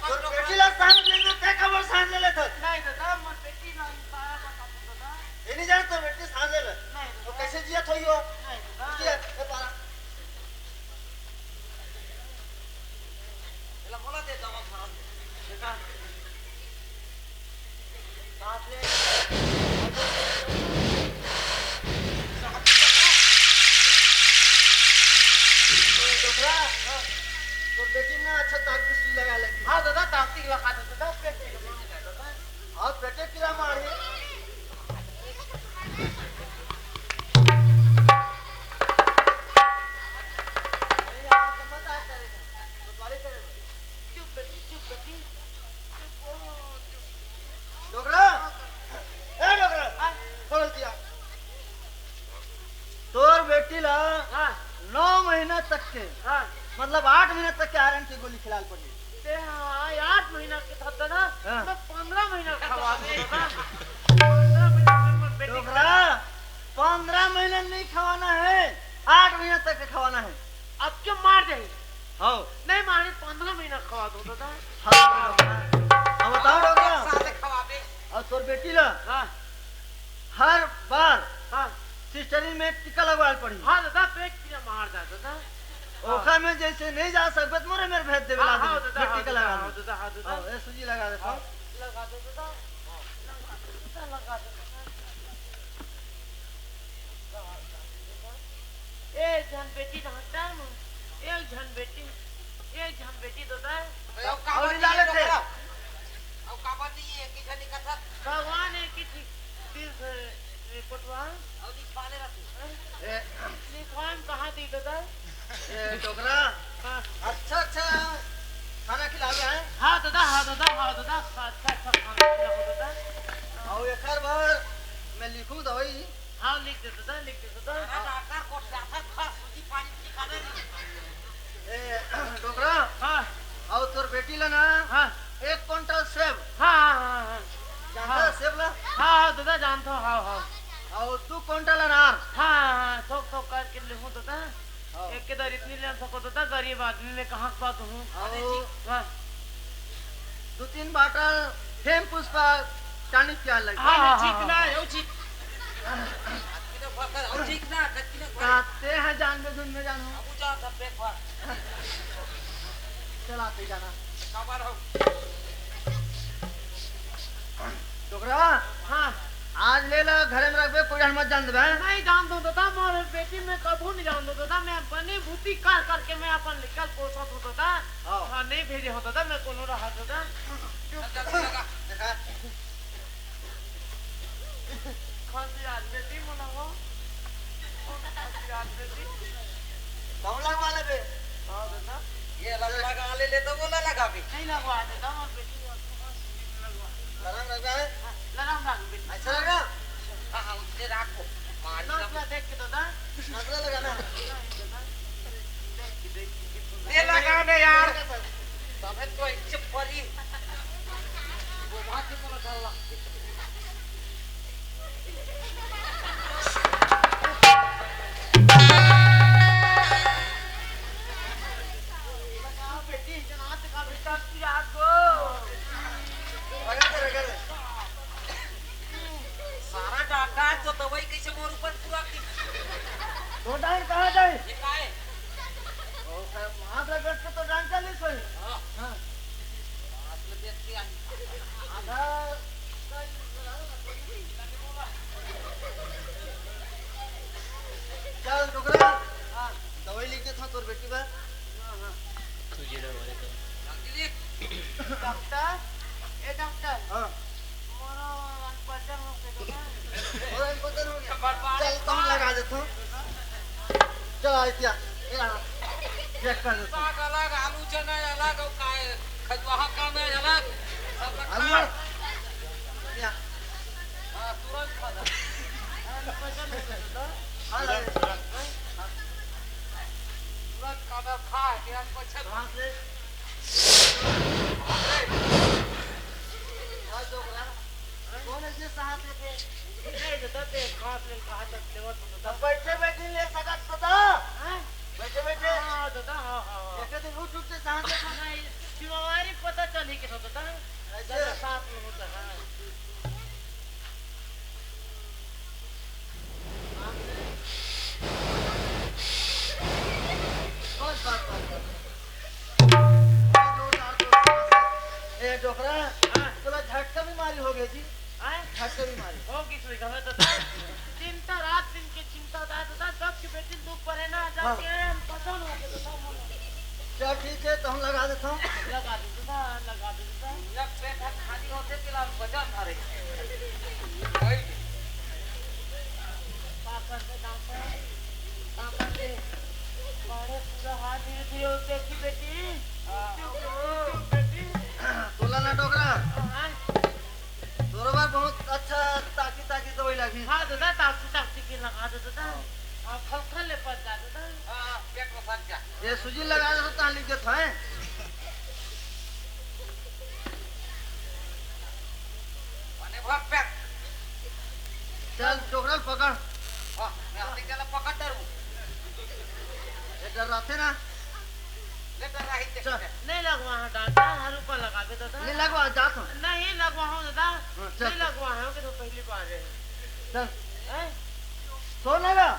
तोर बेटी ला सांस लेने ते काबर सांस ले लेथस? नहीं दादा, मोर बेटी ला सारा बता दो दादा। ये नहीं जानत तोर बेटी सांस ले ले। नहीं तो दादा। कैसे जियत होई हो? नहीं दादा। जियत, ए पारा। एला बोला दे दवा भरा दे। देखा? सांस ले। सांस ले। हाँ, हाँ। तोर बेटी ना अच्छा ताकती सुई लगा लगी। हाँ दादा, ताकती लगा दे दादा, पेट के लिए दादा। हाँ, पेटे कीड़ा मारे। अरे यार, तो मत आ करेगा। तो बारी करेगा। चुप बेटी, चुप बेटी। चुप, ओ, चुप। डोकरा, ए डोकरा, हाँ। खोल दिया। तोर बेटी ला हाँ। नौ महीना तक के, हाँ। मतलब आठ महीना तक के आयरन की गोली खिलाल पड़ी। ते हाँ, आठ महीना के था दादा, हाँ। मैं पंद्रह महीना खवा दे दादा। पंद्रह महीना के मैं बेटी डोकरा, पंद्रह महीना नहीं खवाना है, आठ महीना तक के खवाना है। अब क्यों मार दे? हाँ। नहीं मारे, पंद्रह महीना खवा दो दादा। हाँ, डोकरा। अब बताओ डोकरा। साले खवाबे। और तोर बेटी ला हाँ। हर बार हाँ। सिस्टरी में टीका लगवाल पड़ी। हाँ दादा, पेट पीरा मार जा दादा। ओखर में जैसे नहीं जा सकबे त मोरे मेर भेज देबे हाँ, ला हाँ, देबे। दादा, मैं हाँ, टीका दादा, लगा हाँ, दूँ। दादा, हाँ, दादा। हाँ, ये सुई लगा दे तो। हाँ। लगा दो दादा। लगा दो दादा, लगा दो दादा। एक झन बेटी डॉक्टर में, एक झन बेटी, एक झन बेटी दादा। अरे, अब काबर और नहीं डाले थे। डोकरा? अब काबर नहीं है, किधर निकल था? भगवान है कि ठीक दिल से, ए, कोटवा। अब नहीं खा ले रहा तू। ए। नहीं खान कहाँ दी दादा? ए, डोकरा। हाँ। अच्छा, अच्छा खाना खिलावे है? हाँ दादा, हाँ दादा, हाँ दादा, अच्छा, अच्छा खाना खिलाओ दादा। और एक बार मैं लिखूं दवाई। हाँ, लिख दे दादा, लिख दे दादा। अरे डॉक्टर को ज्यादा खा, सूजी पानी पी खा दे। ए, डोकरा। हाँ। और तोर बेटी ला ना, हाँ। एक कुंटल सेब। हाँ, हाँ, हाँ, हाँ। जानता हाँ। है सेब ला? हाँ, हाँ, दादा, जानता हूँ, हाँ, हाँ। और दू कुंटल अनार। हाँ, हाँ, हाँ, थोक, थोक करके लेहूँ दादा। हाँ। एक के दर इतनी ले सको दादा, गरीब आदमी मैं कहाँ के बात हूँ। और हाँ। दू तीन बाटल फेम पुष्पा टॉनिक पिया लगी। हाँ, हाँ, हाँ, ठीक ना, हाँ। यो ठीक। आदमी ने फंसा, यो ठीक ना, गलती ने फंसा। काते हैं जान में धुन में जानू। अब जा सब पे फंस। चला, तू जाना। खबर हो। डोकरा, हाँ। आज ले ला, घरे में रखबे, कोई जन मत जान देबे। नहीं जान दो दादा, मोर बेटी मैं कभू नहीं जान दो दादा, मैं बनी भूती कर करके मैं अपन निकल पोसत हूँ दादा। हाँ। हाँ, नहीं भेजे हो दादा, मैं कोनो रहा दादा। चल, चल, चल, लगा। देखा। खांसी आज बेटी मनाओ। खांसी आज बेटी। कौन लगवा लेबे? हाँ दादा। ये लग लगा ले, ले तो बोला लगा भी। नहीं लगवा दादा, मोर बेटी। लरम लगा है? हाँ, लरम लगा बेटी। अच्छा लगा? हाँ, हाँ, उसने राखो। मार नस ला देख के दादा। नस ला लगा ना। देख के, देख के, देख के। ले लगा बे यार। तबे तो एक चप्पली। वो बात ही बोला डाला। सारा डाका तो दवाई कैसे मोर ऊपर पूरा की? तो डांग कहाँ जाए? ये का है? ओ, सर, वहाँ पे बैठ के तो डांग चली सोई। हाँ। हाँ। आधा चल, डोकरा। हाँ। दवाई लिख देता हूँ तोर बेटी बर। हाँ, हाँ। तुझे दवाई तो। डॉक्टर, ए डॉक्टर। हाँ। मोरो अनपचन हो गया ना। मोरो अनपचन हो गया। चल, तुम लगा देता हूँ। चल, आइतिया, ए, आ, check कर लेते हैं। साग अलग, आलू चना अलग, और काय, खजुआहा का में अलग, सब रखा आलू है। या। हाँ, तुरंत खा जा। हाँ, तुरंत, तुरंत। तुरंत खा जा, खा, तुरंत खा, तुरंत खा। कहाँ से? हाँ, डोकरा। कौन ऐसे साहस लेके? नहीं, दादा, ते खास ले कहा तक लेवत हो, दादा। बैठे बैठे ले सकत, दादा। हाँ? बैठे बैठे। हाँ, दादा, हाँ, हाँ, हाँ। एक दिन उठ उठ के साहस लेके। नहीं, बीमारी पता चली के हो, दादा। ऐसे? दादा, साथ में होता, हाँ। बस, बस, बस, बस। जोरदार, जोरदार। ए, डोकरा, हाँ। तोला झटका बीमारी हो गई जी। हाँ? झटका बीमारी। हो गई, सही कहा तो था। चिंता, रात दिन के चिंता था, तो था, जब की बेटी दुख पड़े ना, जब हाँ। के हम पसंद हो गए, तो था, हम लगा देथन। लगा दे दादा, लगा दे दादा। जब पेट ह खाली होथे, तेला वजन धरे। वही। का करथे डॉक्टर? का करथे? बड़े पूरा हाथ धीरे धीरे होथे कि बेटी। हाँ। बेटी। तोला ना डोकरा। हाँ। तोरो बर बहुत अच्छा ताकती ताकती दवाई लागही। हाँ दादा, ताकती ताकती के लगा दे दादा। हाँ। हाँ, खलखल ले पच जा दादा। हाँ, पेट में पच जा। ये सूजी लगा दे तो लिख देत हैं। मने भर पेट। चल, डोकरा ल पकड़। हाँ, मैं हाथी के ला पकड़ डरू। ये डर रहते ना। ले डर रही थे। चल। नहीं लगवा है डॉक्टर, हाँ रुपया लगावे दादा। नहीं लगवा, जात हूँ। नहीं लगवा हूँ दादा। हाँ, चल। नहीं लगवा है, कि तो पहली बार है। चल। हैं? सो ना गा।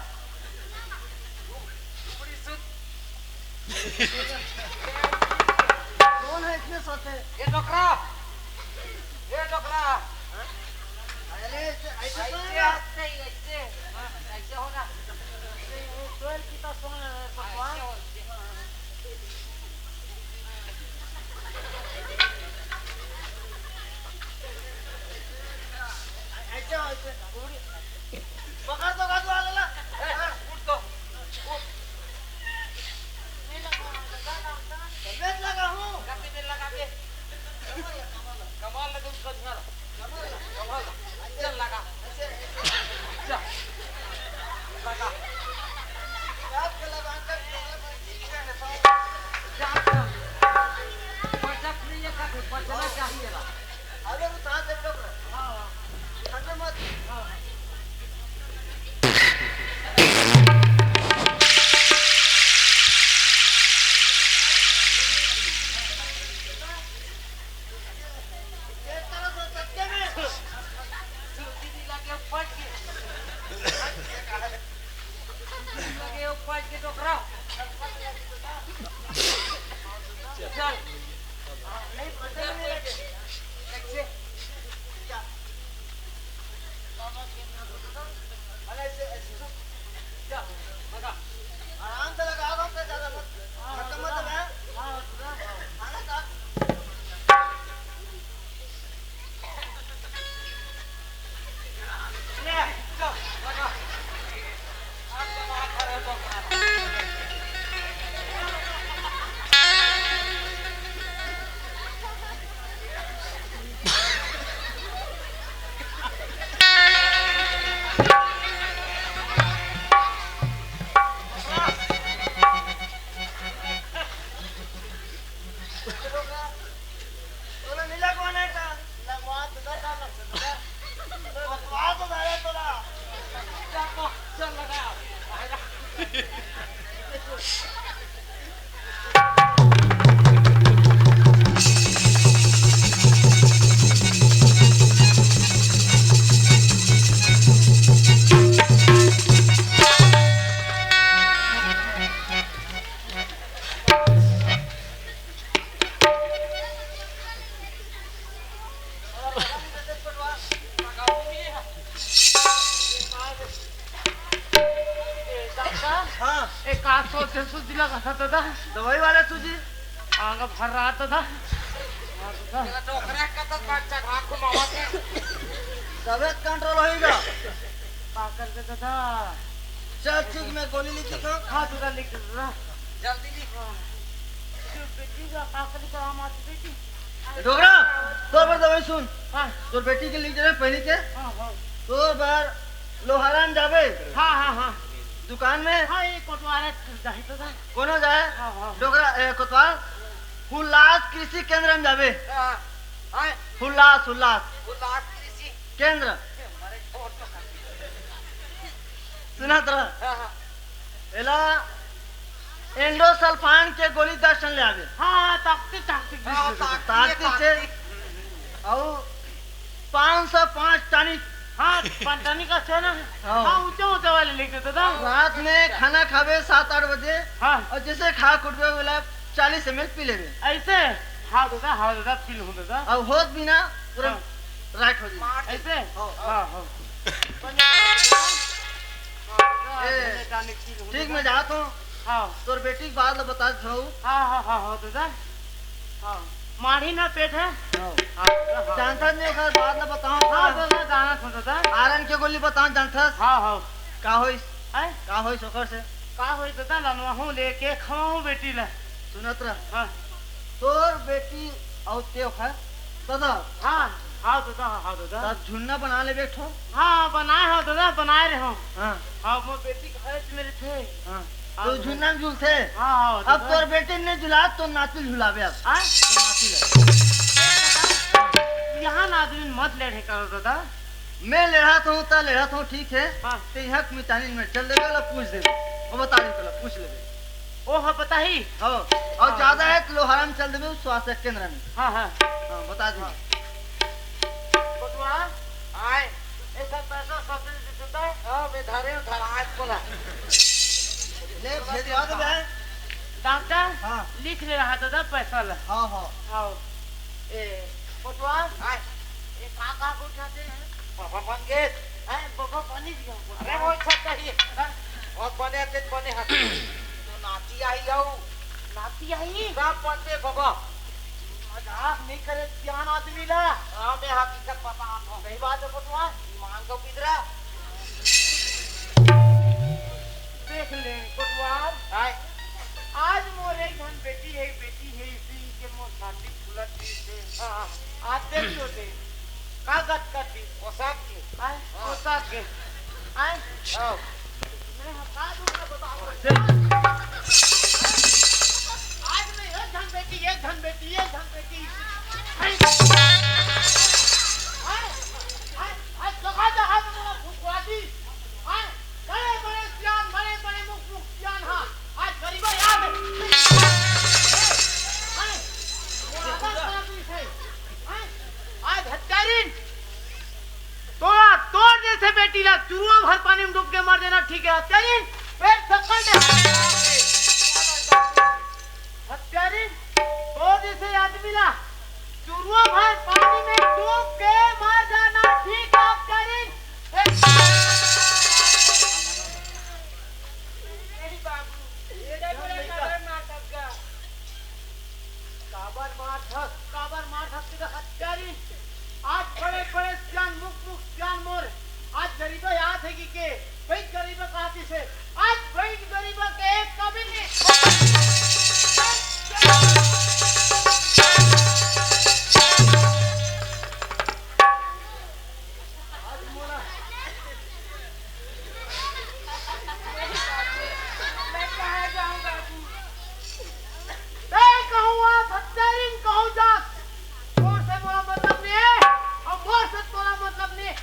कौन है इतने सोते? ये डोकरा, ये डोकरा। अरे, ऐसे, ऐसे तो ऐसे, नहीं। ऐसे, ऐसे, हाँ, ऐसे होगा। ये सोएल की तो सोना है, हाँ, भगवान। ऐसे हो, ऐसे। ऐसे हो, ऐसे। पकड़ तो, काजू वाला ला। ए, उठ तो। उठ। मैं लगा हूँ। काफी देर लगा के। कमाल लगे उसका झोला। कमाल। चल लगा। चल। लगा। जा, चल। बचत नहीं है, काफी बचना चाहिए ना। अरे, वो कहाँ से कर रहा है? हाँ। तोला नहीं लगवाना है का? लगवा तो दे, का लगता है? लगवा तो दे तोला। चल, चल लगा। हाँ। एक आठ सौ छह सौ जिला का था दादा। दवाई वाला सूजी। आगा भर रहा था दादा। हाँ, दादा। तेरा डोकरा का तो बच्चा घाघू मावा के। तबियत कंट्रोल होएगा। का कर दे दादा? चल ठीक, मैं गोली लिख देता हूँ। हाँ, दादा लिख दे दादा। जल्दी लिख। हाँ। जो बेटी का का कर दे, आम आती बेटी। डोकरा, तोर बर दवाई सुन। हाँ। तोर बेटी के लिख दे रहे पहले के। हाँ, हाँ। तोर बर लोहारान जाबे। हाँ, हाँ, हाँ। दुकान में। हाँ, ये कोटवारा जाही तो था। कोनो जाए? हाँ, हाँ। डोकरा, ए, कोतवाल, हुल्लास कृषि केंद्र में जाबे। हाँ, हाँ। हुल्लास, हुल्लास। हुल्लास कृषि केंद्र। सुना तरा? हाँ, हाँ। एला एंडोसल्फान के गोली दस ठन ले आबे। हाँ, हाँ, ताकती, ताकती। हाँ, ताकती, ताकती से। ताकती। अउ पाँच सौ पाँच टॉनिक। हाँ, पाँच टॉनिक का छे ना। हाँ। हाँ, ऊंचे ऊंचे वाले लिख देते था। रात में खाना खाबे सात आठ बजे। हाँ। अउ जैसे खा के उठबे, ओला चालीस एम एल पी लेबे। ऐसे? हाँ दादा, हाँ दादा, पी लूँ दादा। अउ होत भी ना, पूरा हाँ। राइट हो जाए। ऐसे? हाँ। हाँ, हाँ। ए, ठीक, मैं जाता हूँ। हाँ। तोर बेटी के बात ल बता देथव। हाँ, हाँ, हाँ, हाँ, दादा। हाँ। माढ़ी ना पेट है। हाँ। हाँ, दादा, हाँ। जानथस नहीं ओकर बात ल बताओ। हाँ, दादा, जानत हँव, दादा। आयरन के गोली बताओ, जानथस? हाँ, हाँ। का होइस? हैं? का होइस ओकर से? का होइस, दादा, लनवाहूँ लेके खवाहूँ बेटी ला। सुनत रह। हाँ। तोर बेटी अउ ते ओखर दादा। हाँ, हाँ दादा, हाँ दादा। त झुन्ना बना लेबे एक ठो। हाँ, बनाए हँव दादा, बनाए रहे हँव। हाँ। हाँ, मोर बेटी के हरे में रहिथे। हाँ। हाँ, तो दादा। झुन्ना में झूलथे। हाँ, हाँ, अब दादा। तोर बेटी ल नइ झुला, तोर नाती ल झुलाबे अब। हाँ? तोर नाती ल। यहाँ ना आदमी मत लेढ़े करो दादा। मैं लेढ़त हँव त लेढ़त हँव, ठीक है। हाँ। ते यहाँ के मितानी में चल देबे, ओला पूछ देबे। वो बता दे, तोला पूछ लेबे। ओ, हाँ, बताही। हाँ, अउ हाँ, ज्यादा हाँ। है त लोहारा में चल देबे, उ स्वास्थ्य केंद्र में। हाँ, हाँ। हाँ, बता दे। हाँ। बटुआ, आय, ऐसा पैसा सब दिन से देता है? हाँ, मैं धरे हूँ, धरा आज बोला। ले, भेजवा दे बे। डॉक्टर, हाँ। लिख ले रहा दादा पैसा ला। हाँ, हाँ। हाँ। ए, बटुआ, आय। ए, का, का गोठियाथे? बाबा बन गे। हैं, बाबा बनिस गे। अरे, वो इच्छा चाहिए। हैं? बहुत बने थे, बने हैं। तो नाती आई आऊ। नाती आई? सब बनबे बाबा। मजाक नहीं करे, सियान आदमी ला। हाँ, मैं हकीकत बता रहा हूँ। सही बात है, बटुआ। ईमान का पिंजरा। देख ले, कोटवार। आय। आज मोर एक झन बेटी है, बेटी है, इसी के मोर छाती फूलत दिस है। हाँ, हाँ। आज देख तो दे। का गत कर दिस? पोशाक के। आय, हाँ। पोशाक के। आय। हाँ। मैं हटा दूंगा, बता दो। आज मैं एक झन बेटी, एक झन बेटी, एक झन बेटी। आय। आय, आय, आय, जगह जगह में मोला फुकवा दिस। आय। बड़े बड़े सियान, बड़े बड़े मुख मुख सियान हा। आज गरीबा याद है। हैं? वो आदर करा तू इसे। हैं? आज हत्यारिन। तोला तोर जैसे बेटी ला चुरुआ भर पानी में डूब के मर जाना ठीक है हत्यारिन। पेट थप्पड़ दे। हत्यारिन, तोर जैसे आदमी ला चुरुआ भर पानी में डूब के मर जाना ठीक है, हत्यारिन। ए, नहीं बाबू, ये तो बोले काबर मार सकगा। काबर मार थस, काबर मार थस, तेरा हत्यारिन। आज बड़े बड़े सियान, मुख मुख सियान मोर, आज गरीबा याद है कि के? भाई गरीबा कहा किसे? आज भाई गरीबा के एक कभी नहीं। आज मोला मैं कहाँ जाऊँ बाबू? ए, कहूँ आ, हत्यारिन कहूँ जा। तोर से मोला मतलब नहीं है, अउ मोर से तोला मतलब नहीं।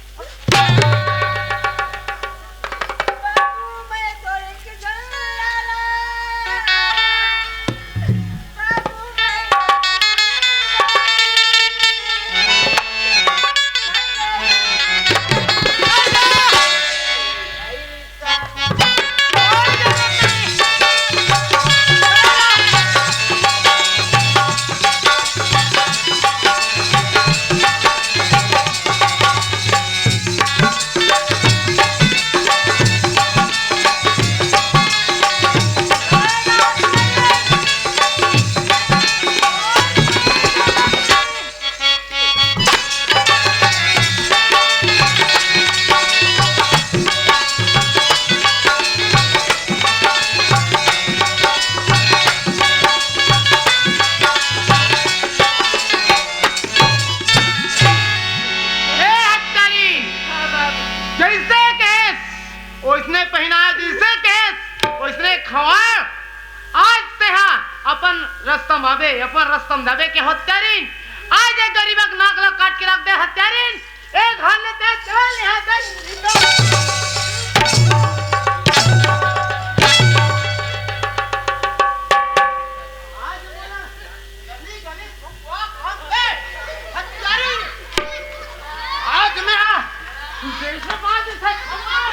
बाबू, मैं तो एक जन लाला। बाबू, मैं हे हत्यारी, जैसे कहेस, ओइसने पहिना, जैसे कहेस, ओइसने खवा। आज तेहा अपन रस्ता म आबे, अपन रस्ता म जाबे के हत्यारिन। आज ए गरीबक नाक ला काट के रख दे हत्यारिन। ए घर ले ते चल यहाँ से। आज मोला गली गली फुकवा खान दे हत्यारिन। आज मैं आ, जैसे बात से खबर,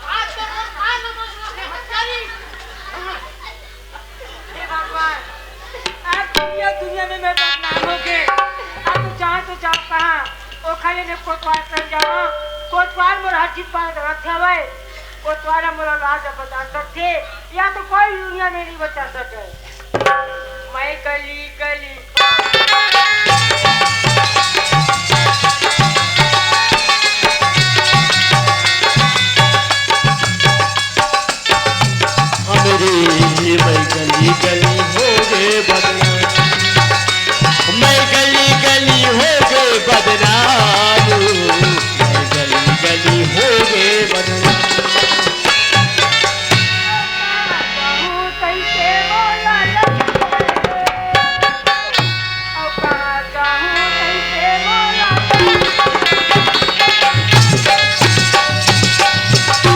आज तो मैं आ न बदला के हत्यारिन। हे भगवान, आज दुनिया, दुनिया में मैं बदनाम हो गए। अब तो जाओ तो जाओ कहाँ? ओ खाली ने कोतवाल कर जाओ। कोतवाल मोर हर चीज पर रखे हवे। कोतवाल मोर लाज बता सकते। या तो कोई दुनिया में नहीं बचा सके। मैं गली गली हमरे मैं गली गली हो गे बदनाम। मैं गली गली हो गे बदनाम। मैं गली गली हो गे बदनाम।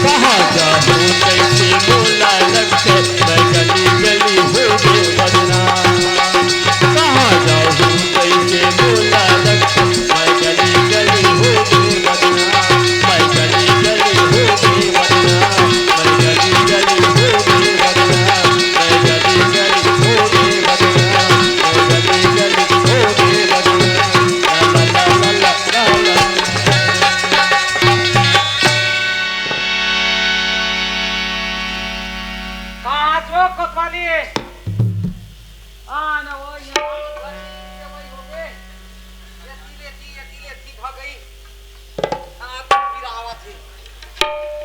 कहाँ जाहूँ कैसे मोला लगथे, मैं गली गली हो गे बदनाम। कहाँ जाहूँ कैसे मोला लगथे, मैं गली गली हो गे बदनाम। मैं गली गली हो गे बदनाम। मैं गली गली हो गे बदनाम। मैं गली गली हो गे बदनाम। मैं गली गली हो गे बदनाम। ला, ला, ला, ला, ला, ला, ला। कहाँ हस वो कोतवाली? आ न वो, यहाँ एती ले एती, एती ले एती भागई। आ, फिर आवत हे।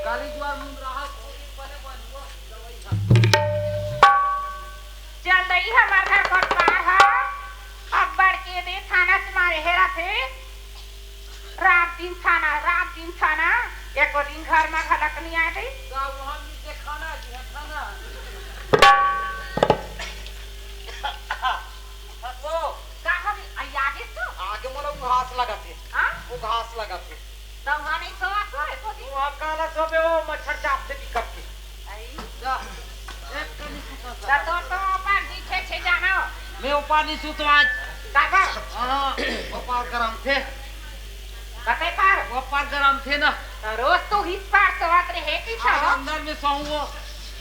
काली जुआर मुंद रहा, कोई बने बन हुआ, दवाई खा। चल दई, हमर घर कोटवार ह। अब्बड़ के दे थाना से मारे हे रथे। रात दिन थाना, रात दिन थाना, एको दिन घर म घलक नइ आए दे। का वहाँ मिलथे खाना, जी हाँ, खाना। वो का हवे? आई आगे तो? आगे मोला उघास लगत हे। हाँ? उघास लगत हे। त वहाँ नहीं सोवत हो, एको दिन? वहाँ काला सोबे, वो मच्छर चाप से बिकट के। आई। जा, एक कनी सुता त तोर तो ओपार जी छे छे जाना हो। मैं ओपार नहीं सुतो आज। काबर? हाँ, ओपार गरम थे। कते पार? ओपार गरम थे ना। त रोज तो हित पार सोवत रहे कि आज छो? अंदर में सोऊं वो।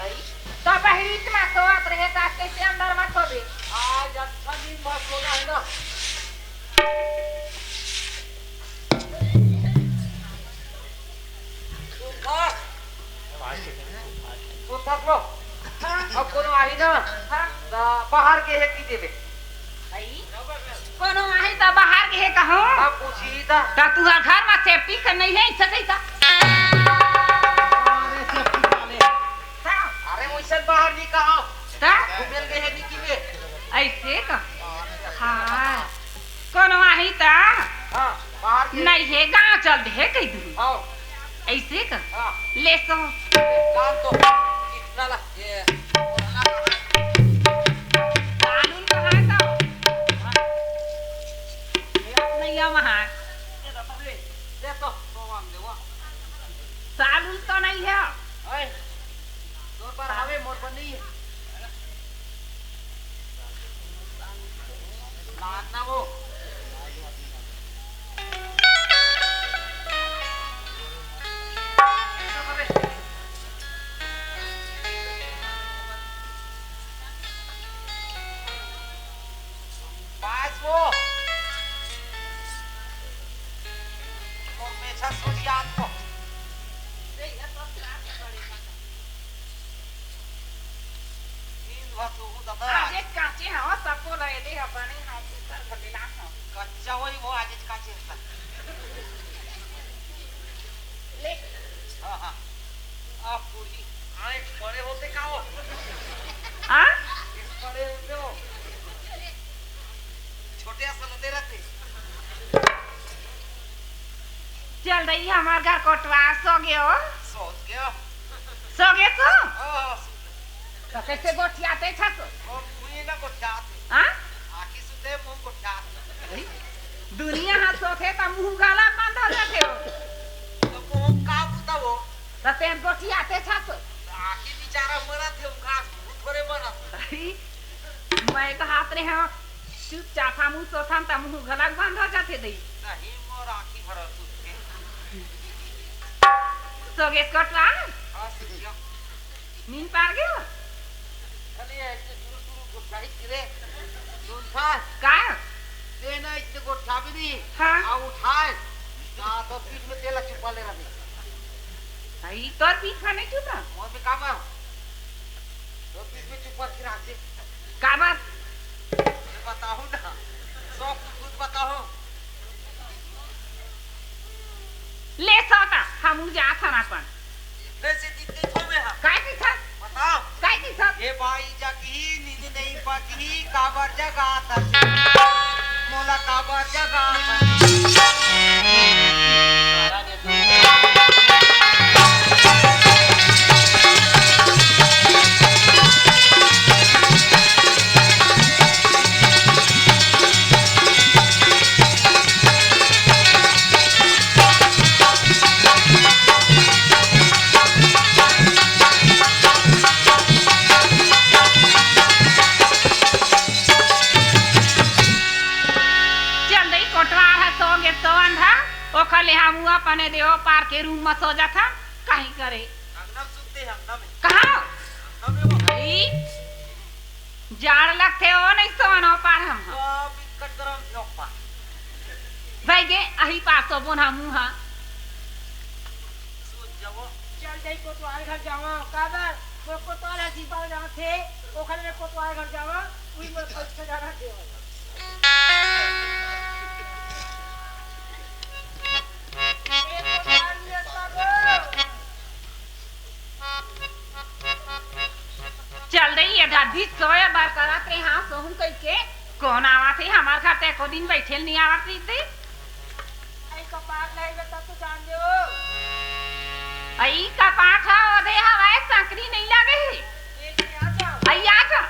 आई। त बहरी में सोवत रहे, त आज कैसे अंदर में सोबे? आज अच्छा दिन भर सोना है ना। सुन थक, सुन थक लो। हाँ। अब कोनो आही ना, हाँ। त बाहर के हे की देबे। भाई, कोनो आही त बाहर के हे कहो। अब पूछी त। त तू घर में सेफ्टी कर नहीं है, इससे सही का? अरे सेफ्टी वाले। हाँ। अरे वैसे बाहर नहीं कहा। त? घूमे के हे नहीं की में। ऐसे का? हाँ। कोनो आही त? हाँ, बाहर के। नहीं हे, गाँव चल दे हे कह दू। हाँ। ऐसे का? हाँ। ले सो। काम तो इतना ला, ये। साल उल कहाँ है तो? ये आप नहीं है वहाँ। ये तो पकड़े। दे तो, तो हम दे वो। साल उल तो नहीं है। ओए, तोर पर आवे, मोर पर नहीं है। नींद भर सोहू दादा। आज एक कांचे हवा, सबको लगे दे, अपने हाथ से सर भगेला हो। कच्चा वही वो आज एक कांचे हवा। ले। हाँ, हाँ। आप पूरी। हाँ, एक बड़े होते का हो? हाँ? एक बड़े होते हो। छोटे असन होते रहते। चल रही हमार घर कोटवार सो गयो। सो गयो। सो गए सो? हाँ, हाँ, सो गयो। तो कैसे गोठियाते छा सो? वो मुँह ना गोठियाते। हाँ? आँखी सुते, मुँह गोठियाते। दुनिया हाथ सोते तो मुँह गला बंद हो जाते हो। तो मुँह का बुता वो? तो तेन गोठियाते छा सो? आँखी बेचारा मरा थे, उनका थोड़े मरा थे। अरे, मैं तो हाथ रहे हूँ, चुपचाप हम सोथन त मुँह घलक बंद हो जाते दई। नहीं, मोर आँखी भरल सुते। सो गेस कटवा? हाँ, सुतिया। नींद पार गयो? अरे, ऐसे शुरू शुरू को चाहिए रे। सुन था? का? ते ना इतने को ठाबी नहीं। हाँ। आ उठाए। ना तो पीठ में तेला चुपा ले रहा। आई तोर पीठ में नहीं चुप रहा? मोर में का बा? तोर काबर? बताओ ना, सौ कुछ कुछ बताओ। ले सौ त, हमू जात हन अपन। वैसे जीत गई थो मैं, हाँ। काय कहिथस? बताओ। काय कहिथस? ए बाई जगही, नींद नहीं पकही, काबर जगात हस? मोला काबर जगात हस? चल दई कोटवार ह सो गे तो अंधा, ओखर ले हमू अपने देहो पार के रूम म सो जाथन, कहीं करे। अंगना में सुते, अंगना में। कहाँ? अंगना में वो। भाई, जाड़ लगथे ओ, नहीं सोन ओ पार हम ह। बाप, इक्कट गरम झोंक पार। भाई गे, अही पार सोबोन हमू ह। सोच जाओ। चल जाई कोतवाल घर जावा, काबर? वो कोतवाल ह जीपा जाथे, ओखर में कोतवाल घर जावा, उही मोर परीक्षा जाना देवा। ए कोतवाल नियत बाबू। चल दई, ये दादी सोए बर करत रे, हाँ, सोहूं कहिके। कोन आवत हे हमर घर? ते एको दिन बइठे ल नइ आवत रहिस ते। अई कपाट लागे त तो जान दे ओ। अई कपाट ह, ओदे हवय, संकरी नइ लागे हे। ये ले आ जा। अई आ जा।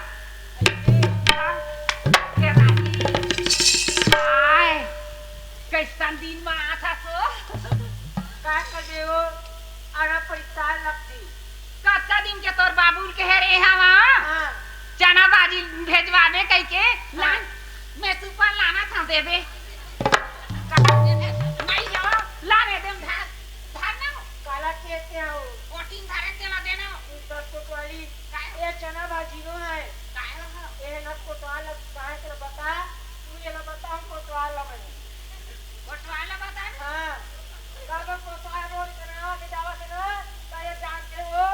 अई ले। ये दादी। आय, कइसन दिन म आत हस ओ। का कर दे ओ, अरा पइसा लगथे। कतका दिन के तोर बाबू ल कहे रहे हवा? हाँ। चना भाजी भेजवाबे कहिके, हाँ। लान, मैं सुपर लानत हंव, देबे। का देबे? नहीं हो, लाने देम धर, धर ना। काला केते हो? कोटिंग धरे तेला देना। दस कोतवाली। काय? ये चना भाजी नो है। काय हो? ये ना कोतवाल, काय तेला बता, तू येला बता, हम कोतवाल ला बने। कोतवाल ला बता। हाँ। काबर कोतवाल रोज बनावा के जावत हे ना, त ये जानथे ओ।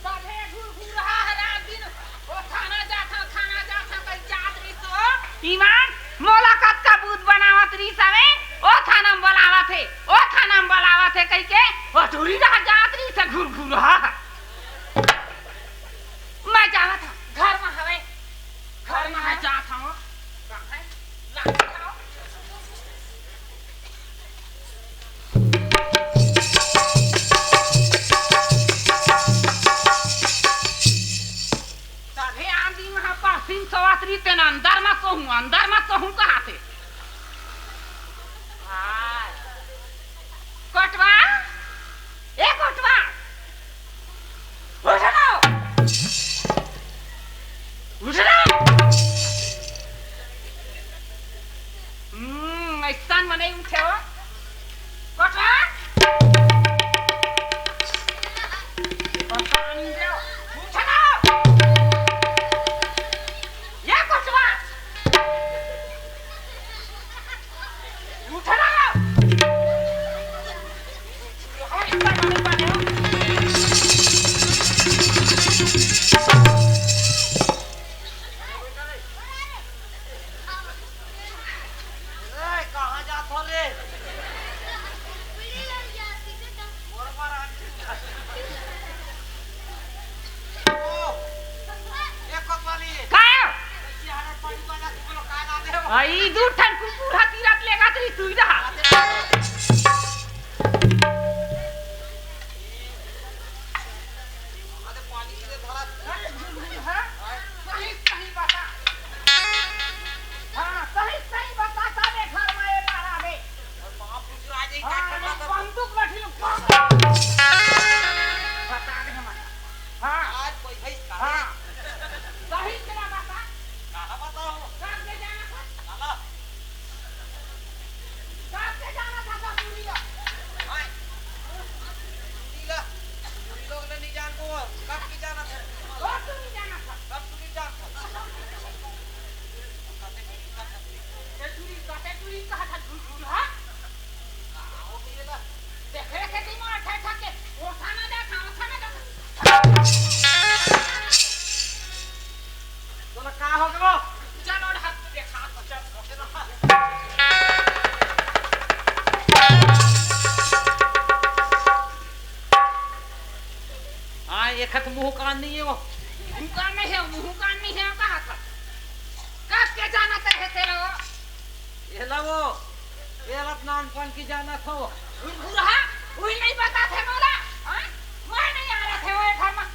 सभे घुरघुरहा ह रात दिन, ओ थाना जाथंव, थाना जाथंव, कहि जात रिहिस ओ। ईमान, मोला कतका बूत बनावत रिहिस हवे, ओ थाना म बोलावत हे, ओ थाना म बोलावत हे कहिके, ओ टुरी डहर जात रिहिस हे घुरघुरहा ह। मैं जावत हंव, घर म हवय, घर म हवय, जात हंव। कहाँ हे? लाठी लाओ। तभे आन दिन ह पासिन सोवत रहिते न, अंदर म सोहूं, अंदर म सोहूं कहाथे। हाय। कोटवा, ए कोटवा, उठ ना। उठ ना। हम्म, अइसन म नइ उठे हो। कोटवा। पता नहीं दे। उठ ना। ये कोटवा। उठ ना। ए, कहाँ जात हो रे? मोर पर आ। ओ, ए कोतवाली। काय? देखिए, हमारे पानी वाला को बोलो, काय ला दे हो? आ, ई दू ठन कुकुर ह तीरथ ले गा तरी सुई रहा। अरे पानी के धरा। हाँ? सही, सही बता। हाँ, सही, सही बता, साले घर में ये मारा बे। और बाप दूसरा आ जाए, हाँ, क्या करना था? बंदूक बैठी लो, बंदूक। बता दे हमारा। हाँ। आज कोई भैंस का हाँ। है? सही से ना बता। कहाँ बताओ? कब ले जाना था? काला। तक मुंह कान नहीं हे वो। मुंह कान नहीं हे, मुंह कान नहीं हे, कहा था। कब के जानत हे तेला वो? एला वो, एला नानपन के जानत हे वो। घुरघुरहा, उही नहीं बताथे मोला। हाँ? मैं नहीं आ रहा थे वो घर में।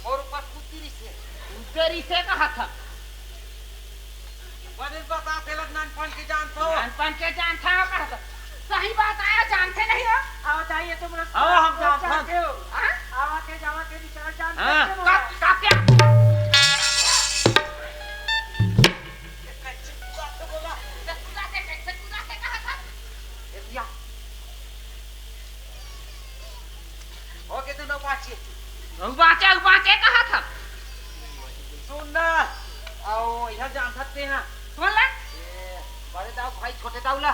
मोर ऊपर कूदती रहिसे। कूदती रहिसे कहा था। बने बताथे ला नानपन के जानत हो। नानपन के जानत हो कहा था। सही बात आय, जानते नहीं हो। आओ जाइए तुम लोग। आओ, हम जानते हैं। जानते हो। हाँ? आवा के जावा के विचार जानते हाँ। हो। का, का क्या? कैसे कूदा थे बोला? कैसे कूदा थे, कैसे कूदा थे कहा था? ए भैया। ओके, तू नौ पाँच छह। अउ बाँचे, अउ बाँचे कहा था। सुन ना, आओ, यह जानत हे ना। कौन ला? ए, बड़े दाऊ भाई, छोटे दाऊ ला।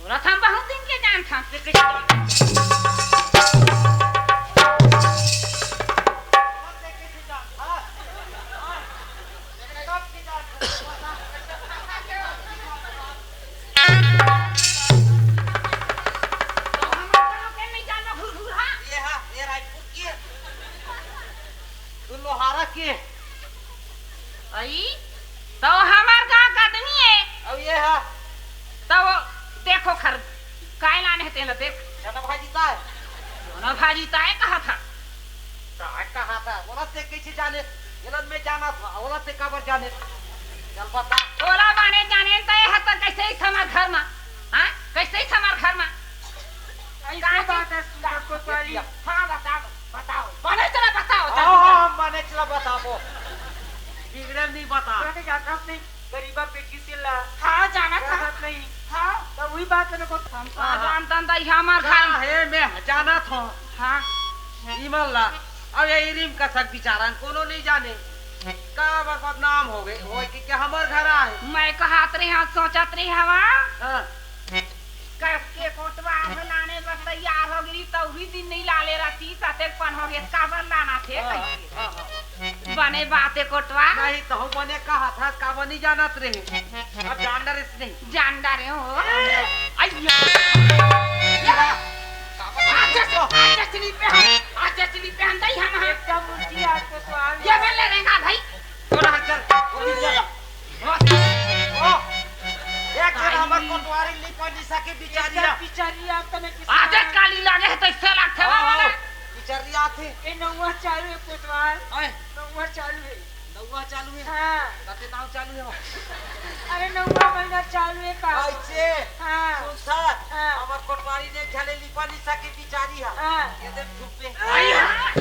तोला था बहुत दिन के जानत हा। ये हा, ये रायपुर की है। तू लोहारा की है। अई, तो हमर गाँव का आदमी है। अब ये हा। तो देखो खर, काय लाने हे तेला देख। चना भाजी ता है। चना भाजी ता है कहा था। काय कहा था? ओला ते कैसे जाने? एला मैं जानत हा, ओला ते काबर जाने? चल बता। ओला माने जाने त ये हत कैसे ही हमर घर मा? हाँ? कैसे ही हमर घर मा? ऐसे बात है, सुंदर कोतवाली। हाँ, बताओ, बताओ। बने चला बताओ, हाँ, हाँ, बने चला बताओ। बिगड़े नहीं बता। तोरा के जानत नहीं, गरीबा बेटी से ला। हाँ, जानत हा। जानत नहीं। हाँ। तो वही बात है ना, को हम हाँ, हाँ। जानत हन, त ये हमर घर। का हे, मैं जानत हूँ। हाँ। इमन ला, अब ये इरिम कसक बिचारन कोनो नहीं जाने। का बर बदनाम हो गए, होय कि क्या हमर घर आए? मैं कहत रहे हाँ, सोचत रहे हवा। हाँ। कस के कोटवा में लाने बर तैयार हो गई, तो वही दिन नहीं लाले रहती, ततेक पन हो गए, काबर लाना थे, हाँ, कैसे? हाँ, हाँ। बने बात है कोटवा। नहीं, तो बने कहा था, काबर नहीं जानत रहे। अब जान डरे से नहीं। जान डरे हो। अइया। आज जैसे, आज जैसे नहीं पहन, आज जैसे नहीं पहन दई हम, हम। एकदम उल्टी आज को तो आ गया। ये बन ले रहेगा भाई। थोड़ा चल, वो भी चल। ओ, एक जन हमर कोटवारी लिपा निशा के बिचारिया। एकदम बिचारिया, तने किसी आज ने काली लागे है तो इससे लागथे हाँ, वाला। हाँ, बिचारिया आथे। ए नौवा चालू है कोटवार। आए। नौवा चालू है। नौवा चालू है? हाँ। कते नाव चालू है? अरे नौवा महीना चालू है का? ऐसे? हाँ। सुन सर, हाँ। हमर कोटवारी ने झले लिपा निशा के बिचारी है। हाँ। ये देख धूप पे। आई हाँ।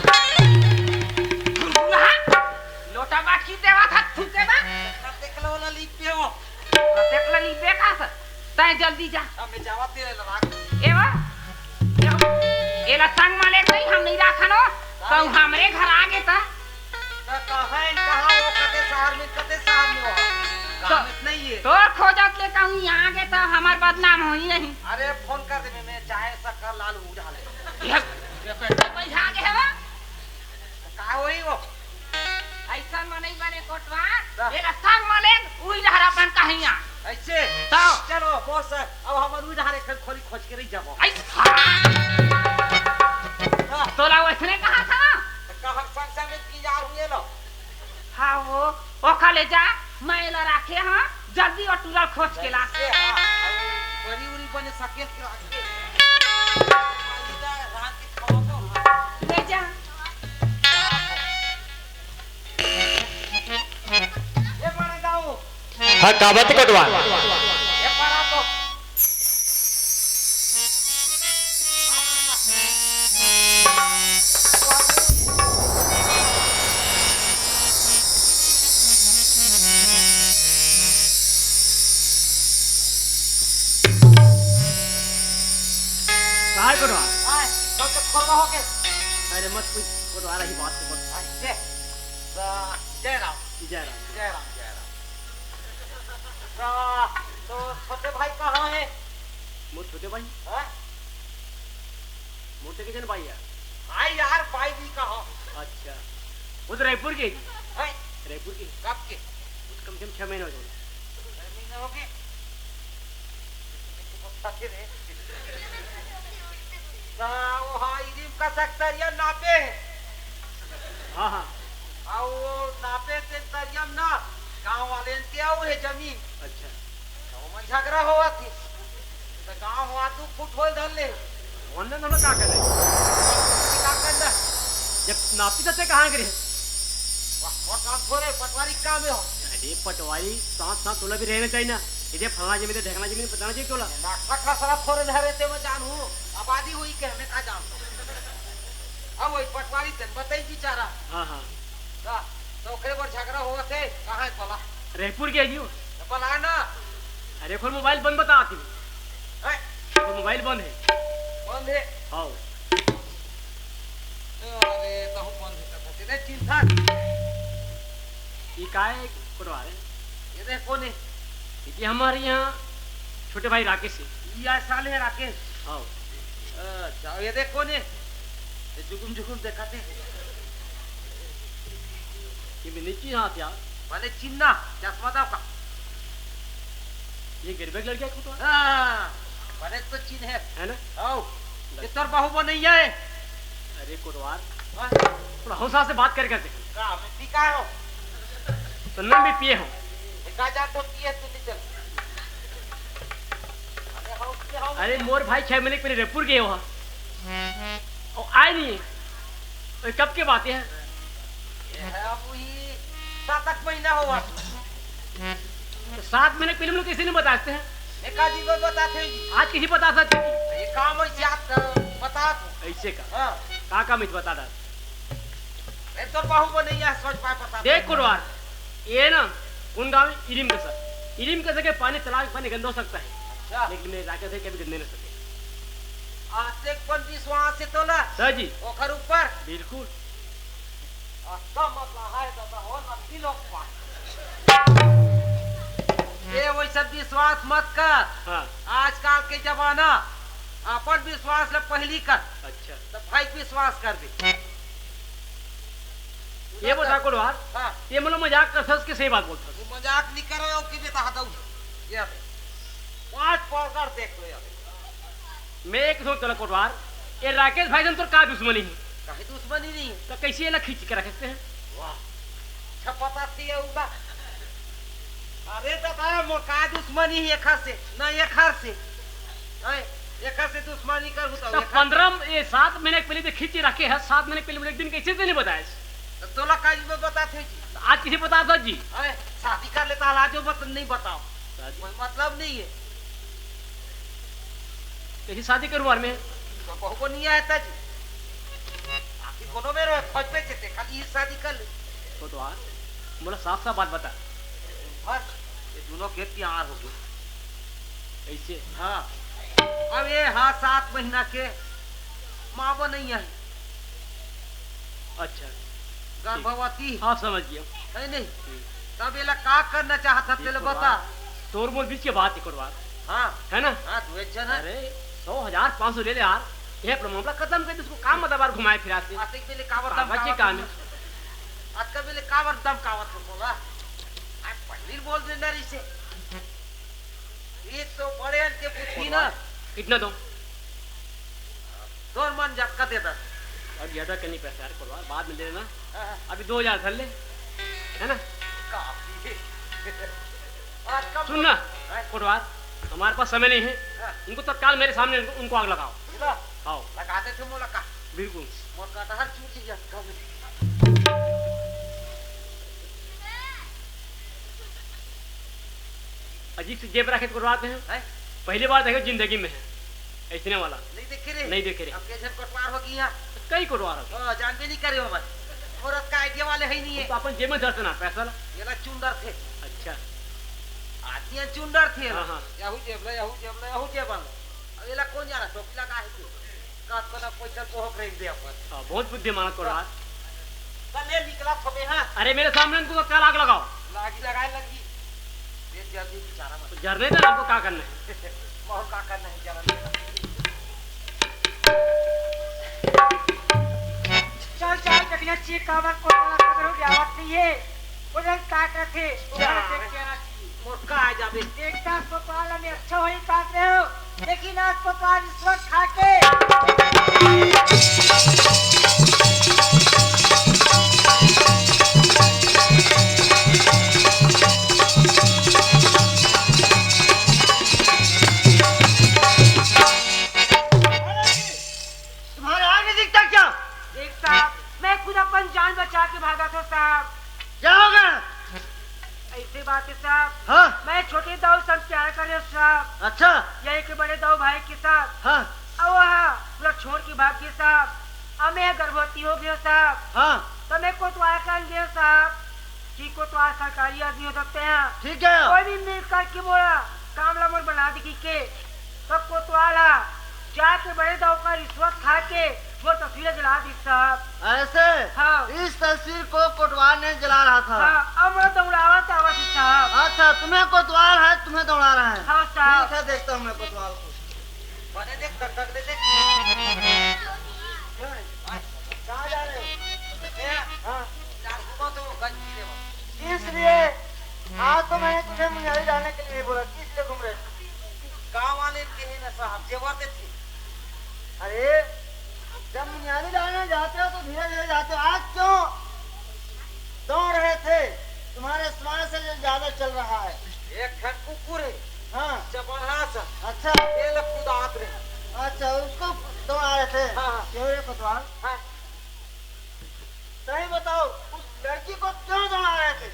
लोटा बाकी देवा था थूके बा। तब देख लो ना लिप पे हो। तब देख लो लिप पे का सर। तै जल्दी जा। अब मैं जावा तेरे लगा। एवा। एवा। एला संग मा ले गई, हम नहीं राखन हो। तो हमरे घर आगे ता। तो कहाँ है, कहाँ वो कते शहर में, कते शहर में हो? तो गाँव में नहीं है। तोर खोजत ले कहूँ यहाँ आगे तो हमार बदनाम होई नहीं। अरे फोन कर दे, मैं, मैं चाय शक्कर लाल उठा ले। ये, ये बेटा भाई आगे है वो। का होई वो? ऐसा मनई बने कोटवा, हाँ। एला संग मा ले, उही डहर अपन कहिया। ऐसे? तो? चलो, बॉस, अब हमर उही डहर एक ठन खोली खोज के रही जाबो। ऐस-, हाँ। हाँ। तोला वैसने कहा था? तो कहा संग संग में की यार हुए लो। हाँ, वो, ओखा ले जा, मैं एला राखे, हाँ, जल्दी वो टूरा खोज के ला। ऐसे, हाँ, अरे, बड़ी उड़ी बने सकेल के राखे। रात के खावा को, हाँ। ले जा। हाँ, का बात कोटवा? काय कोटवा? आय, कल तो खोलवा हो गए। अरे मत पूछ, कोटवा रही बात तो मत। आय, जय। जय राम। जय राम। जय राम, जय राम। तो, तो छोटे भाई कहाँ है? मोर छोटे भाई? हाँ? मोटे के जन भाई है? हाँ यार, भाई भी कहाँ? अच्छा। वो तो रायपुर के है। हैं? रायपुर के। कब के? वो तो कम से कम छह महीने हो गए। छह महीने हो गए? तो फिर है। तरिया नापे हे। हाँ, हाँ। अउ वो नापे ते तरिया में ना, गाँव वाले के अउ हे जमीन। अच्छा। तो ओमा झगड़ा होवत हे। तो गाँव होवत दू फुट होल धर ले। ओन्ने दोनों का करे? का करना? जब नापी तो ते कहाँ गिरे? वाह, मोर काम थोरे, पटवारी काम हे हो। अरे पटवारी, साथ साथ तोला भी रहना चाहिए ना। इधर फलाना जमीन, इधर ढेकना जमीन बताना चाहिए तोला। ना खसरा थोरे धरे ते मैं जानू, आबादी हुई के हमें का जानू। अब वही पटवारी तेन बताई बेचारा। हाँ, हाँ। का, तो ओकरे बर झगड़ा होवत हे, कहाँ हे पला? रायपुर के आइयो। तो पला ना। अरे खोल मोबाइल बंद बता आती। हैं? खोल मोबाइल बंद हे। बंद हे? हाँ। अरे, तहु बंद हे, तब तेरे चिंता। ये का हे, कोटवार हे? ये देख कौन हे? ये हमारे यहाँ छोटे भाई राकेश हे। ये साले राकेश। हाँ। अच्छा, ये देख कौन हे? ये जुगुम जुगुम देखाथे। ये मैं नहीं चिन्हात यार। माने चिन्हा, चश्मा दाव का? ये गरीब लड़का है खुद। हाँ, माने तो चिन्हे। है ना? आओ, ये तोर बहू वो नहीं है। अरे कोटवार, हाँ? थोड़ा हौसला से बात कर करते। का, मैं पी का हो? तो ना भी पिए हो। ये का जा तो पिए तू नहीं चल। अरे हो, पिए हो। अरे मोर भाई छह महीने के पहले रायपुर गए हो। और आए नहीं है। अरे कब के बात है? ये है अब वही सात आठ महीना हुआ। तो सात महीने पहले हम लोग कैसे नहीं बताते हैं? एका जी को बताते हैं जी। आज किसी बता सकते हैं? ये काम है जी, आप बता दो। ऐसे का? हाँ। का काम है बता दा? मैं तो बहू को नहीं है, सोच पाए बता देख दो। कोटवार, ये ना कुंडा में इरिम कसा, इरिम कसा के पानी, तालाब के पानी गंदा हो सकता है। अच्छा। लेकिन मेरे राकेश से कभी गंदे नहीं सकते। आज तक पण विश्वास है तोला? सर जी। ओखर ऊपर? बिल्कुल। अतका मत लहाय दादा हो, नकली लोग पा। ये वैसा विश्वास मत कर। हाँ। आजकल के जमाना अपन विश्वास ले पहली कर। अच्छा। तो भाई विश्वास कर दे। ये बता कोटवार, हाँ। ये मतलब मजाक कर सकस के सही बात बोलता। तू मजाक नहीं कर रहे हो कि बेटा हटाओ। ये पांच प्रकार देख लो यार। मैं एक सोच चला कोटवार, ये राकेश भाई से तोर का दुश्मनी है? काहे दुश्मनी नहीं है? तो कैसे ये खींच के रखते हैं? वाह, अच्छा पता थी ये होगा। अरे दादा, मोर का दुश्मनी है एखर से? ना एखर से। हैं? एखर से दुश्मनी कर तो एखर पंद्रह, ये सात महीने के पहले तो खींच के रखे है, सात महीने के पहले एक दिन कैसे से नहीं बताया? तो तोला का जी में बताते जी? आज किसे बता दो जी? हैं? शादी कर लेता हला जो मत नहीं बताओ। शादी? कोई मतलब नहीं है। यही शादी करूँ और मैं। तो बहू को नहीं आया था जी। आखिर कोनो में रहे, खोज पे चेते, खाली ये शादी कर ले। कोटवार, बोला साफ साफ बात बता। बस, ये दोनों के प्यार हो गए। ऐसे? हाँ। अब ये हाँ सात महीना के माँ वो नहीं है। अच्छा। गर्भवती। हाँ, समझ गया। है नहीं? हम्म। तब ये ला का करना चाहता, ये पहले कोटवार, बता। तोर मोर बीच के बात है कोटवार। हाँ। है ना? हाँ, दो एक जन है। अरे, सौ, हजार, पाँच सौ ले ले यार। ये अपना मामला खत्म कर दे, उसको काम मत बार घुमाए फिरा से। आते के बेले कावर दम कागज के कावत काम हो। है। आज का बेले कावर दम कावत हो बोला। आज पहली बोल दे ना इसे। ये तो बड़े अन के बुद्धि ना। कितना दो? तोर मन जतका दे दस। अब ज्यादा करनी पैसा यार, कोटवार, बाद में ले लेना। हाँ, हाँ। अभी दो हजार धर ले, है ना? काफी है। आज कम सुन ना, हाँ। कोटवार, हमारे पास समय नहीं है। हाँ। उनको तत्काल मेरे सामने उनको, उनको आग लगाओ। सुनो, हाँ। लगाते थे मुलाकात। बिल्कुल। मोर कटहर चूर जी जतका में। अजीब से जेब रखे तो करवाते हैं। हैं? पहली बार देखे जिंदगी में है, ऐसने वाला। नहीं देखे रे। नहीं देखे रे। अब कैसे कोटवार हो गया? कई कोटवार हो गया। ओ, जान भी नहीं करे हो बस। औरत का आइडिया वाले है ही नहीं है। तो अपन जेब में धरते ना पैसा ला। ये ला चुंदर थे। अच्छा। आदमी चुंदर थे ना। हाँ, हाँ। यहू जेब ला, यहू जेब ला, यहू जेब ला। अब ये ला कौन जाना? टोपी लगा है तू। का तो ना पैसा को होक रख दे अपन। हाँ, बहुत बुद्धिमान कोटवार। कल ये निकला थोबे, हाँ। अरे, मेरे सामने उनको तो क्या आग लगाओ? लागी लगाए लगी। ये जल्दी बेचारा मत। जरने दे, हमको क्या करना है? और क्या करना है, जरा देना। चल, चल, कभी ना चीख कावर को तोला कदर हो गया, आवत नहीं है। वो जन का करथे, वो क्या? देख के आना चाहिए। मोर का आ जाबे? देखता अस्पताल में अच्छा होई काट रहे हो, लेकिन अस्पताल रिश्वत खा के। साहब। हाँ। मैं छोटे दाऊ से प्यार करे साहब। अच्छा। यही के बड़े दाऊ भाई के साथ। हाँ। अउ वह पूरा छोड़ के भाग गए साहब। अब मैं गर्भवती हो गया साहब। हाँ। तो मैं कोतवाल कान गया साहब। कि कोतवाल सरकारी आदमी हो सकते हैं। ठीक है। कोई भी मिल करके बोला काम ला मोर बना दी के। तो कोतवाल हा जाके बड़े दाऊ का रिश्वत खा के वो तस्वीर जला दी साहब। ऐसे? हाँ। इस तस्वीर को कोतवाल ने जला रहा था। हाँ, अब वो दौड़ावा तावा से साहब। अच्छा, तुम्हें कोतवाल है, तुम्हें दौड़ा रहा है। हाँ साहब। ठीक है, देखता हूँ मैं कोतवाल को। बने देख, टक टक दे देख। कहाँ जा रहे हो? हाँ। इसलिए आज तो मैंने तुझे मुनियारी डालने के लिए नहीं बोला। किस लिए घूम रहे थे? गाँव वाले के हैं ना साहब, जेवर देते। अरे, जब मुनियारी डालने जाते हो तो धीरे धीरे जाते हो। आज क्यों दौड़ रहे थे? तुम्हारे श्वास से जो ज्यादा चल रहा है। एक ठन कुकुर है। हाँ। चपड़ा सा। अच्छा। ये लोग कुदात रहे। अच्छा, उसको दौड़ा रहे थे। हाँ, हाँ। क्यों रे कोतवाल? हाँ। सही बताओ, उस लड़की को क्यों दौड़ा रहे थे?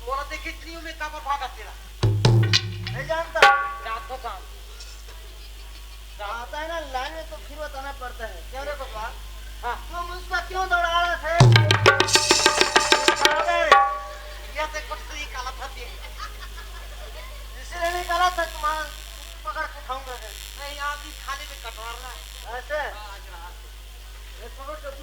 बोला देखी इतनी उम्र का पर भागा तेरा। नहीं जानता। जानता था। आता है ना लाइन में तो फिर बताना पड़ता है। क्यों रे पापा? हाँ। तुम उसका क्यों दौड़ा रहे थे? अबे, यह तो कुछ नहीं काला था तेरे। इसलिए नहीं काला था, तुम्हारा पकड़ के खाऊंगा मैं। नहीं, आज ही खाली में कटवार रहा है। ऐसे? हाँ, आज रात। ये पकड़ के तू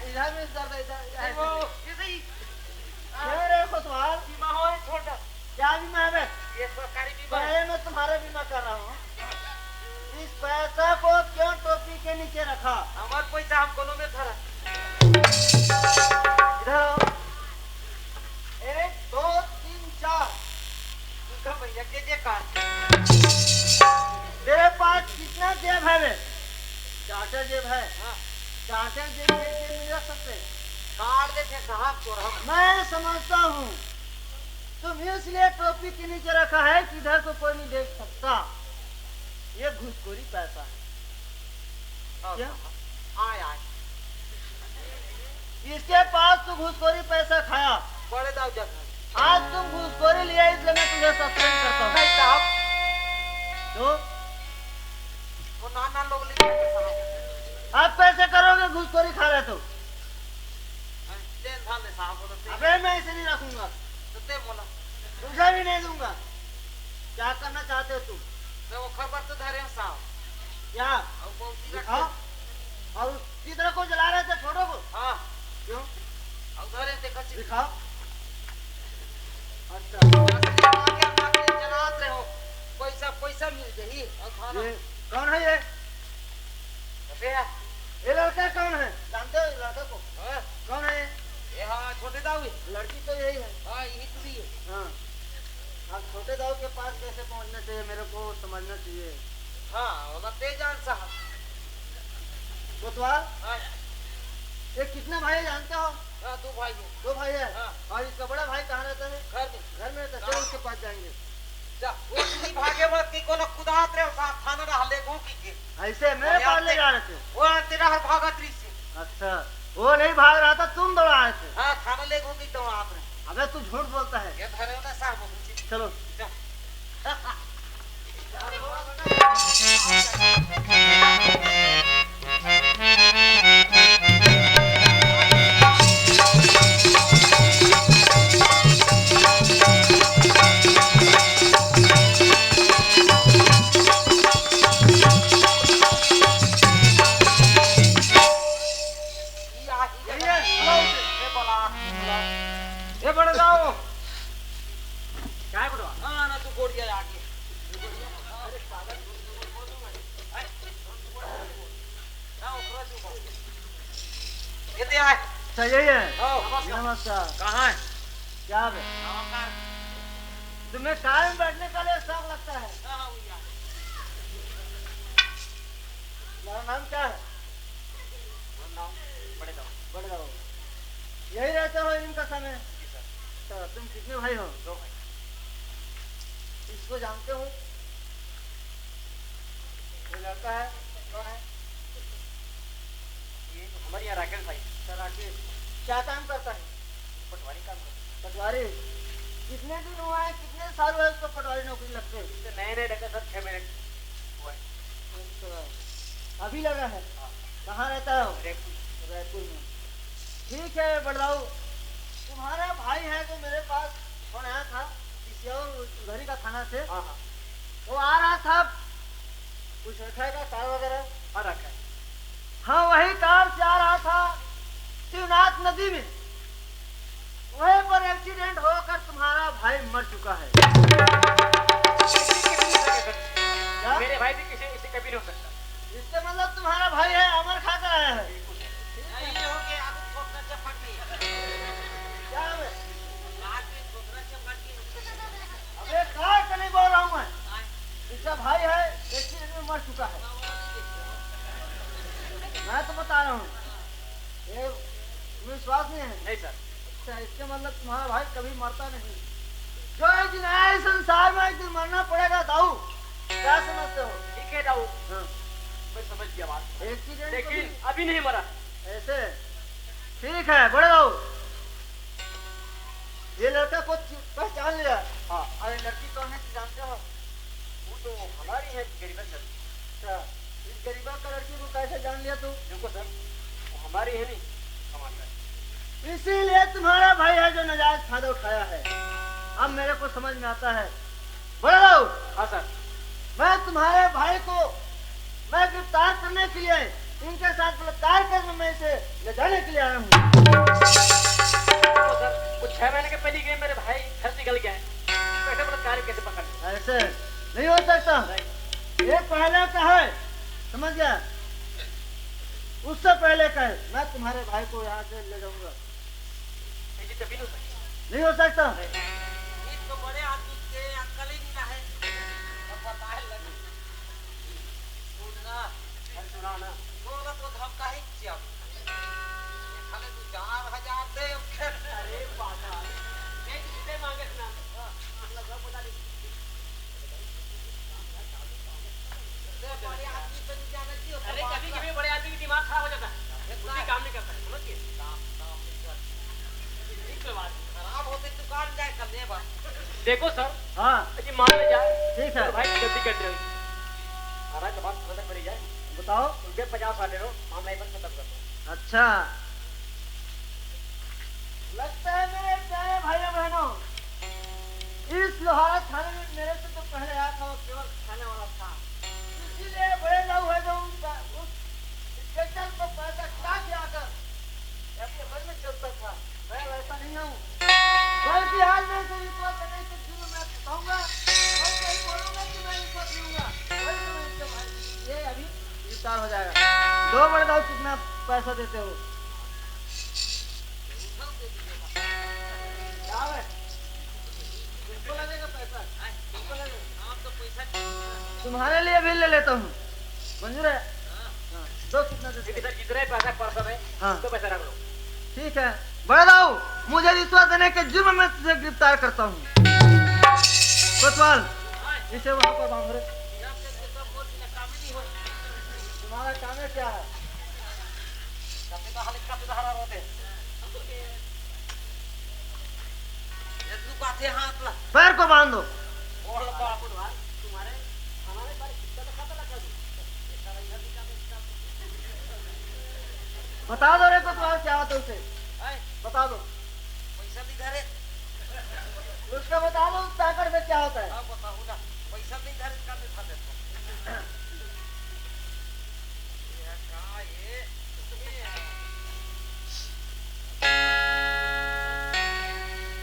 इधर भी दर्द है, इधर, इधर। वो, ये सही। क्या रे कोतवाल? बीमा हो है छोटा। क्या बीमा है बे? ये सरकारी बीमा है। मैं तुम्हारा बीमा कर रहा हूँ। इस पैसा को क्यों टोपी के नीचे रखा? हमार पैसा हम कोनो में धरा। इधर आओ। एक, दो, तीन, चार। उनका भैया के जे काट। तेरे पास कितना जेब है बे? चार्टर जेब है। हाँ। चार्टर जेब में जेब में रख सकते हैं। काट देते साहब, चोर हम। मैं समझता हूँ, तुम इसलिए टोपी के नीचे रखा है कि इधर को कोई नहीं देख सकता। ये घुसखोरी पैसा है। हाँ, क्या? हाँ, आए, आए। इसके पास तू घुसखोरी पैसा खाया। बड़े दाऊ जब आज तुम घुसखोरी लिया, इसलिए मैं तुझे सस्पेंड करता हूँ। नहीं साहब। तो? वो नाना लोग लिखे हैं साहब। आप कैसे करोगे, घुसखोरी खा रहे तो? हाँ, जेल था ले साहब, वो तो तेल। अबे मैं इसे नहीं रखूंगा। तो ते बोला। तुझे भी नहीं दूंगा। क्या करना चाहते हो तुम? मैं वो खबर तो धरे हैं साहब। क्या? और वो उसी का दिखाओ। और उस चित्र को जला रहे थे, फोटो को? हाँ। क्यों? और धरे हैं, देखो चित्र। दिखाओ। अच्छा। आगे, आगे जलात रहे हो। पैसा, पैसा मिल जाई। और खाना। ये कौन है ये? अबे यार। ये लड़का कौन है? जानते हो ये लड़का को? हाँ। कौन है? ये हाँ, छोटे दाऊ है। लड़की तो यही है। हाँ, यही तो भी है। हाँ। अब छोटे दाऊ के पास कैसे पहुंचना चाहिए, मेरे को समझना चाहिए। हाँ, वो तो तेज जान साहब। कोतवाल? हाँ। ये कितने भाई है जानते हो? हाँ, दो भाई हैं। दो भाई है? हाँ। और इसका बड़ा भाई कहाँ रहता है? घर में। घर में रहता है? हाँ। चलो उसके पास जाएंगे। जा, वो नहीं भागे मत कि कोनो कुदात रहे, साथ थाना रहा ले गो की के। ऐसे मेरे और पास ले आते जा रहे थे। वो आते रहा भागत रही से। अच्छा, वो नहीं भाग रहा था, तुम दौड़ा रहे थे। हाँ, थाना ले गो की दौड़ात रहे। अबे तू झूठ बोलता है। ये धरे हो ना साहब, वो चीज। चलो। जा। ये, ये, बुलाओ उसे, ये बुला, बुलाओ। ये बड़े जाओ। काय बड़वा? ना, ना, तू गोड़िया आगे। ना, ऊपर से ऊपर। ये दे आए। अच्छा, यही है? आओ। नमस्कार। कहाँ है? क्या है? नमस्कार। तुम्हें कायम बैठने का लिए शौक लगता है? हाँ, हाँ, भैया। तुम्हारा नाम क्या है? मेरा नाम बड़े दाऊ। बड़े दाऊ। यही रहते हो इनका समय? जी सर। अच्छा, तुम कितने भाई हो? दो भाई। इसको जानते हो? लड़का है, कौन है? ये तो हमारे यहाँ राकेश भाई। अच्छा, राकेश। क्या काम करता है? पटवारी काम करता है। पटवारी? कितने दिन हुआ है, कितने साल हुआ है उसको पटवारी नौकरी लगते? इससे नए नए लगा सर, छह महीने हुआ है। अच्छा, अभी लगा है? हाँ। कहाँ रहता है वो? रायपुर। रायपुर में। ठीक है बड़दाऊ, तुम्हारा भाई है जो मेरे पास फोन आया था किसी और उधर ही का थाना से। हाँ, हाँ। वो आ रहा था, कुछ रखा है क्या, कार वगैरह? हाँ, रखा है। हाँ, वही कार से आ रहा था शिवनाथ नदी में, वहीं पर एक्सीडेंट होकर तुम्हारा भाई मर चुका है। क्या? मेरे भाई भी किसी, किसी कभी नहीं हो सकता। इससे मतलब तुम्हारा भाई है, अमर खाकर आया है। बिल्कुल। नहीं, ये हो गया, अब ठोकना चपट नहीं है। क्या है? आज भी ठोकना चपट नहीं है। अबे, कार से नहीं बोल रहा हूँ मैं। हाँ। इसका भाई है, एक्सीडेंट में मर चुका है। मैं तो बता रहा हूँ, ये तुम्हें विश्वास नहीं है? नहीं सर। अच्छा, इसके मतलब तुम्हारा भाई कभी मरता नहीं। जो एक दिन आए इस संसार में, एक दिन मरना पड़ेगा दाऊ। क्या समझते हो? ठीक है दाऊ। हाँ। मैं समझ गया बात। एक्सीडेंट लेकिन अभी नहीं मरा। ऐसे? ठीक है, बड़े दाऊ। ये लड़का को चि-, पहचान लिया। हाँ। अरे, लड़की कौन है, जानते हो? वो तो हमारी है, गरीबा सर। अच्छा, इस गरीबा का लड़की को कैसे जान लिया तू? देखो सर, वो हमारी है नहीं, कमांडर। इसीलिए तुम्हारा भाई है जो नाजायज फायदा उठाया है। अब मेरे को समझ में आता है। बड़े दाऊ। हाँ सर। मैं तुम्हारे भाई को मैं गिरफ्तार करने के लिए, इनके साथ बलात्कार करने में इसे ले जाने के लिए आया हूँ। देखो सर, वो छह महीने के पहले गए, मेरे भाई घर से निकल गया है, कैसे बलात्कार, कैसे पकड़ लें? ऐसे नहीं हो सकता। नहीं। ये पहले का है, समझ गया? उससे पहले का है। मैं तुम्हारे भाई को यहाँ से ले जाऊंगा। नहीं जी, कभी नहीं हो सकता। नहीं हो सकता। ये तो बड़े आदमी के अक्ल ही नहीं ना है। अब बताए लगे। सुन ना। अरे सुना ना। बोला तो धमका ही क्या? खाली दो चार हजार दे। अरे बाबा, मैं कितने मांगे सुना? हाँ, मतलब, सब बता दे। अरे, कभी कभी बड़े आदमी की दिमाग खराब हो जाता है, बुद्धि काम नहीं करता है, समझ गए? ठीक है बात। खराब होते दुकान जाए कर ले बात। देखो सर, हाँ। ये मान ले जाए, ठीक है। तो भाई गलती कर रहे हो। हमारा जवाब खत्म करी जाए। बताओ। उनके पचास वाले रो, मामला एक बार खत्म कर दो। अच्छा। लगता है मेरे प्यारे भाइयों बहनों, इस लोहारा थाने में मेरे से तो पहले आया था, वो केवल खाने वाला था। इसीलिए बड़े दाऊ है जो उनका, उस इंस्पेक्टर को पैसा खिला के आकर अपने मन में चलता था। मैं वैसा नहीं हूँ, बल्कि आज मैं इसे रिश्वत देने के जुर्म में फंसाऊंगा और कहीं बोलूंगा कि मैं रिश्वत लूंगा, वही समय इसके भाई ये अभी गिरफ्तार हो जाएगा। दो बड़े दाऊ, कितना पैसा देते हो? क्या है? तुमको लगेगा पैसा? तुमको लगेगा? तुम्हारे लिए भी ले लेता हूँ। मंजूर है? हाँ। दो, कितना देते हो? इधर जितना ही पैसा पर्स में, हाँ। तो पैसा रख लो। ठीक है। बड़े दाऊ, मुझे रिश्वत देने के जुर्म में तुझे गिरफ्तार करता हूँ। कोतवाल, इसे वहाँ पर बांध रहे। तुम्हारा काम है क्या है? पैर को बांध दो। बता दो रे कोतवाल, क्या होता है उसे? बता दो। पैसा नहीं धरे। उसका बता दो, उस पैकेट में क्या होता है? हाँ, बताऊंगा। पैसा नहीं धरे, इसका नहीं था देखो। ये का ये?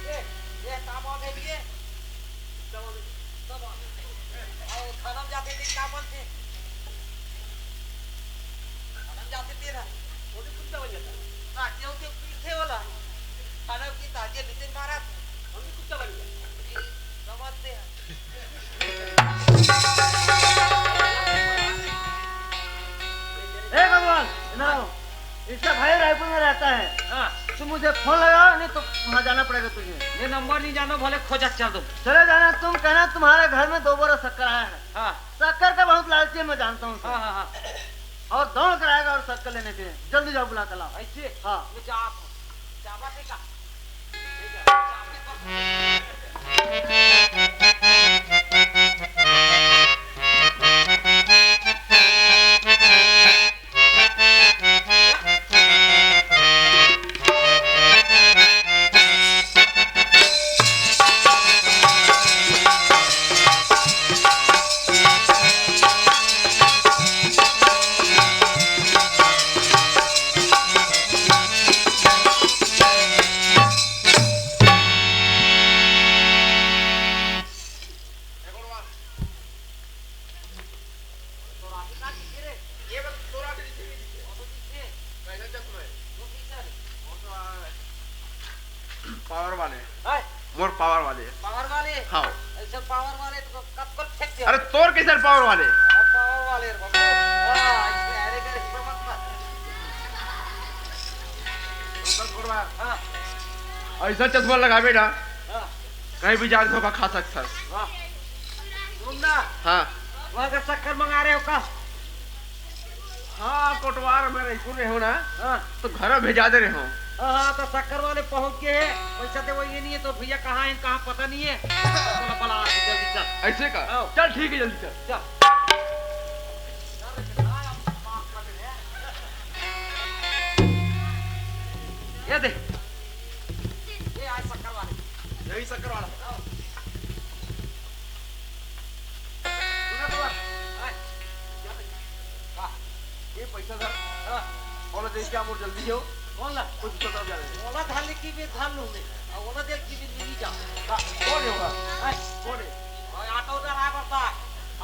ये, ये का बात है ये? का बात है? का बात है? अरे, खाना जाते थे, का बात है? हम जाते तेरा। वो भी कुत्ता बन जाता है। ना, क्योंकि पीछे वाला। खाना की ताजे नीचे मारा था। हम भी कुत्ता बन गया। ये समझते हैं। ए भगवान, इधर आओ। इसका भाई रायपुर में रहता है। हाँ। तुम मुझे फोन लगाओ, नहीं तो वहाँ जाना पड़ेगा तुझे। ये नंबर नहीं जानो, भले खोजत चल दो। चले जाना, तुम कहना तुम्हारे घर में दो बोरा शक्कर आया है। हाँ। शक्कर का बहुत लालची है, मैं जानता हूँ उसे। हाँ, हाँ, हाँ। और दौड़ कर आएगा और शक्कर लेने के लिए। जल्दी जाओ, बुला कर लाओ। ऐसे? हाँ। मैं जा, जावा देगा। पावर वाले। हैं? मोर पावर वाले। पावर वाले? हाँ। ऐसे पावर वाले तो कब कर फेंक दिया? अरे तोर कैसे पावर वाले? हाँ, पावर वाले रे बाबू। हाँ, ऐसे अरे कर हिम्मत मत कर। हाँ। ऐसा चश्मा लगावे ना, हाँ। कहीं भी जाके धोखा खा सकता है। हाँ। सुन ना। हाँ। वहाँ का शक्कर मंगा रहे हो का? हाँ, कोटवार में रईपुर रहे हो ना, हाँ। तो घर भेजा दे रहे हो। हाँ, हाँ, तो शक्कर वाले पहुँच गए हैं, पैसा दे वो ये नहीं है, तो भैया कहाँ है, कहाँ पता नहीं है। चलो, बला, जल्दी चल। ऐसे का? हाँ। चल, ठीक है, जल्दी चल। चल। ये दे। ये आज शक्कर वाले। यही शक्कर वाला। हाँ। सुना तो बात। हाँ। ये पैसा धर। हाँ। और जैसे आप जल्दी हो। कौन ला? कुछ पता जा रहा है। ओला धान लेके भी धान लूंगे। और ओला देख के भी नहीं जा। हाँ, कौन है वो? हाँ। कौन है? और ऑटो ड्राइवर था।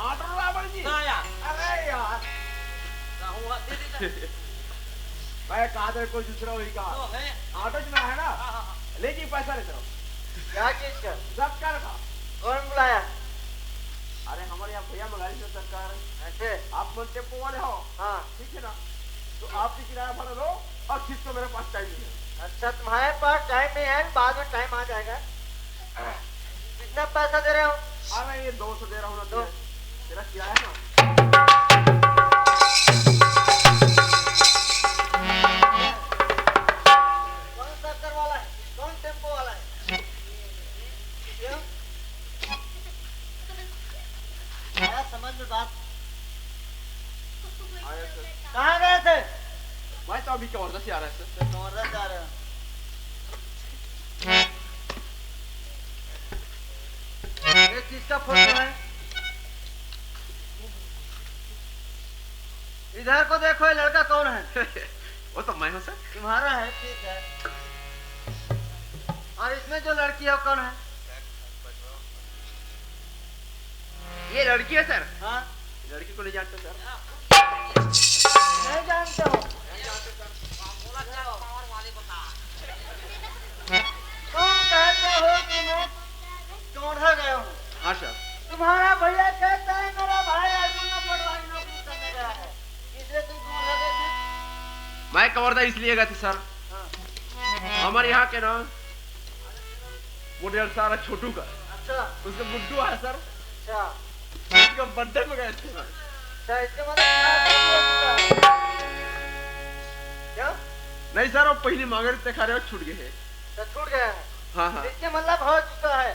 ऑटो ड्राइवर जी? हाँ यार। अरे यार। ना हुआ, दे दे। मैं कहा था कोई दूसरा होई का? तो है। ऑटो चला है ना? हाँ, हाँ, हाँ। ले जी पैसा लेते रहो। क्या चीज का? शक्कर का। कौन बुलाया? अरे हमारे यहाँ भैया मंगा रही है शक्कर। ऐसे? आप मन टेम्पो वाले हो? हाँ। ठीक है ना? तो आप भी किराया भाड़ा लो और खींच को मेरे पास टाइम नहीं है। अच्छा, तुम्हारे पास टाइम नहीं है, बाद में टाइम आ जाएगा। कितना पैसा दे रहे हो? अरे ये दो सौ दे रहा हूँ ना। दो। तेरा किराया ना। कौन शक्कर वाला है? कौन टेम्पो वाला है? क्यों? आया समझ में बात? आया सर। कहाँ गए थे? मैं तो अभी कवर्धा से आ रहा है सर। कवर्धा से आ रहे हैं। ये किसका फोटो है? इधर को देखो, ये लड़का कौन है? वो तो मैं हूँ सर। तुम्हारा है, ठीक है। और इसमें जो लड़की है, वो कौन है? ये लड़की है सर। हाँ। लड़की को नहीं जानते सर। नहीं जानते हो? तुम कहते हो कि मैं चौंधा गया हूँ। हाँ सर। तुम्हारा भैया कहता है मेरा भाई स्कूल में पटवारी नौकरी करने गया है, इसलिए तुम चौंधा गए थे? मैं कवर्धा इसलिए गया था सर। हाँ। हमारे यहाँ के ना वो डेढ़ साल है छोटू का। अच्छा। उसका गुड्डू है सर। अच्छा। उसका बर्थडे में गए थे सर। अच्छा, इसके मतलब क्या? क्या? नहीं सर, वो पहली मांगे थे, खा रहे हो, छूट गए हैं। अच्छा, छूट गया है। हाँ, हाँ। इसके मतलब हो चुका है।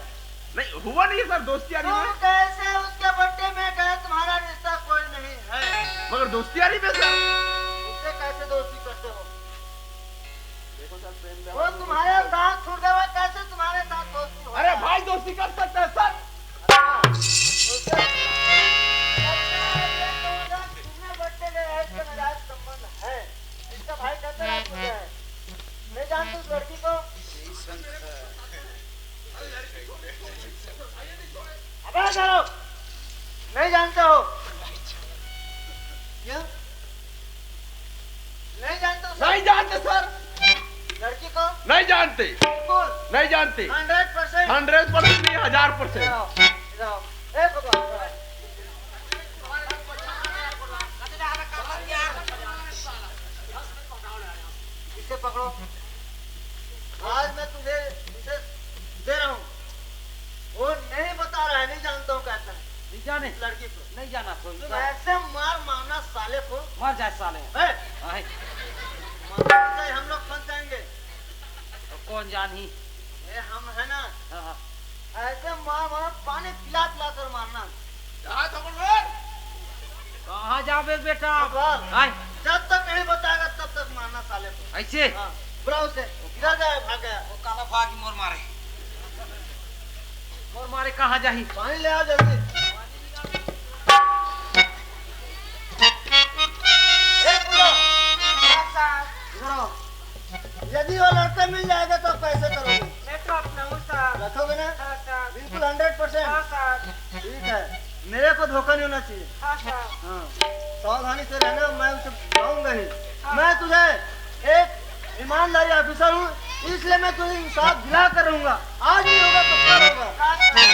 नहीं, हुआ नहीं है सर, दोस्ती यारी में। तुम कैसे उसके बर्थडे में गए, तुम्हारा रिश्ता कोई नहीं है। मगर दोस्ती यारी में सर। उससे कैसे दोस्ती करते हो? देखो सर, प्रेम वो तुम्हारे साथ छूट गया, वो कैसे तुम्हारे साथ दोस्ती हो? अरे भाई, दोस्ती कर सकते हैं सर। अच्छा, उससे तुमने बर्थडे गए है, इसका नाजायज संबंध है। इसका भाई कहते रात को गया है। नहीं जानते उस लड़की को? अबे सालो, नहीं जानते हो? क्या? नहीं जानते हो सर? नहीं जानते सर। लड़की को? नहीं जानते। बिल्कुल। नहीं जानते। Hundred percent. हंड्रेड परसेंट नहीं, हजार परसेंट। इधर आओ, इधर आओ। ए भगवान, इधर आओ। इसे पकड़ो। नहीं जाना कोई। तुम ऐसे मार मारना साले को। मर जाए साले। ए, आए। मर जाए, हम लोग फंस जाएंगे। तो कौन जानही? ए, हम है ना। हाँ, हाँ। ऐसे मार मार, पानी पिला पिला कर मारना। कहाँ जाबे बेटा? भगवान। आए। जब तक नहीं बताएगा तब तक मारना साले को। ऐसे? हाँ। बुलाओ उसे। किधर गया? भाग गया। वो काला भाग मोर मारे। मोर मारे कहाँ जाही? पानी ले आ जल्दी। ए, पूरा। हाँ, सर। इधर आओ। यदि वो लड़का मिल जाएगा तो कैसे करोगे? मैं तो अपनाऊँ, सर। रखोगे ना? हाँ, सर। बिल्कुल हंड्रेड परसेंट? हाँ, सर। ठीक है, मेरे को धोखा नहीं होना चाहिए। हाँ, सर। हाँ, सावधानी से रहना, मैं उसे बुलाऊंगा ही। हाँ। मैं तुझे एक ईमानदारी ऑफिसर हूँ, इसलिए मैं तुझे इंसाफ दिला कर रहूंगा। आज नहीं होगा तो कल होगा। हाँ, सर।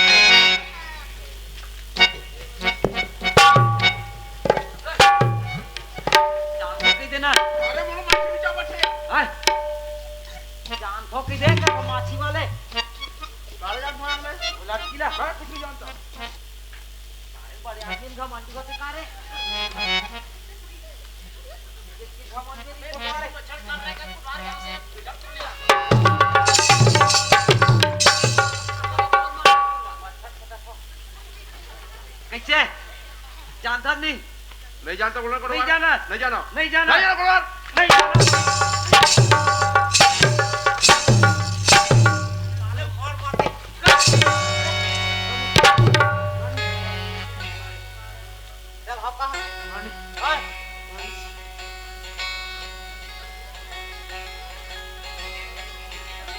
जान ठोकी देना। अरे, बोलो, माछी भी चापट है। आए। जान ठोकी दे, माछी वाले। काले जान मार ले। वो लड़की ला। मैं कुछ नहीं जानता। अरे, बड़े आदमी का मंडी को सिखा रहे। कैसे? जानता नहीं? नहीं जानता, बोला करो नहीं यार। जाना। नहीं जाना। नहीं जाना। नहीं जाना, बोला। नहीं जाना। साले मार मार के। चल, हाँ, कहाँ? हाँ।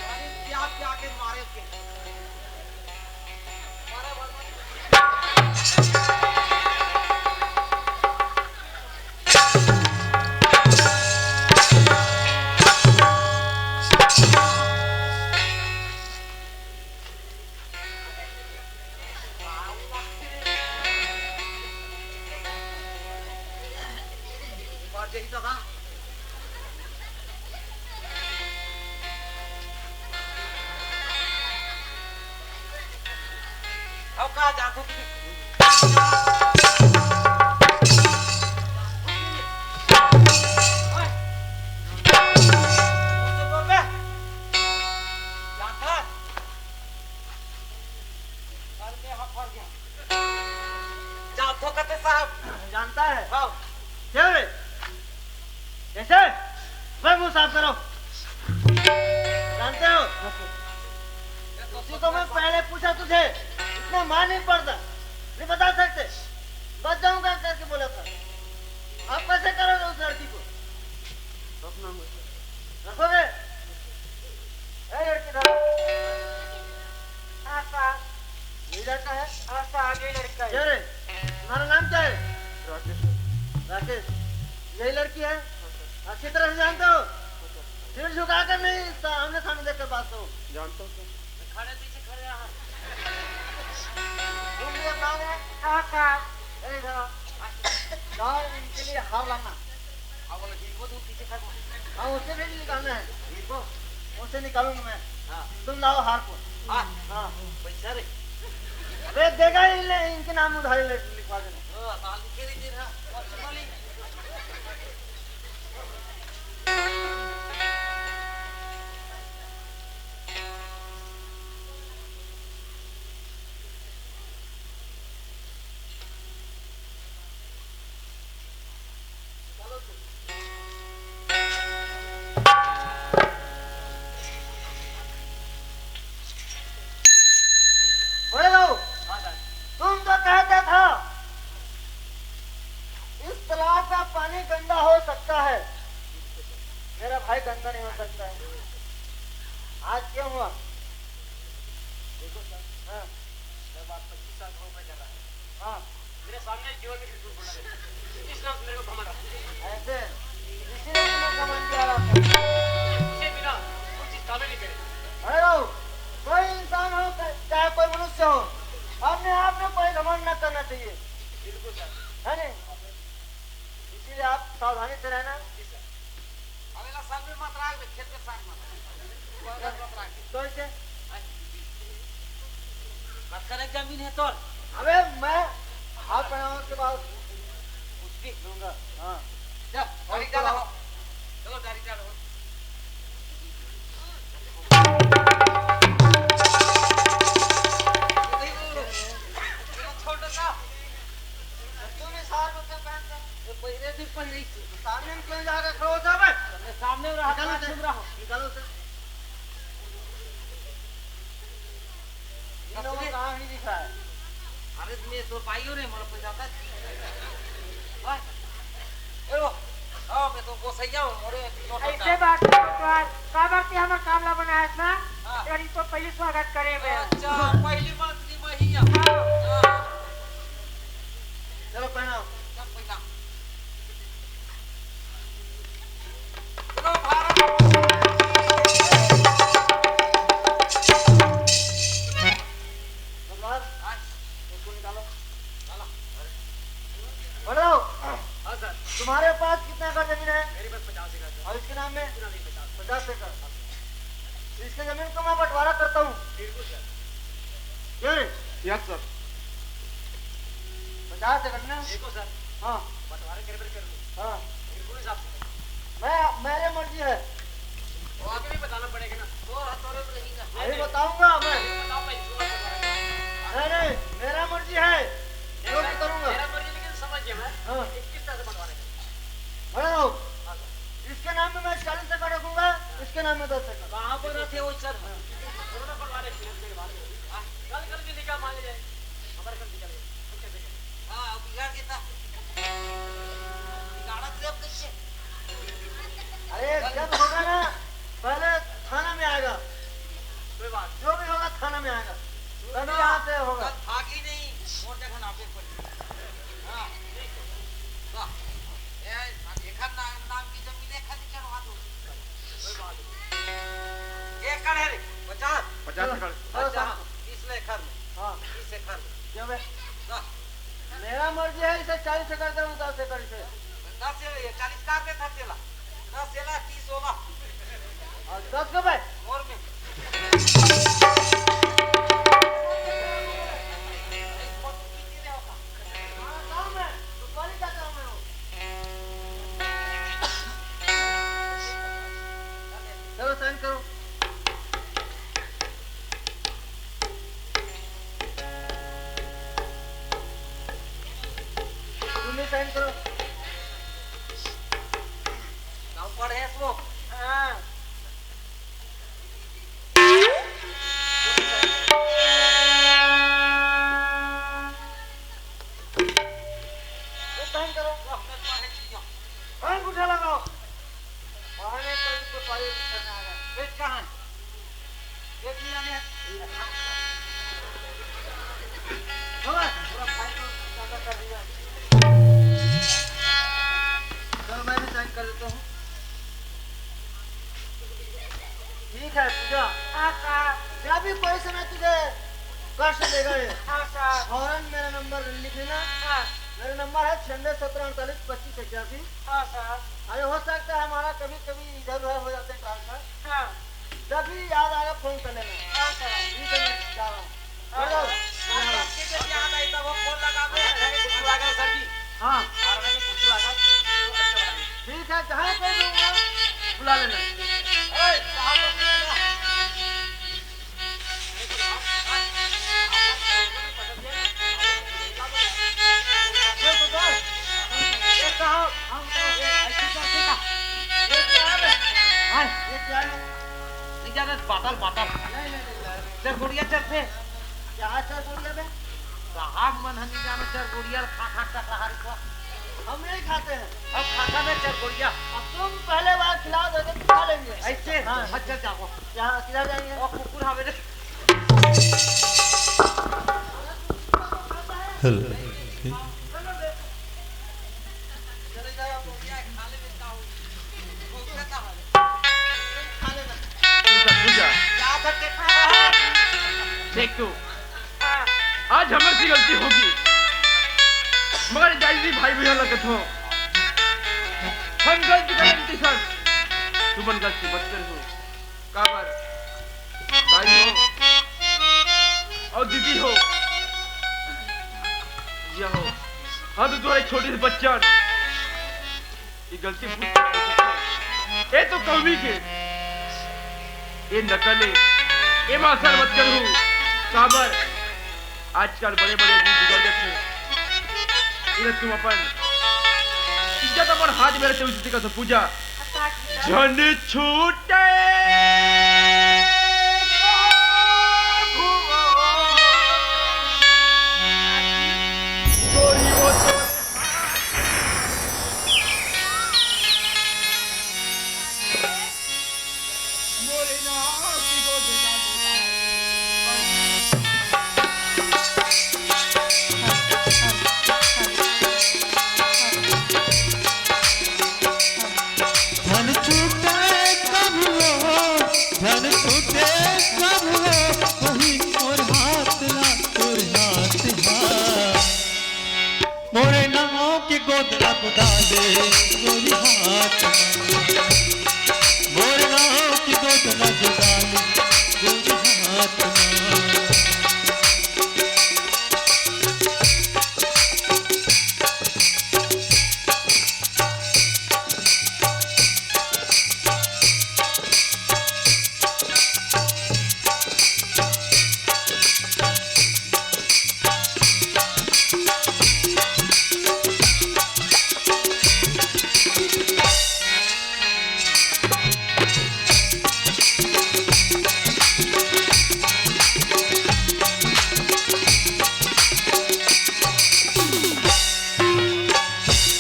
अरे, क्या, क्या के मारे उसके? मारे, मारे, मारे। जानता है? हाँ। क्या रे? कैसे? भाई, मुंह साफ करो। जानते हो, तुझसे तो मैं पहले पूछा तुझे, इतना मार नहीं पड़ता, नहीं बता सकते, बच जाऊंगा करके बोला था। आप कैसे करोगे उस लड़की को? रखोगे? ए लड़की, धरो। हाँ, सर। यही लड़का है? हाँ, सर, यही लड़का है। क्या रे, तुम्हारा नाम क्या है? राकेश। राकेश, यही लड़की है? हाँ, सर। अच्छी तरह से जानते हो? हाँ, सर। सिर झुका कर नहीं, सामने सामने देख कर बात करो। जानता हूँ, सर। खड़े पीछे खड़े रहा। तुम ये नाम है? हाँ, सर। ए, इधर आओ। जाओ, इनके लिए हार लाना। हाँ, बोलो, ठीक हो, तुम पीछे खड़े हो। हाँ, उसे भी निकालना है। ठीक हो? उसे निकालूंगा मैं। हाँ। तुम लाओ हार को। हाँ। हाँ। पैसा रे। अबे, देगा ही ले, इनके नाम उधारी ले, लिखवा देना। हाँ, साल के लिए दे रहा, और तुम्हारी। बड़े बाबू, तुम तो कहते था इस तालाब का पानी गंदा हो सकता है, मेरा भाई गंदा नहीं हो सकता है। आज क्यों हुआ? देखो सर, हाँ। मैं बात पच्चीस साल हो गए कर रहा है। हाँ। मेरे सामने जीवन में बिल्कुल बोला नहीं। इस नाम से मेरे को घमंड आता है। ऐसे? इसीलिए तुम्हें घमंड किया रहा था। उसे बिना कोई चीज काबू नहीं करे। अरे बाबू, कोई इंसान हो, चाहे कोई मनुष्य हो, अपने आप में कोई घमंड ना करना चाहिए। बिल्कुल सर। है नहीं? इसीलिए आप सावधानी से रहना। जी सर। अगला साल में मत रहा, खेत के साथ मत रहा। तो ऐसे? बस करे जमीन है तोर। अबे मैं हाथ पहनाओ, उसके बाद उसकी लूंगा। हाँ। जा, और गाड़ी चला। चलो, गाड़ी चला। छोटा सा। तू भी सार को क्यों पहनता है? ये पहले भी पहले ही। सामने में क्यों जा रहा है? खड़ा हो जा बे। सामने में रहा, निकालो पास से। में रहा। निकालो से। इन लोगों को कहाँ नहीं दिख रहा है? अरे, मैं तो भाइयों ने मोर पे जाता है। हाँ? ए वो, हाँ, मैं तो गोसैया हूँ, मोरे जो ऐसे बात नहीं, पटवार। का बात है, हमार काम ला बनाया है ना? हाँ। यार, इनको पहली स्वागत करे बे। अच्छा, पहली मंत्री महिया। हाँ। हाँ। चलो, पहनाओ। चल, पहना। चलो, भारत। भगवान, हाँ। इसको निकालो। चलो। पढ़ो। हाँ, सर। तुम्हारे पास कितना एकड़ जमीन है? मेरे पास पचास एकड़ है। और इसके नाम में? पूरा नहीं, पचास। पचास एकड़। तो इसके जमीन को मैं बंटवारा करता हूँ। बिल्कुल, सर। क्यों रे? Yes, sir. पचास एकड़ ना? देखो, सर। हाँ। बंटवारा कर, कर लो। हाँ। बिल्कुल हिसाब से। मैं, मेरी मर्जी है। वो आगे भी बताना पड़ेगा ना। वो हाथ और रहेगा। अभी बताऊंगा मैं। बताओ भाई, जो आप बता रहे हो। नहीं, नहीं, मेरा मर्जी है। जो भी करूंगा। मेरा मर्जी, लेकिन समझ गया मैं। हाँ। इक्कीस तरह से बंटवाने का। हेलो। हाँ, सर। इसके नाम में मैं चालीस एकड़ रखूंगा, इसके नाम में दस एकड़। कहाँ पर रहते हो सर? दोनों बंटवाने के लिए। हाँ, कल, कल भी निकाह मान लिया। हमारे कल निकाल गए। हम कैसे करें? हाँ, अब बिगाड़ देता। बिगाड़ा तो अब कैसे? अरे, जब होगा ना, पहले थाना में आएगा। कोई बात। जो भी होगा, थाना में आएगा। तभी यहाँ से होगा। कल भागी नहीं, मोर जगह नापे पड़ी। हाँ, ठीक है। वाह। ए, एकर ना-, नाम की जमीन है, खाली चढ़वा दो। कोई बात नहीं। एकड़ है रे, पचास। पचास एकड़। हाँ, अच्छा, सर। हाँ, तीस एकड़ में। हाँ। तीस एकड़ में। क्यों बे? दस। मेरा मर्जी है, इसे चालीस एकड़ दूँ, दस एकड़ इसे। दस ये, ये चालीस का दे था तेला। दस येला, तीस ओला। और दस को बे? और में। हाँ, गाँव में। तो कॉलेज जाता हूँ मैं वो। चलो, साइन करो। तुम भी साइन करो। गाँव पढ़े इसको। हाँ। तुम साइन करो। अंगूठा लगाओ। पढ़ने तो इनको सारे करने आ रहा है। पेट कहाँ है? पेट नहीं आने हैं। हो गया? पूरा फाइल को ज्यादा कर दिया। चलो, मैं भी साइन कर देता हूँ। ठीक है पूजा। हाँ सर। जब भी कोई समय तुझे कष्ट देगा ये, हाँ सर। फौरन मेरा नंबर लिख लेना। हाँ। मेरा नंबर है छियानवे सत्रह अड़तालीस पच्चीस इक्यासी। हाँ सर। अरे हो सकता है हमारा कभी कभी इधर उधर हो जाते हैं ट्रांसफर। हाँ। जब भी याद आएगा फोन कर लेना। हाँ सर। ठीक है, मैं जा रहा हूँ। हाँ। ठीक है, जहाँ पे भी होगा, बुला लेना। ये साहब, हम तो ये ऐसे करते का? ये क्या है? हाँ, ये क्या है? नहीं जाना, बाटल, बाटल। नहीं, नहीं, नहीं, नहीं। चरगुड़िया चलते। क्या चरगुड़िया में? साहब मन ह नहीं जानो चरगुड़िया ल खा खा टकराहा रिथो। हम नहीं खाते हैं। हम खाता में चरगुड़िया। अब तुम पहले बार खिला दोगे तो खा लेंगे। ऐसे? हाँ। अच्छा, जाओ। यहाँ किधर जाएंगे? वो कुकुर हवे रे। हेलो। देख तू, आज हमर से गलती होगी, मगर जायजी भाई भैया लगत हो, हम गलती करन सन, तुमन गलती मत करहू। काबर? दाई हो अउ दीदी हो, या हो। अब तो तोहरे छोटे से बच्चा ये गलती भूल सकते। ए तो कवि के, ए नकल ए, ए मासल मत करू। काबर आजकल बड़े-बड़े आदमी बिगड़ जाथे। इधर तुम अपन इज्जत अपन हाथ में रखे हुए का तो पूजा। झन छूटे झन छूटे कभू, झन छूटे कभू, वही मोर हाथ ला, तोर हाथ ला। मोरे नाव के गोद ला गोदा दे, गोरी हाथ मा। मोरे नाव के गोद ला गोदा दे, गोरी हाथ मा।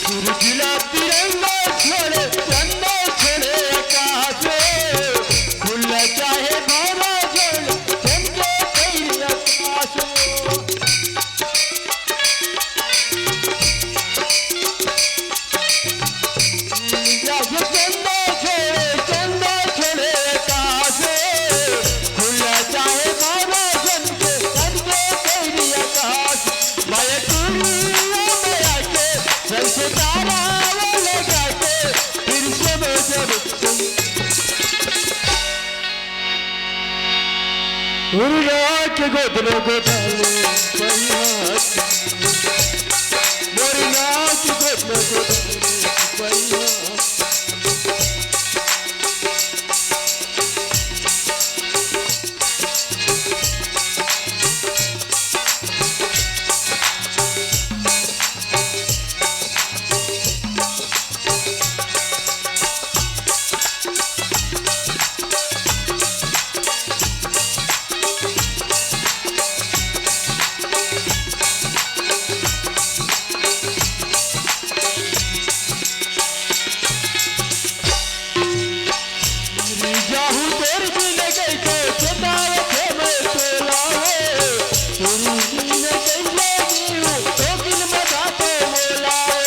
सूरज ला तिरंगा छोड़े, चंदा छोड़े आकाश में, खुला चाहे भरा छोड़े, चमके भैरी आकाश में। राज चंदा छोड़े, चंदा छोड़े आकाश में, खुला चाहे भरा चमके, चमके भैरी आकाश। माया टूरी ओ माया के, जल से तारा वो लगा के, फिर से वो जब तुम। उर्गा के गोद में गोदाले, पहिया। मोरी नाव के गोद में गोदाले, पहिया। जाहू तोर बिन गई तो सतावत हे मैं तोला हो। तोर बिन गई मैं नीहू, तो बिन मजा तो मोला हो।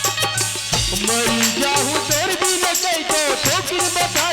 मरी जाहू तोर बिन गई तो, तो बिन मजा